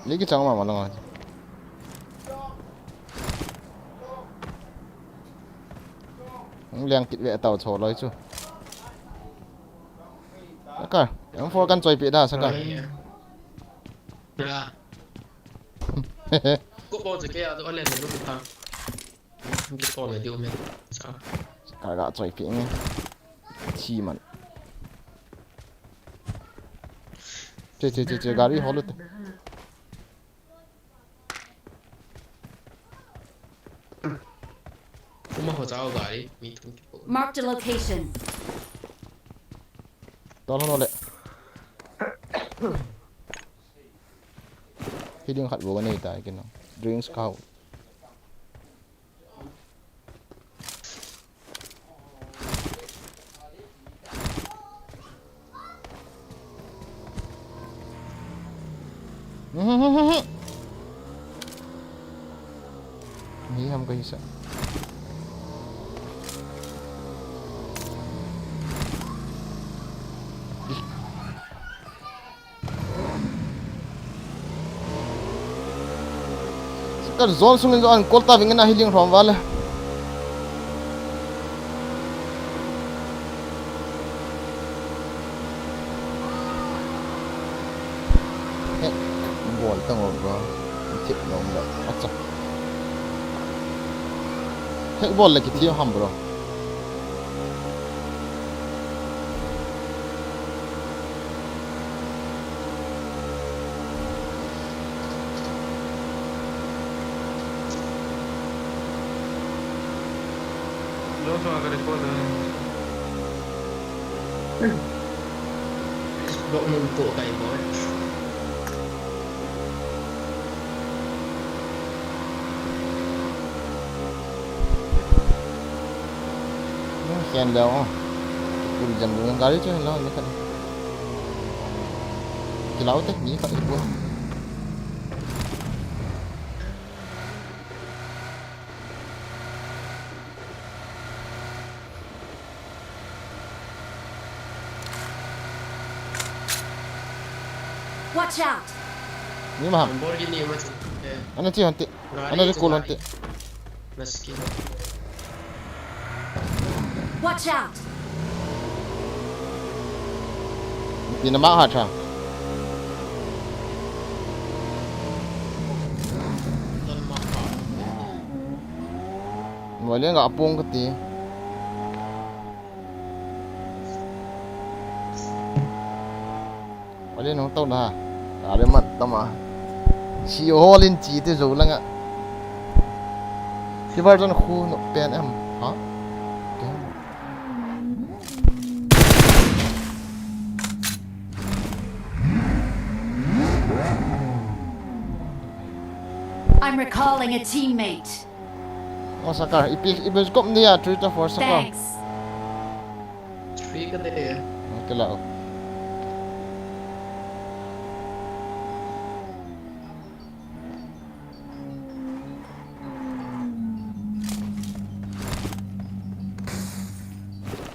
Liki chang ma ma lang. Hung liang kit ve tau cho loi chu. Saka, M four kan choi pi da, Saka. Ai. Ya. Ko po che ke a to le lu ta. Ke to le diu me. Sa. Saka ga choi pi nge. Chi man. Che, che, che, che, gari holu te. Kuma ho chao gari, mi thum ki po. Marked a location. Tol ho le. Hiding khat bo ka nei ta kino. Drinks kau. Ni ham ka hisa. Ka zone sungin zone kol ta vingin a healing rom vale. He, bol tang o bro. Thip nom le. Acha. He, bol le kithi ham bro. Lo to aga record. Bok mun po kai boy. Khen leo. Kul jam ding gari chu lo ni khat. Kilau te ni khat ipu. Watch out! Ni ma. Lamborghini ma chu. Eh. Ana chi hon te. Gari ana chu recall hon te. Gari. Na skin. Watch out! Pi na ma ha cha. Don ma pa. Mo le nga apung ka ti. Wale nung tau na. Are mat tama. Si holin chi te zo langa. Silver zone khu no pen em. Ha? Ken. I'm recalling a teammate. O Saka, ipi, ipi scope ni a three to four Saka. Thanks. Three ka de. Okay la.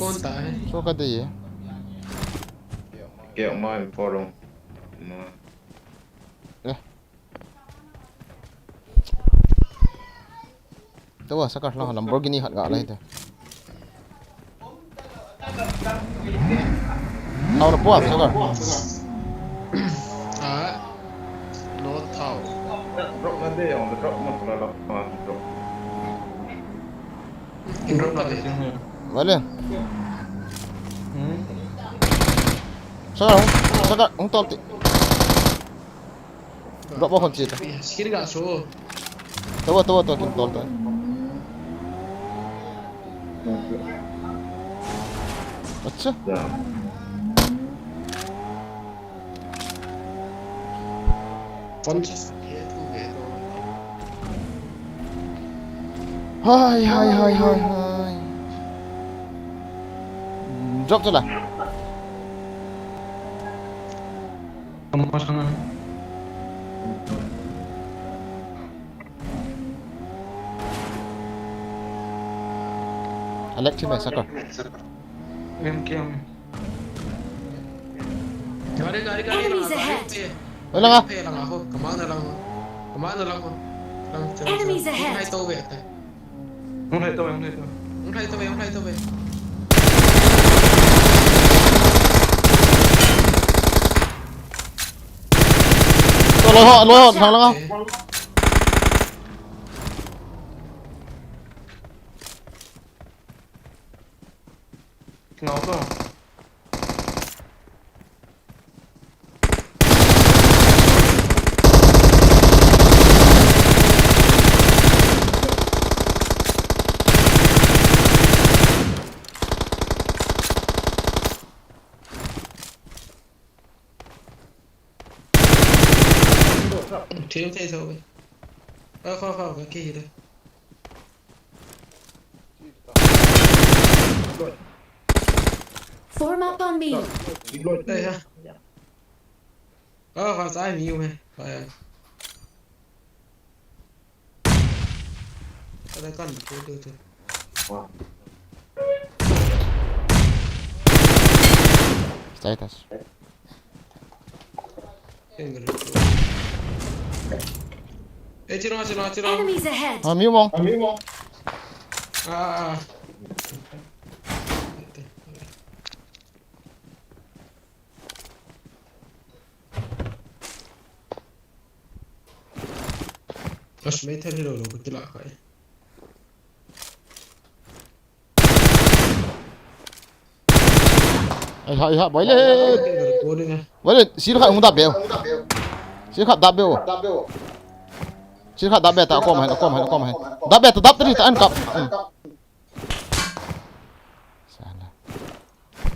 kon ta hai. So ka dei e. Kei ma in por rong. Ma. Eh. Tua, Sakar, lang Lamborghini khat ga lai te. Nau na pua, Sakar. Ah, no thau. Drop na de, on the drop na pula la, drop. In drop na de. Vale. Hmm. Sakar, Sakar, hung top ti. Drop a kon chi ta. Skill ga so. Tawa, tawa, tawa, kin tol ta. Acha. Phone se. Hai, hai, hai, hai, hai. Drop tu la. Alek team hai, Sakar. Em, em. Gari, gari, gari. Enemies ahead. Oi, langa. Langa ho. Kamang na lang ho. Kamang na lang ho. Lang, lang, lang. Enemies ahead. Hai to ve. Hung hai to ve, hung hai to ve. Hung hai to ve, hung hai to ve. To loi ho, loi ho, thang langa. Ngau to. Thil thei thou. Ơ, kho, kho, kho, kho, kho. Form up on me. Đây ha. Ơ, kho sai mi u he. Kho ya. Ada kan, tu, tu, tu. Status. Enggak. Eh, chiro, chiro, chiro. Enemies ahead! Ah, mi mong. Ah, ah, ah. As, may thali lo, lo, kutila ka eh. Ai ha, ai ha, boi le. Boi le, sil khat hung dap be. Sil khat dap be o. Sil khat dap be ta, kom hen, kom hen, kom hen. Dap be ta, dap ta di ta, an kap. Hmm. Sala.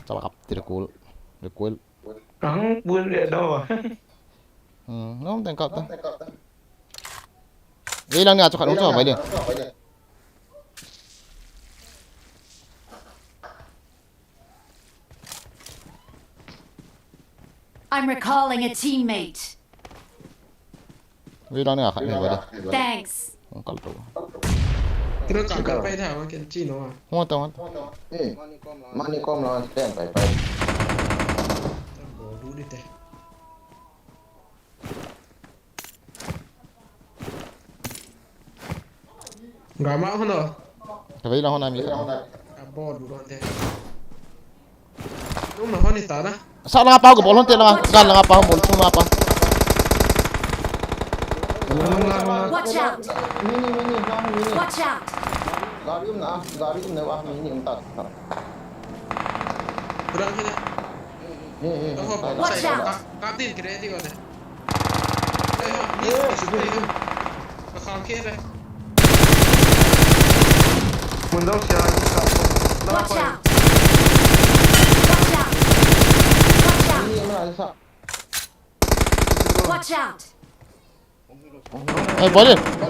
Chala kap ti recoil. Recoil. Kang bul le do. Hmm, nom teng kap ta. Ei lang ni a chu khat hung chu boi le. I'm recalling a teammate. Wei lang ni a khat ni boi le. Thanks. Hung kal to. Kira kal kal pai tha ma ken chi no. Hung ta, hung ta. Eh, mani kom la stand pai pai. Bo du di te. Gama hono. Ka vei la hona mi. Ka bol du ronte. Nung na honi ta na. Sa langa pa ko bol honte langa. Gan langa pa bol chung langa pa. Watch out! Mini, mini, mini. Watch out! Gari um na, gari um na, ah, mini um ta. Kurang kena. Eh, eh, eh, watch out! Ka, ka din kire di ko de. Ai ho, ni, eh, ni, eh, ka khang ke de. Mun dau sia, ka. Watch out! Watch out! Watch out! Ni, ma, sa. Watch out! Eh, bole. Sa,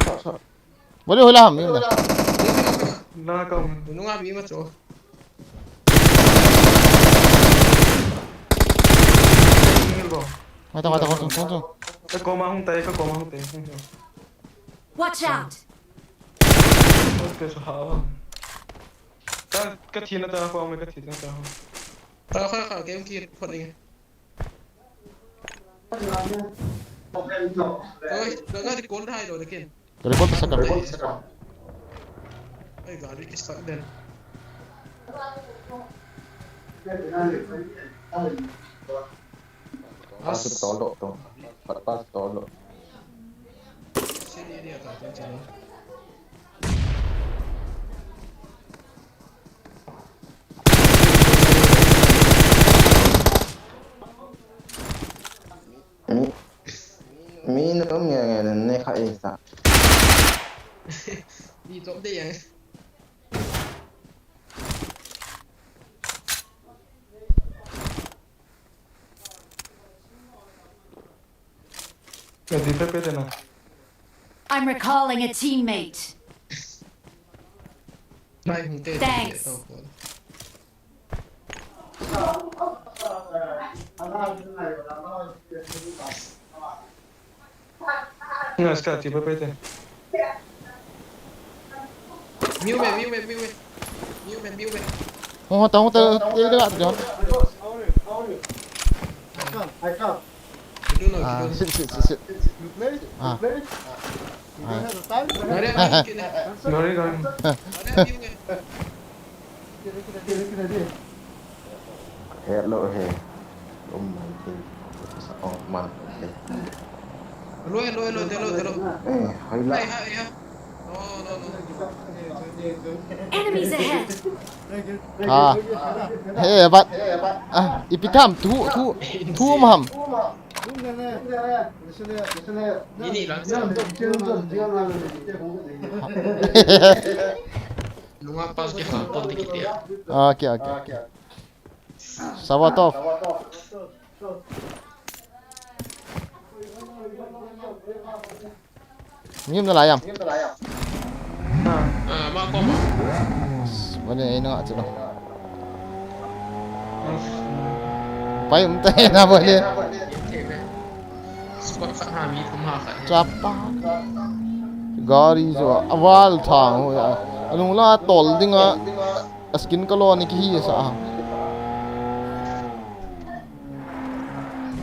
sa, sa. Bole, hola ham, yun na. Na ka. Nunga bi ma cho. Mata, mata, kontu, kontu. Ka koma hung tai, ka koma hung tai. Watch out! Ka so hawa. Ka, ka thina ta, ka me ka thina ta. Ka, ka, ka, game ki phot ni. Oi, ka, ka recall hai lo lekin. Recall ta sa ka. Ai, gari ki stuck den. Pass to lo to. Pass to lo. Sini area ta, ta, ta. Mi, mi na um nge nge ne kha e sa. Di top de yang. Ka di pe pe de na. I'm recalling a teammate. Thanks. Nga ska ti pa pa te. Miu me, miu me, miu me. Miu me, miu me. Hung ta, hung ta, te de la te. I come, I come. Ah, sit, sit, sit, sit. You play? Ah. You play? You don't have the time? Gari, gari, gari. Gari, gari. Hello, hey. Oh my God. Sa ong man. Hello, hello, hello, hello, hello. Eh, hai la. Hai, hai, hai. No, no, no. Enemies ahead. Ah. Hey, but, ah, ipi tham, thu, thu, thu maham. Ini lang. Nunga pas ke ha pon dikit ya. Okay, okay. Savatov. Mium na layam. Ah, ma ko ma. Bole, ino achu lo. Pai um te na bole. Squad khat ha mi thum ha khat. Chapa. Gari jo awal thang ho ya. Alung la tol dinga. A skin ka lo ni ki hi sa.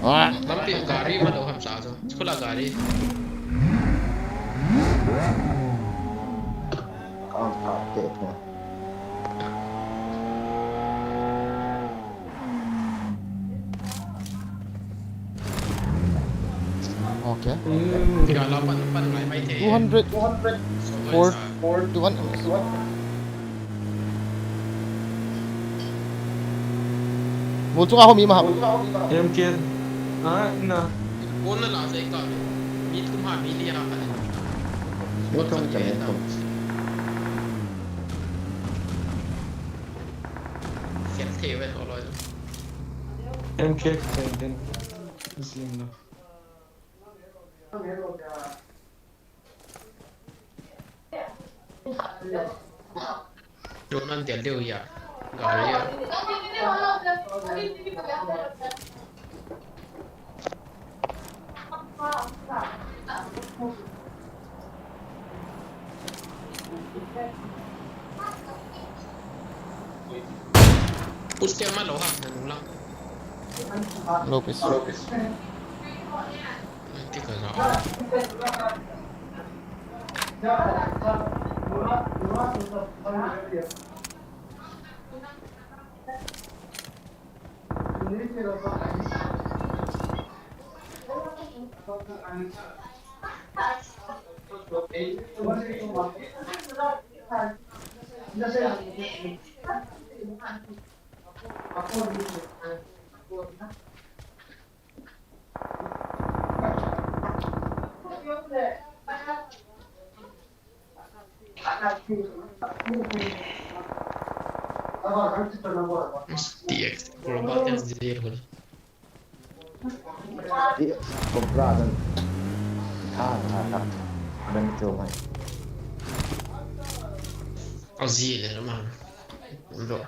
Ah. Lampi gari ma lo ham sa jo. Khula gari. Kampha te ko. Okay. Gala pan pan ngai mai the. Two hundred. Four. Two hundred. Mu chunga ho mi ma ha. M K. Ah, na. Kon na la jai ka. Mi thum ha mi li ha ka. Mi thum ka mi thum. Sian the ve lo lo. M K ten ten. Zim na. Drone an tel deu ya. Gari ya. Push ke ma lo ha, nung lang. Low pitch. Nanti ka za. T X, Cobra ten zero. T X, Cobra ten. Tha, tha, tha. Ben tu mai. Au zi le ma. Lo.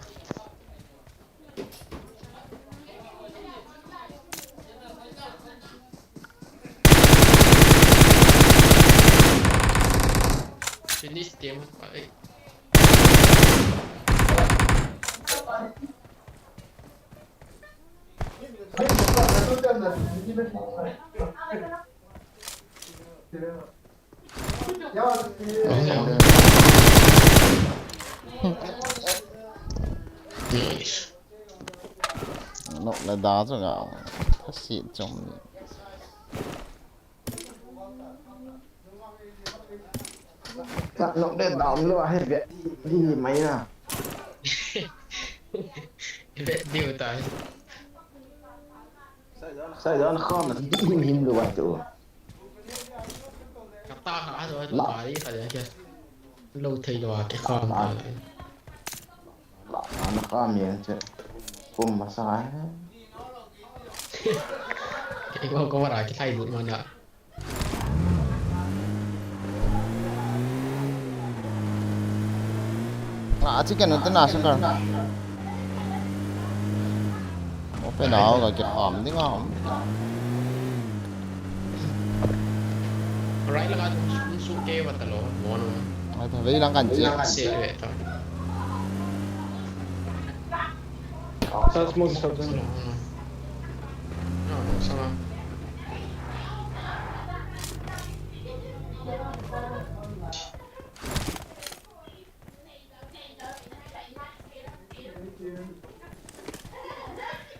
Finish them. Ai. Nice. Nok le da chu nga. Thasi chom ni. Ka nok le da um lo a he ve. Di mai na. Ve diu tai. Sai dan kham di him him lo wa tu. Ka ta kha a, lo, lo, la, pai kha le ke. Lo thei lo a ke kham ta le. La, ana kham yen che. Pum ma sa he. Ke ko ko ra ke thai bu ma na. Ah, chicken ante na sukar. Open a, ka ke kham ding a. Right lang a, su, su ke wa ta lo, mo no. Ai, ta vei lang kan che. Lang se ve ta. Sa smoke sa. No, no, sa.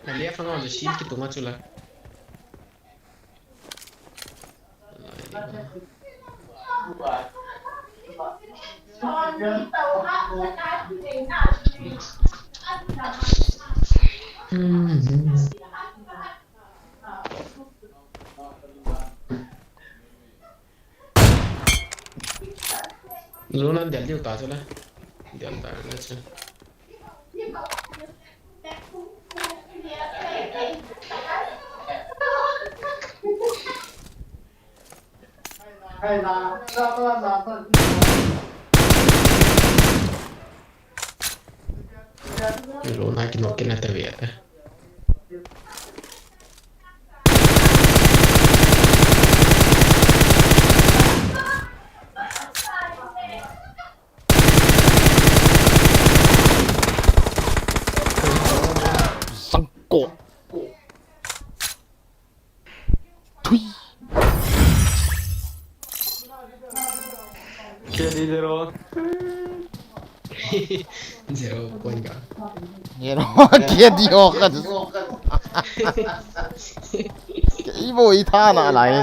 Na left a nga le shield kitunga chu la. Hmm. Zona del diu ta chu la. Del ta na chu. Zona ki nok ki na ta ve ta. Sangko. Thui. K D zero. Zero point ka. Zero, K D ho ka. Ibo i tha na lai.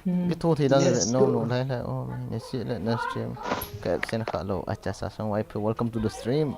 Cái thu thì đang luyện nô nô đây là ô, ngày xưa luyện livestream. Cái sen khá lâu, acha sa sang wipe, welcome to the stream.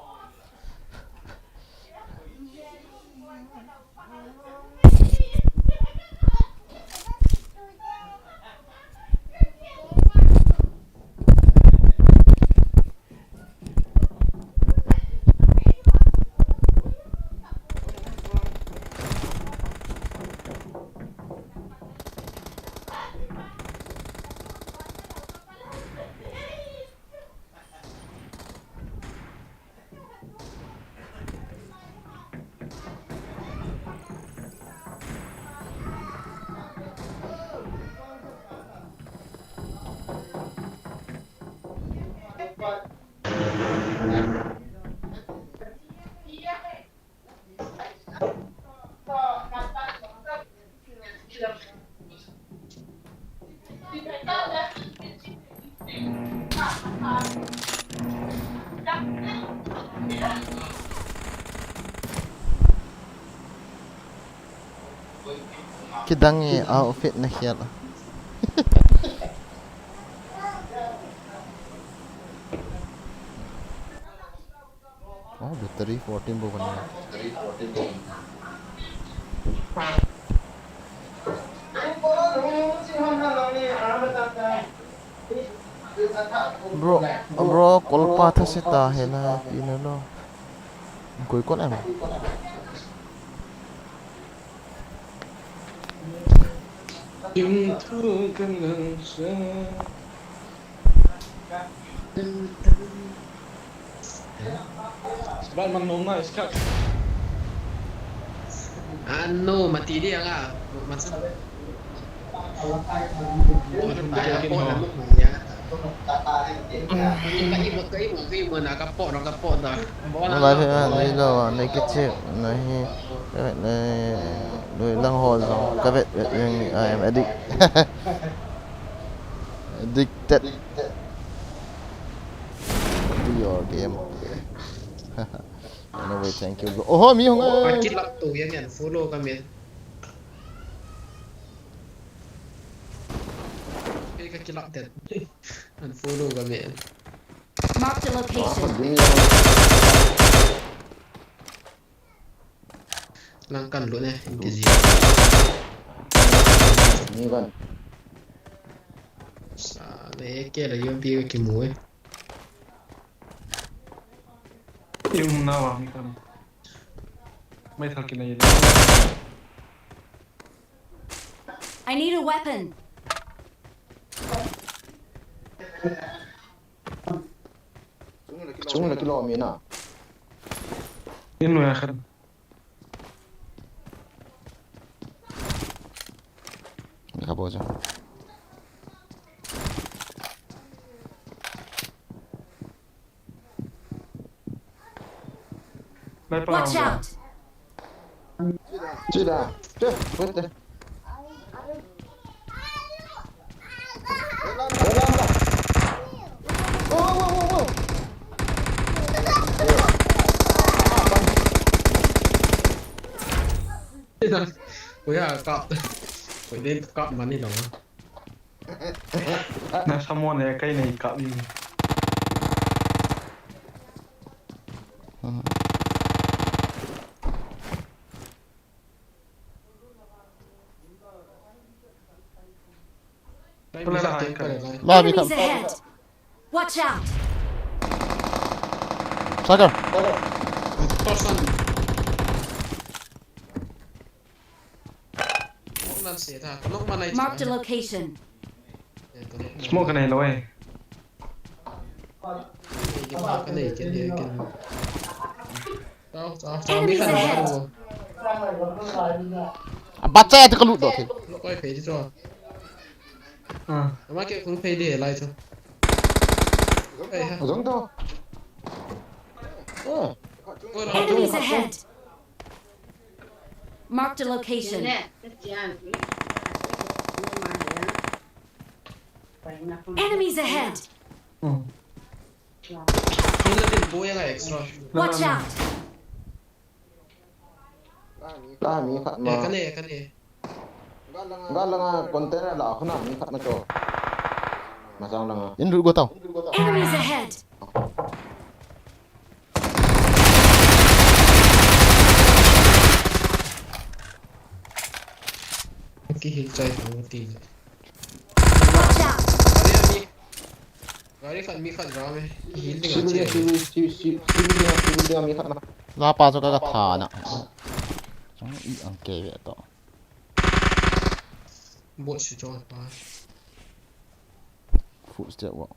Kidang e, outfit na khial. Oh, battery fourteen bou kani. Bro, bro, kolpa thase ta hela, pi na lo. Koi kon em? Kim thu kan nang sa. Bai man nong na iska. Ano, mati di ang ah. Masa. Lai phe na, nei lo, nei kiche, nei, nei, lui lang ho jong, ka vet, vet, I am addict. Addicted to your game. Anyway, thank you, bro. Oho, mi hung ai. Ka kilak to yan yan, follow ka men. Kei ka kilak ten. Unfollow ka men. Mark the location. Lang kan lut ne, inti ji. Ni kan. Sa le ke la yo bi ki mu e. Yung na wa mi kan. Mai thal ki na ye. I need a weapon. Chung la kilo mi na. In lo ya khan. Ka bo cha. Watch out! Sida. Sida. Te, wait there. Kuya kap. Kuya kap mani dong. Na samon e kai nei kap ni. Labi kap. Enemies ahead! Watch out! Saka. Person. Marked a location. Smoke ka nei lo e. Chao, chao, chao, mi Enemies khat ahead. Chao. Abacha ya te ka lut doh thei. Lo koi phei di chu. Ah. Ama ke kung phei di lai chu. Ei ha. Zong to. Oh. Koi la. Enemies ahead. Marked a location. Enemies ahead. Hmm. Hin la tin bo yang a extra. Watch out. La mi khat ma. Eh, ka ne, ka ne. Gal langa container la khuna mi khat ma cho. Masang langa. In lut go tao. Enemies ahead. Ki heal chai tang ti. Watch out. Gari a mi. Gari khat mi khat ra me. Heal ding a Civil che. Ding, civil, civil, civil, civil ding a, civil ding a mi khat na. La pa chu ka ka tha na. Chong i ang ke ve to. Bot si chong pa. Footstep wo.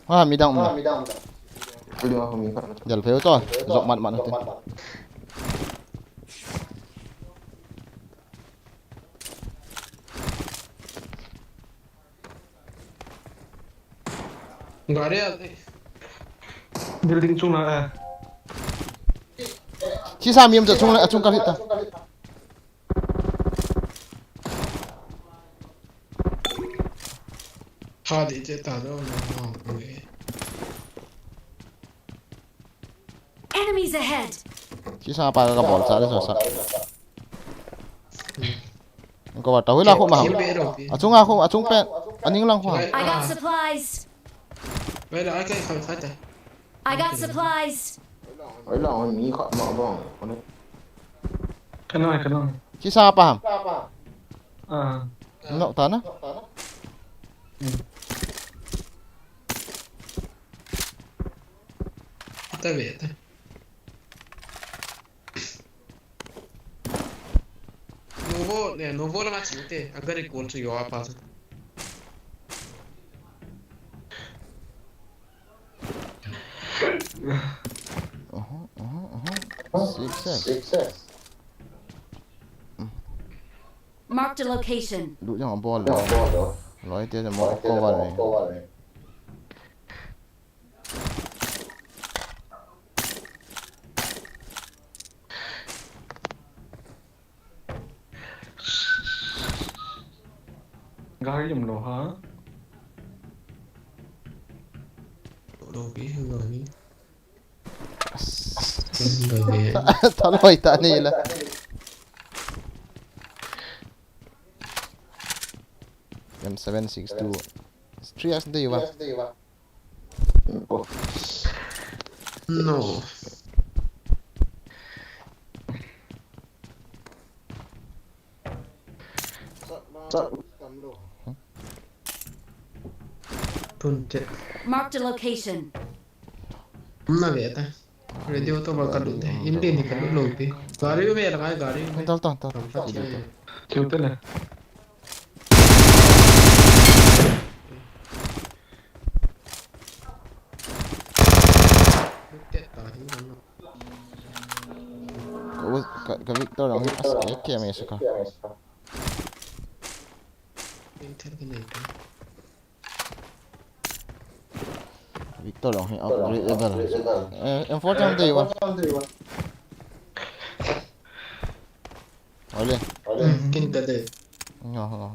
Ha, midang um. Jal pheu to, jok mat mat na te. Gari a. Building chung na, eh. Sisa mi um cha chung la, achung ka hita. Tha di che ta do, no, no, no. Enemies ahead! Sisa pa ka bol cha le so sa. Ko ba ta hui la ko ma. Achung a ko, achung pen. Aning lang ko. I got supplies. Wait, I can come fight. I got supplies. Oi la, oi mi khat ma bang. Ka noi, ka noi. Sisa pa ham. Ah. Nok ta na. Hmm. Ta ve ta. Novo, eh, Novo langa ching te, a gari kol chu yo a pa chu. Aha, aha, aha. Success. Marked a location. Lut jong a bol lo. Loi te mo cover ni. Gari um lo ha. Lo ki gari. Gari. Thaloi ta ni la. M seven six two. Three X dei va. No. Tun che. Marked a location. Na ve ta. Radio to ba ka lut de. In din ni ka lut lo pi. Gari ve la ngai gari. Tal, tal, tal. Tal, tal. Tiu te le. Ka, ka Victor dong hi as A K me saka. Victor dong hi upgrade level. Eh, M four chang dei va. Ole. Hmm, kin ka dei. Ngo, ngo.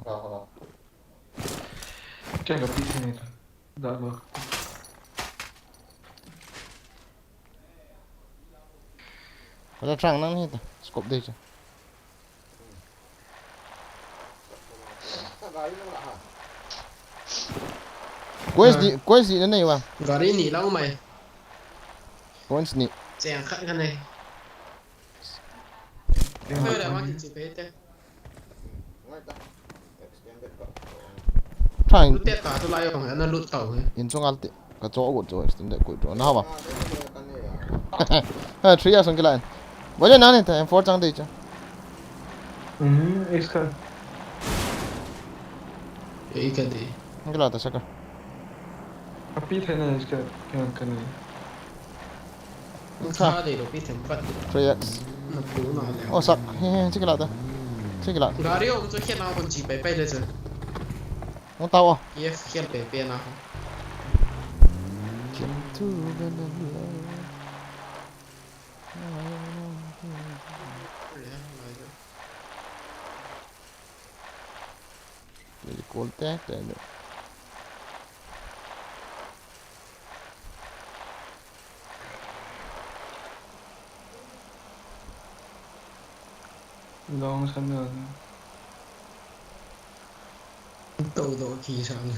Chang ka pi sini. Da ba. Wala chang nang ni ta. Scope dei cha. Coins ni, coins ni na nei va. Gari ni lang mai. Coins ni. Cheng khat ka nei. Thang. Lut te ta tu lai ong, ana lut tau he. In chung al te. Ka cho got cho extend ko cho. Na va. Ha, three ya song kila. Boile na ne ta, M four chang dei cha. Hmm, iska. Ei ka dei. Ang kila ta saka. Api thei na iska kya kani. Tha. Tha de lo pi them pat. Three X. Na pu na le. Oh, sak. He, he, chikila ta. Chikila. Gari om chu khel na kon chi pai pai le chu. Mo ta wa. Ye khel pe pe na. Khel tu ga na la. Ni kol te te ni. Long san lo. Tau do ki san.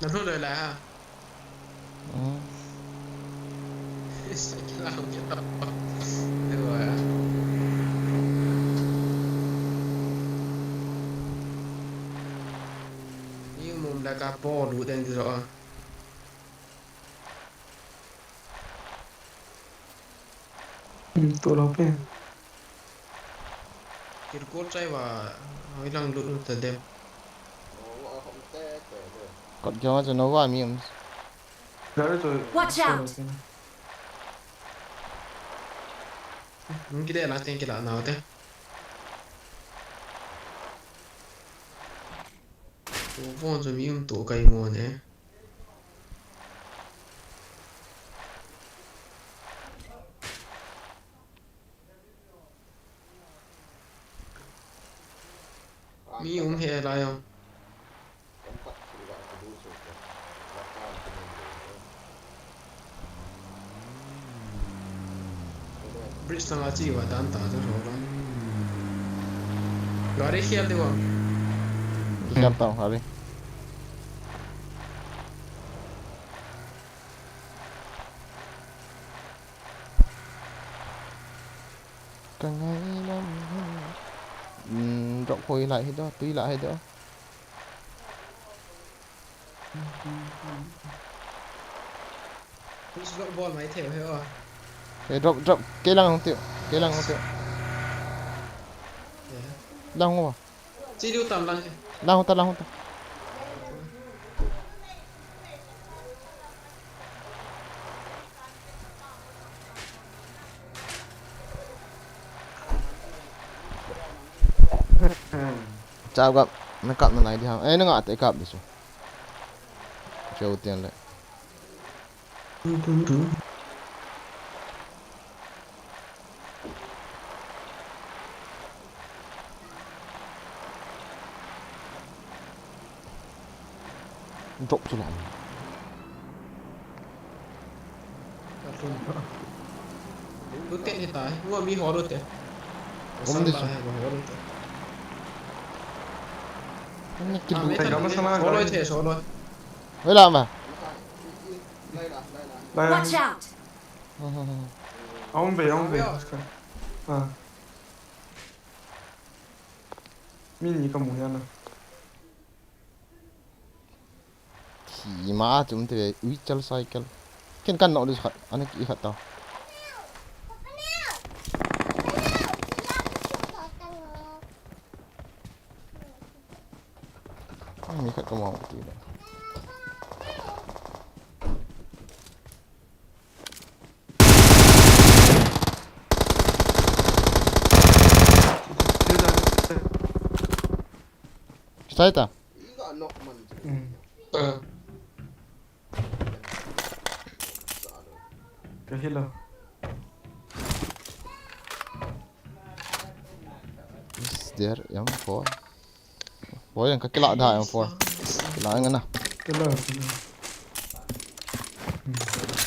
Na thu le la ha. Hmm. Is kila hong kila. Dua ya. Ni mum la ka po lu den di ro. Hmm, tu lo pe. Kirkol chai va, hoi lang lut lut ta dem. Kot jong a chu Nova mi um. Gari chu. Watch out! Nung kile na teng kila na te. Ko bon chu mi um to kai mo ne. Mi um he lai o. Bridge langa chi va dan ta chu ho la. Gari khel de wa. Khel ta gari. Ka ngai lam hi. Hmm, drop hoi lai hi do, tui lai hi do. Drop bol mai thei he o. He drop, drop. Kei lang hung tiu. Kei lang hung tiu. Yeah. Lang hung. Chi liu tam lang he. Lang hung ta, lang hung ta. Chao kap, na kap na nai di ham. Eh, na nga te kap di su. Chao tian le. Drop chu lam. Lu ten hi tai. Ngua mi ho lu te. Om di su. Ho lu te. Ni ki lu. Solo te, solo. Wei la ma. Watch out! Aum ve, aum ve. Ah. Mi ni ka mu ya na. Khi ma chum te ui chal cycle. Ken kan no dis khat, ana ki khat ta. Ai, mi khat ka mong ti le. Sai ta? Hmm. Ka hilo. Is there M four? Boy, ka kila da M four. Kila nga na. Kila, kila.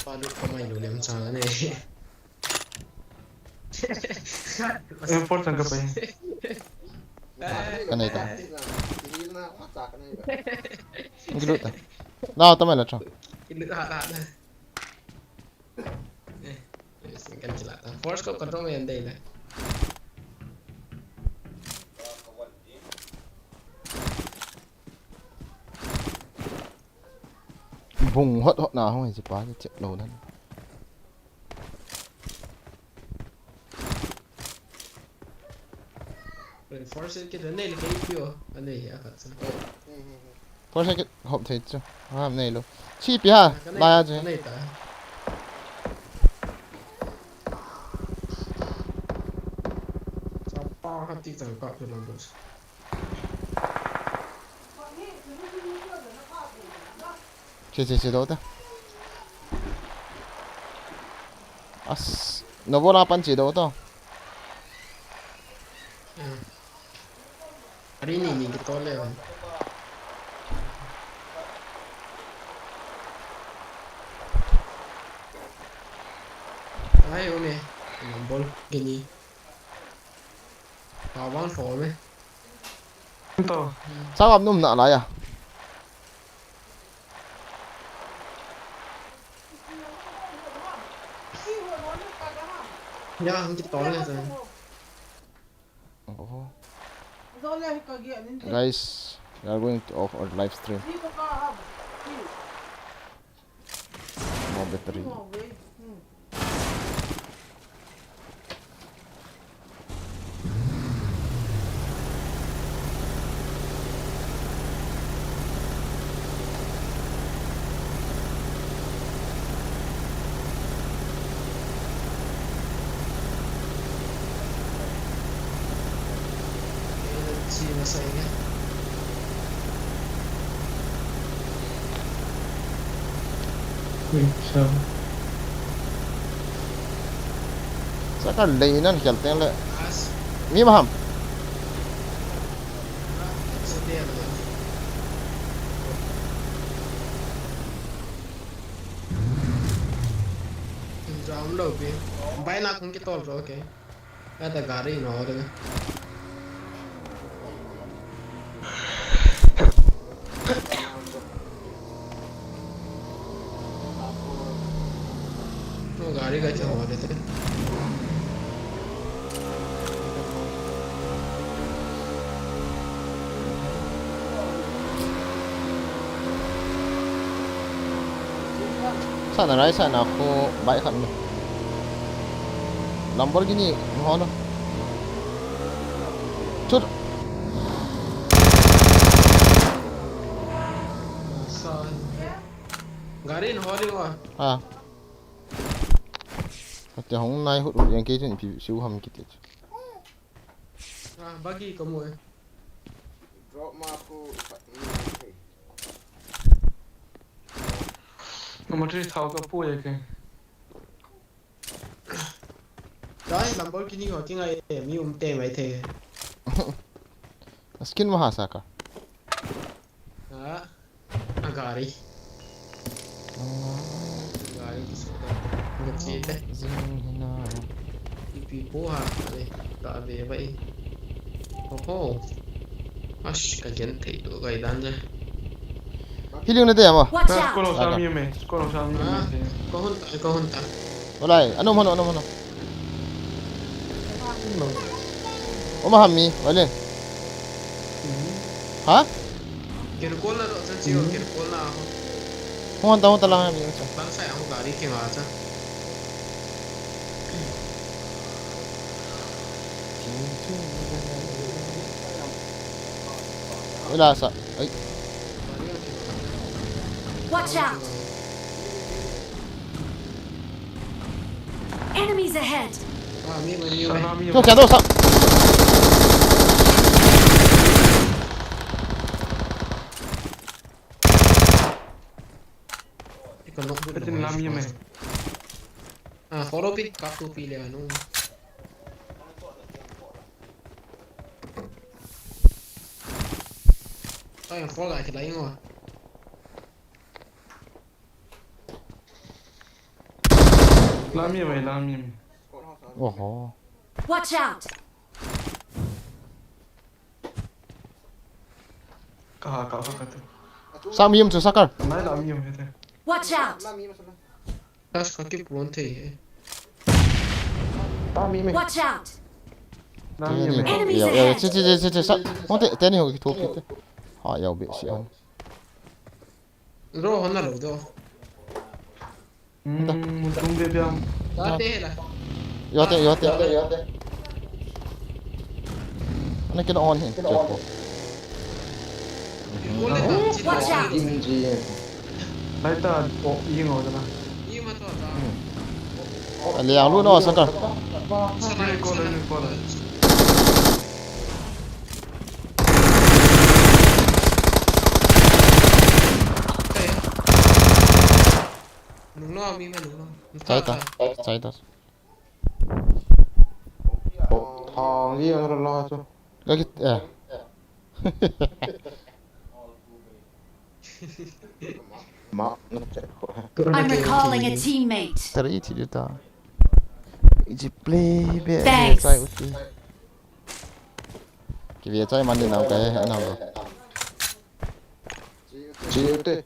Palu ka mai lu lem chang ne. M four chang ka pai. Ka nei ta. Kilu ta. Na ta mai la chang. Kilu ha ha. Eh, eh, single kila ta. Force ko control me andai na. Bung hot hot na hung hi pa che lo dan. Reinforce kit nei le kei pio. Anei hi a khat sa. Force kit hop thei chu. Ha nei lo. Chi pi ha. Ka nei, la ya ka che. Nei ta. Sa pa ha ti chang ka pe lo dos. Che, che, che, do ta. As, no bola pan che do to. Ari ni ni ke to le. Ai, o me. Bol, gini. Ka vang tho me. To. Sa gam num na la ya. Ya, hung kitol le sa. Oh. Guys, we are going to off our live stream. No battery. Ui, sao? Saka lei nan khel teng le. Mi ma ham. Jam lo pi. Bai na kung kitol ro ke. Ada gari no de. No gari ka chho de te. Sana rai sana ko bai khat ni. Lamborghini ho no. Chut. Gari in ho ding wa. Ha. Ate hong nai hut hut yang ke chun ipi siu ham kiti. Ah, bagi kamu eh. Drop ma ko. Number three thao ka pu ye ke. Dai, Lamborghini ho kingai e, mi um te mai the. Skin ma ha sa ka. Ha, a gari. Gari ki sa ka. Nga chi te. Ipi po ha, ale, ta ve bai. Oho. Ash, ka gen thei to gai dan ja. Healing na te ama. Watch out! Kono sami me, kono sami me. Ko hon ta, ko hon ta. Olai, ano mano, ano mano. Oma hammi, wale. Ha? Kirkol na do, sa chiyo, kirkol na ako. Hon ta, hon ta lang hammi, sa. Bang sa ako gari kinga sa. Wala sa. Ay. Watch out! Enemies ahead! Sana mi. Yo, kya dosa? Ikaw, nokbo. Ito yung lami yun eh. Ah, photo pic, kap to pili, ano. Ay, ang photo, ay, kita yung, ah. Lami yun eh, lami yun. Oho. Watch out! Kaha, kaha, kaha. Sa mi yum chu sakar. Nai la mi yum hete. Watch out! Kas ka ki pron thei he. Ta mi me. Watch out! Na mi me. Enemies ahead! Che, che, che, che, che, sa. Mo te, te ni ho ki thok ki te. Ha, yau be si an. Ro hon na lo do. Hmm, tum de biang. Tate la. Yote, yote. Ana kena on hi. Check ko. Watch out! Laita, oh, ing o na. Ing ma to ta. Aliang lu no, saka. Saka, saka. Nung lo, mi ma nung lo. Chai ta, chai ta. Thang ji lo lo chu. Ka kit, eh. Ma, na che ko. I'm recalling a teammate. Tara i thi ta. Iji play be. Thanks. Chai uti. Ki ve chai man ni nam ka he, nam lo. Chi te.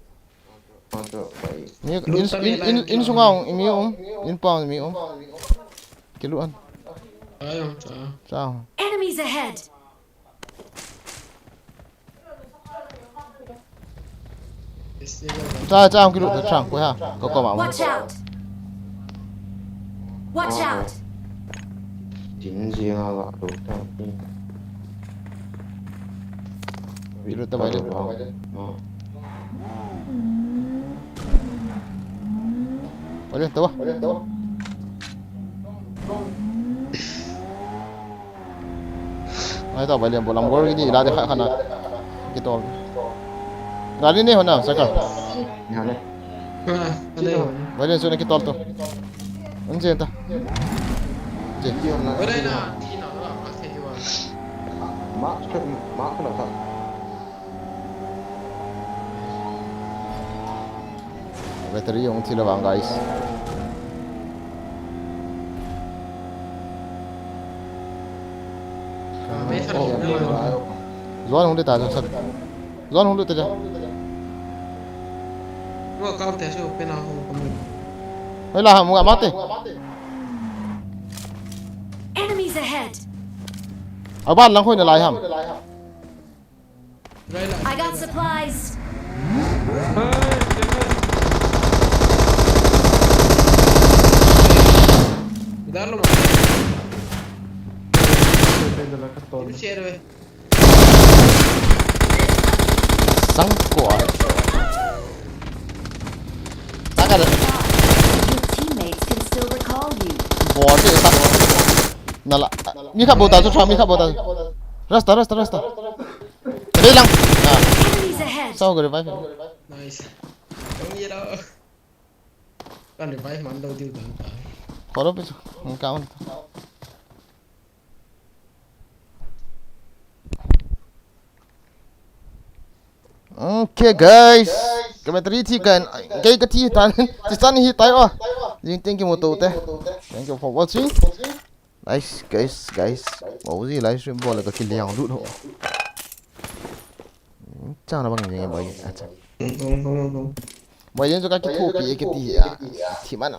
Mi in, in, in, in sunga mi um, in pa mi um. Kilu an. Ayo, cha. Cha. Enemies ahead. Cha, cha, kilu ta chang ko ha. Ko ko ma. Watch out. Watch out. Din jing a ga lu ta. Kilu ta bai de. Bai de ta ba. Ai ta bai de bo lam gor ni la de kha khana. Kitol. Gari ne hona saka. Nya ne. Bai de su ne kitol to. An je ta. Je. Battery jong thi lou vang, guys. Zone hung de ta, zone sat. Zone hung de ta ja. Hoi la ham, mate. Enemies ahead. Aban lang hoi na lai ham. I got supplies. Sang ko ai. Taka da. Your teammates can still recall you. Bol de sa. Nala. Mi kha bota chu, mi kha bota. Rasta, rasta, rasta. Dei lang. Ah. Enemies ahead. Sao ka revive. Nice. Ang yelo. Kan revive man lou diu dan ta. Khoro pe chu. Ang ka on. Okay, guys. Ka battery thi kan. Kei ka thi tan. Ti san hi tai o. Jing thank you mo to te. Thank you for watching. Nice, guys, guys. Wow, ji live stream bol ka kiliang lut ho. Chang na bang ni boy. Acha. Boy, yen jo ka kithopi e kiti a. Thi mana.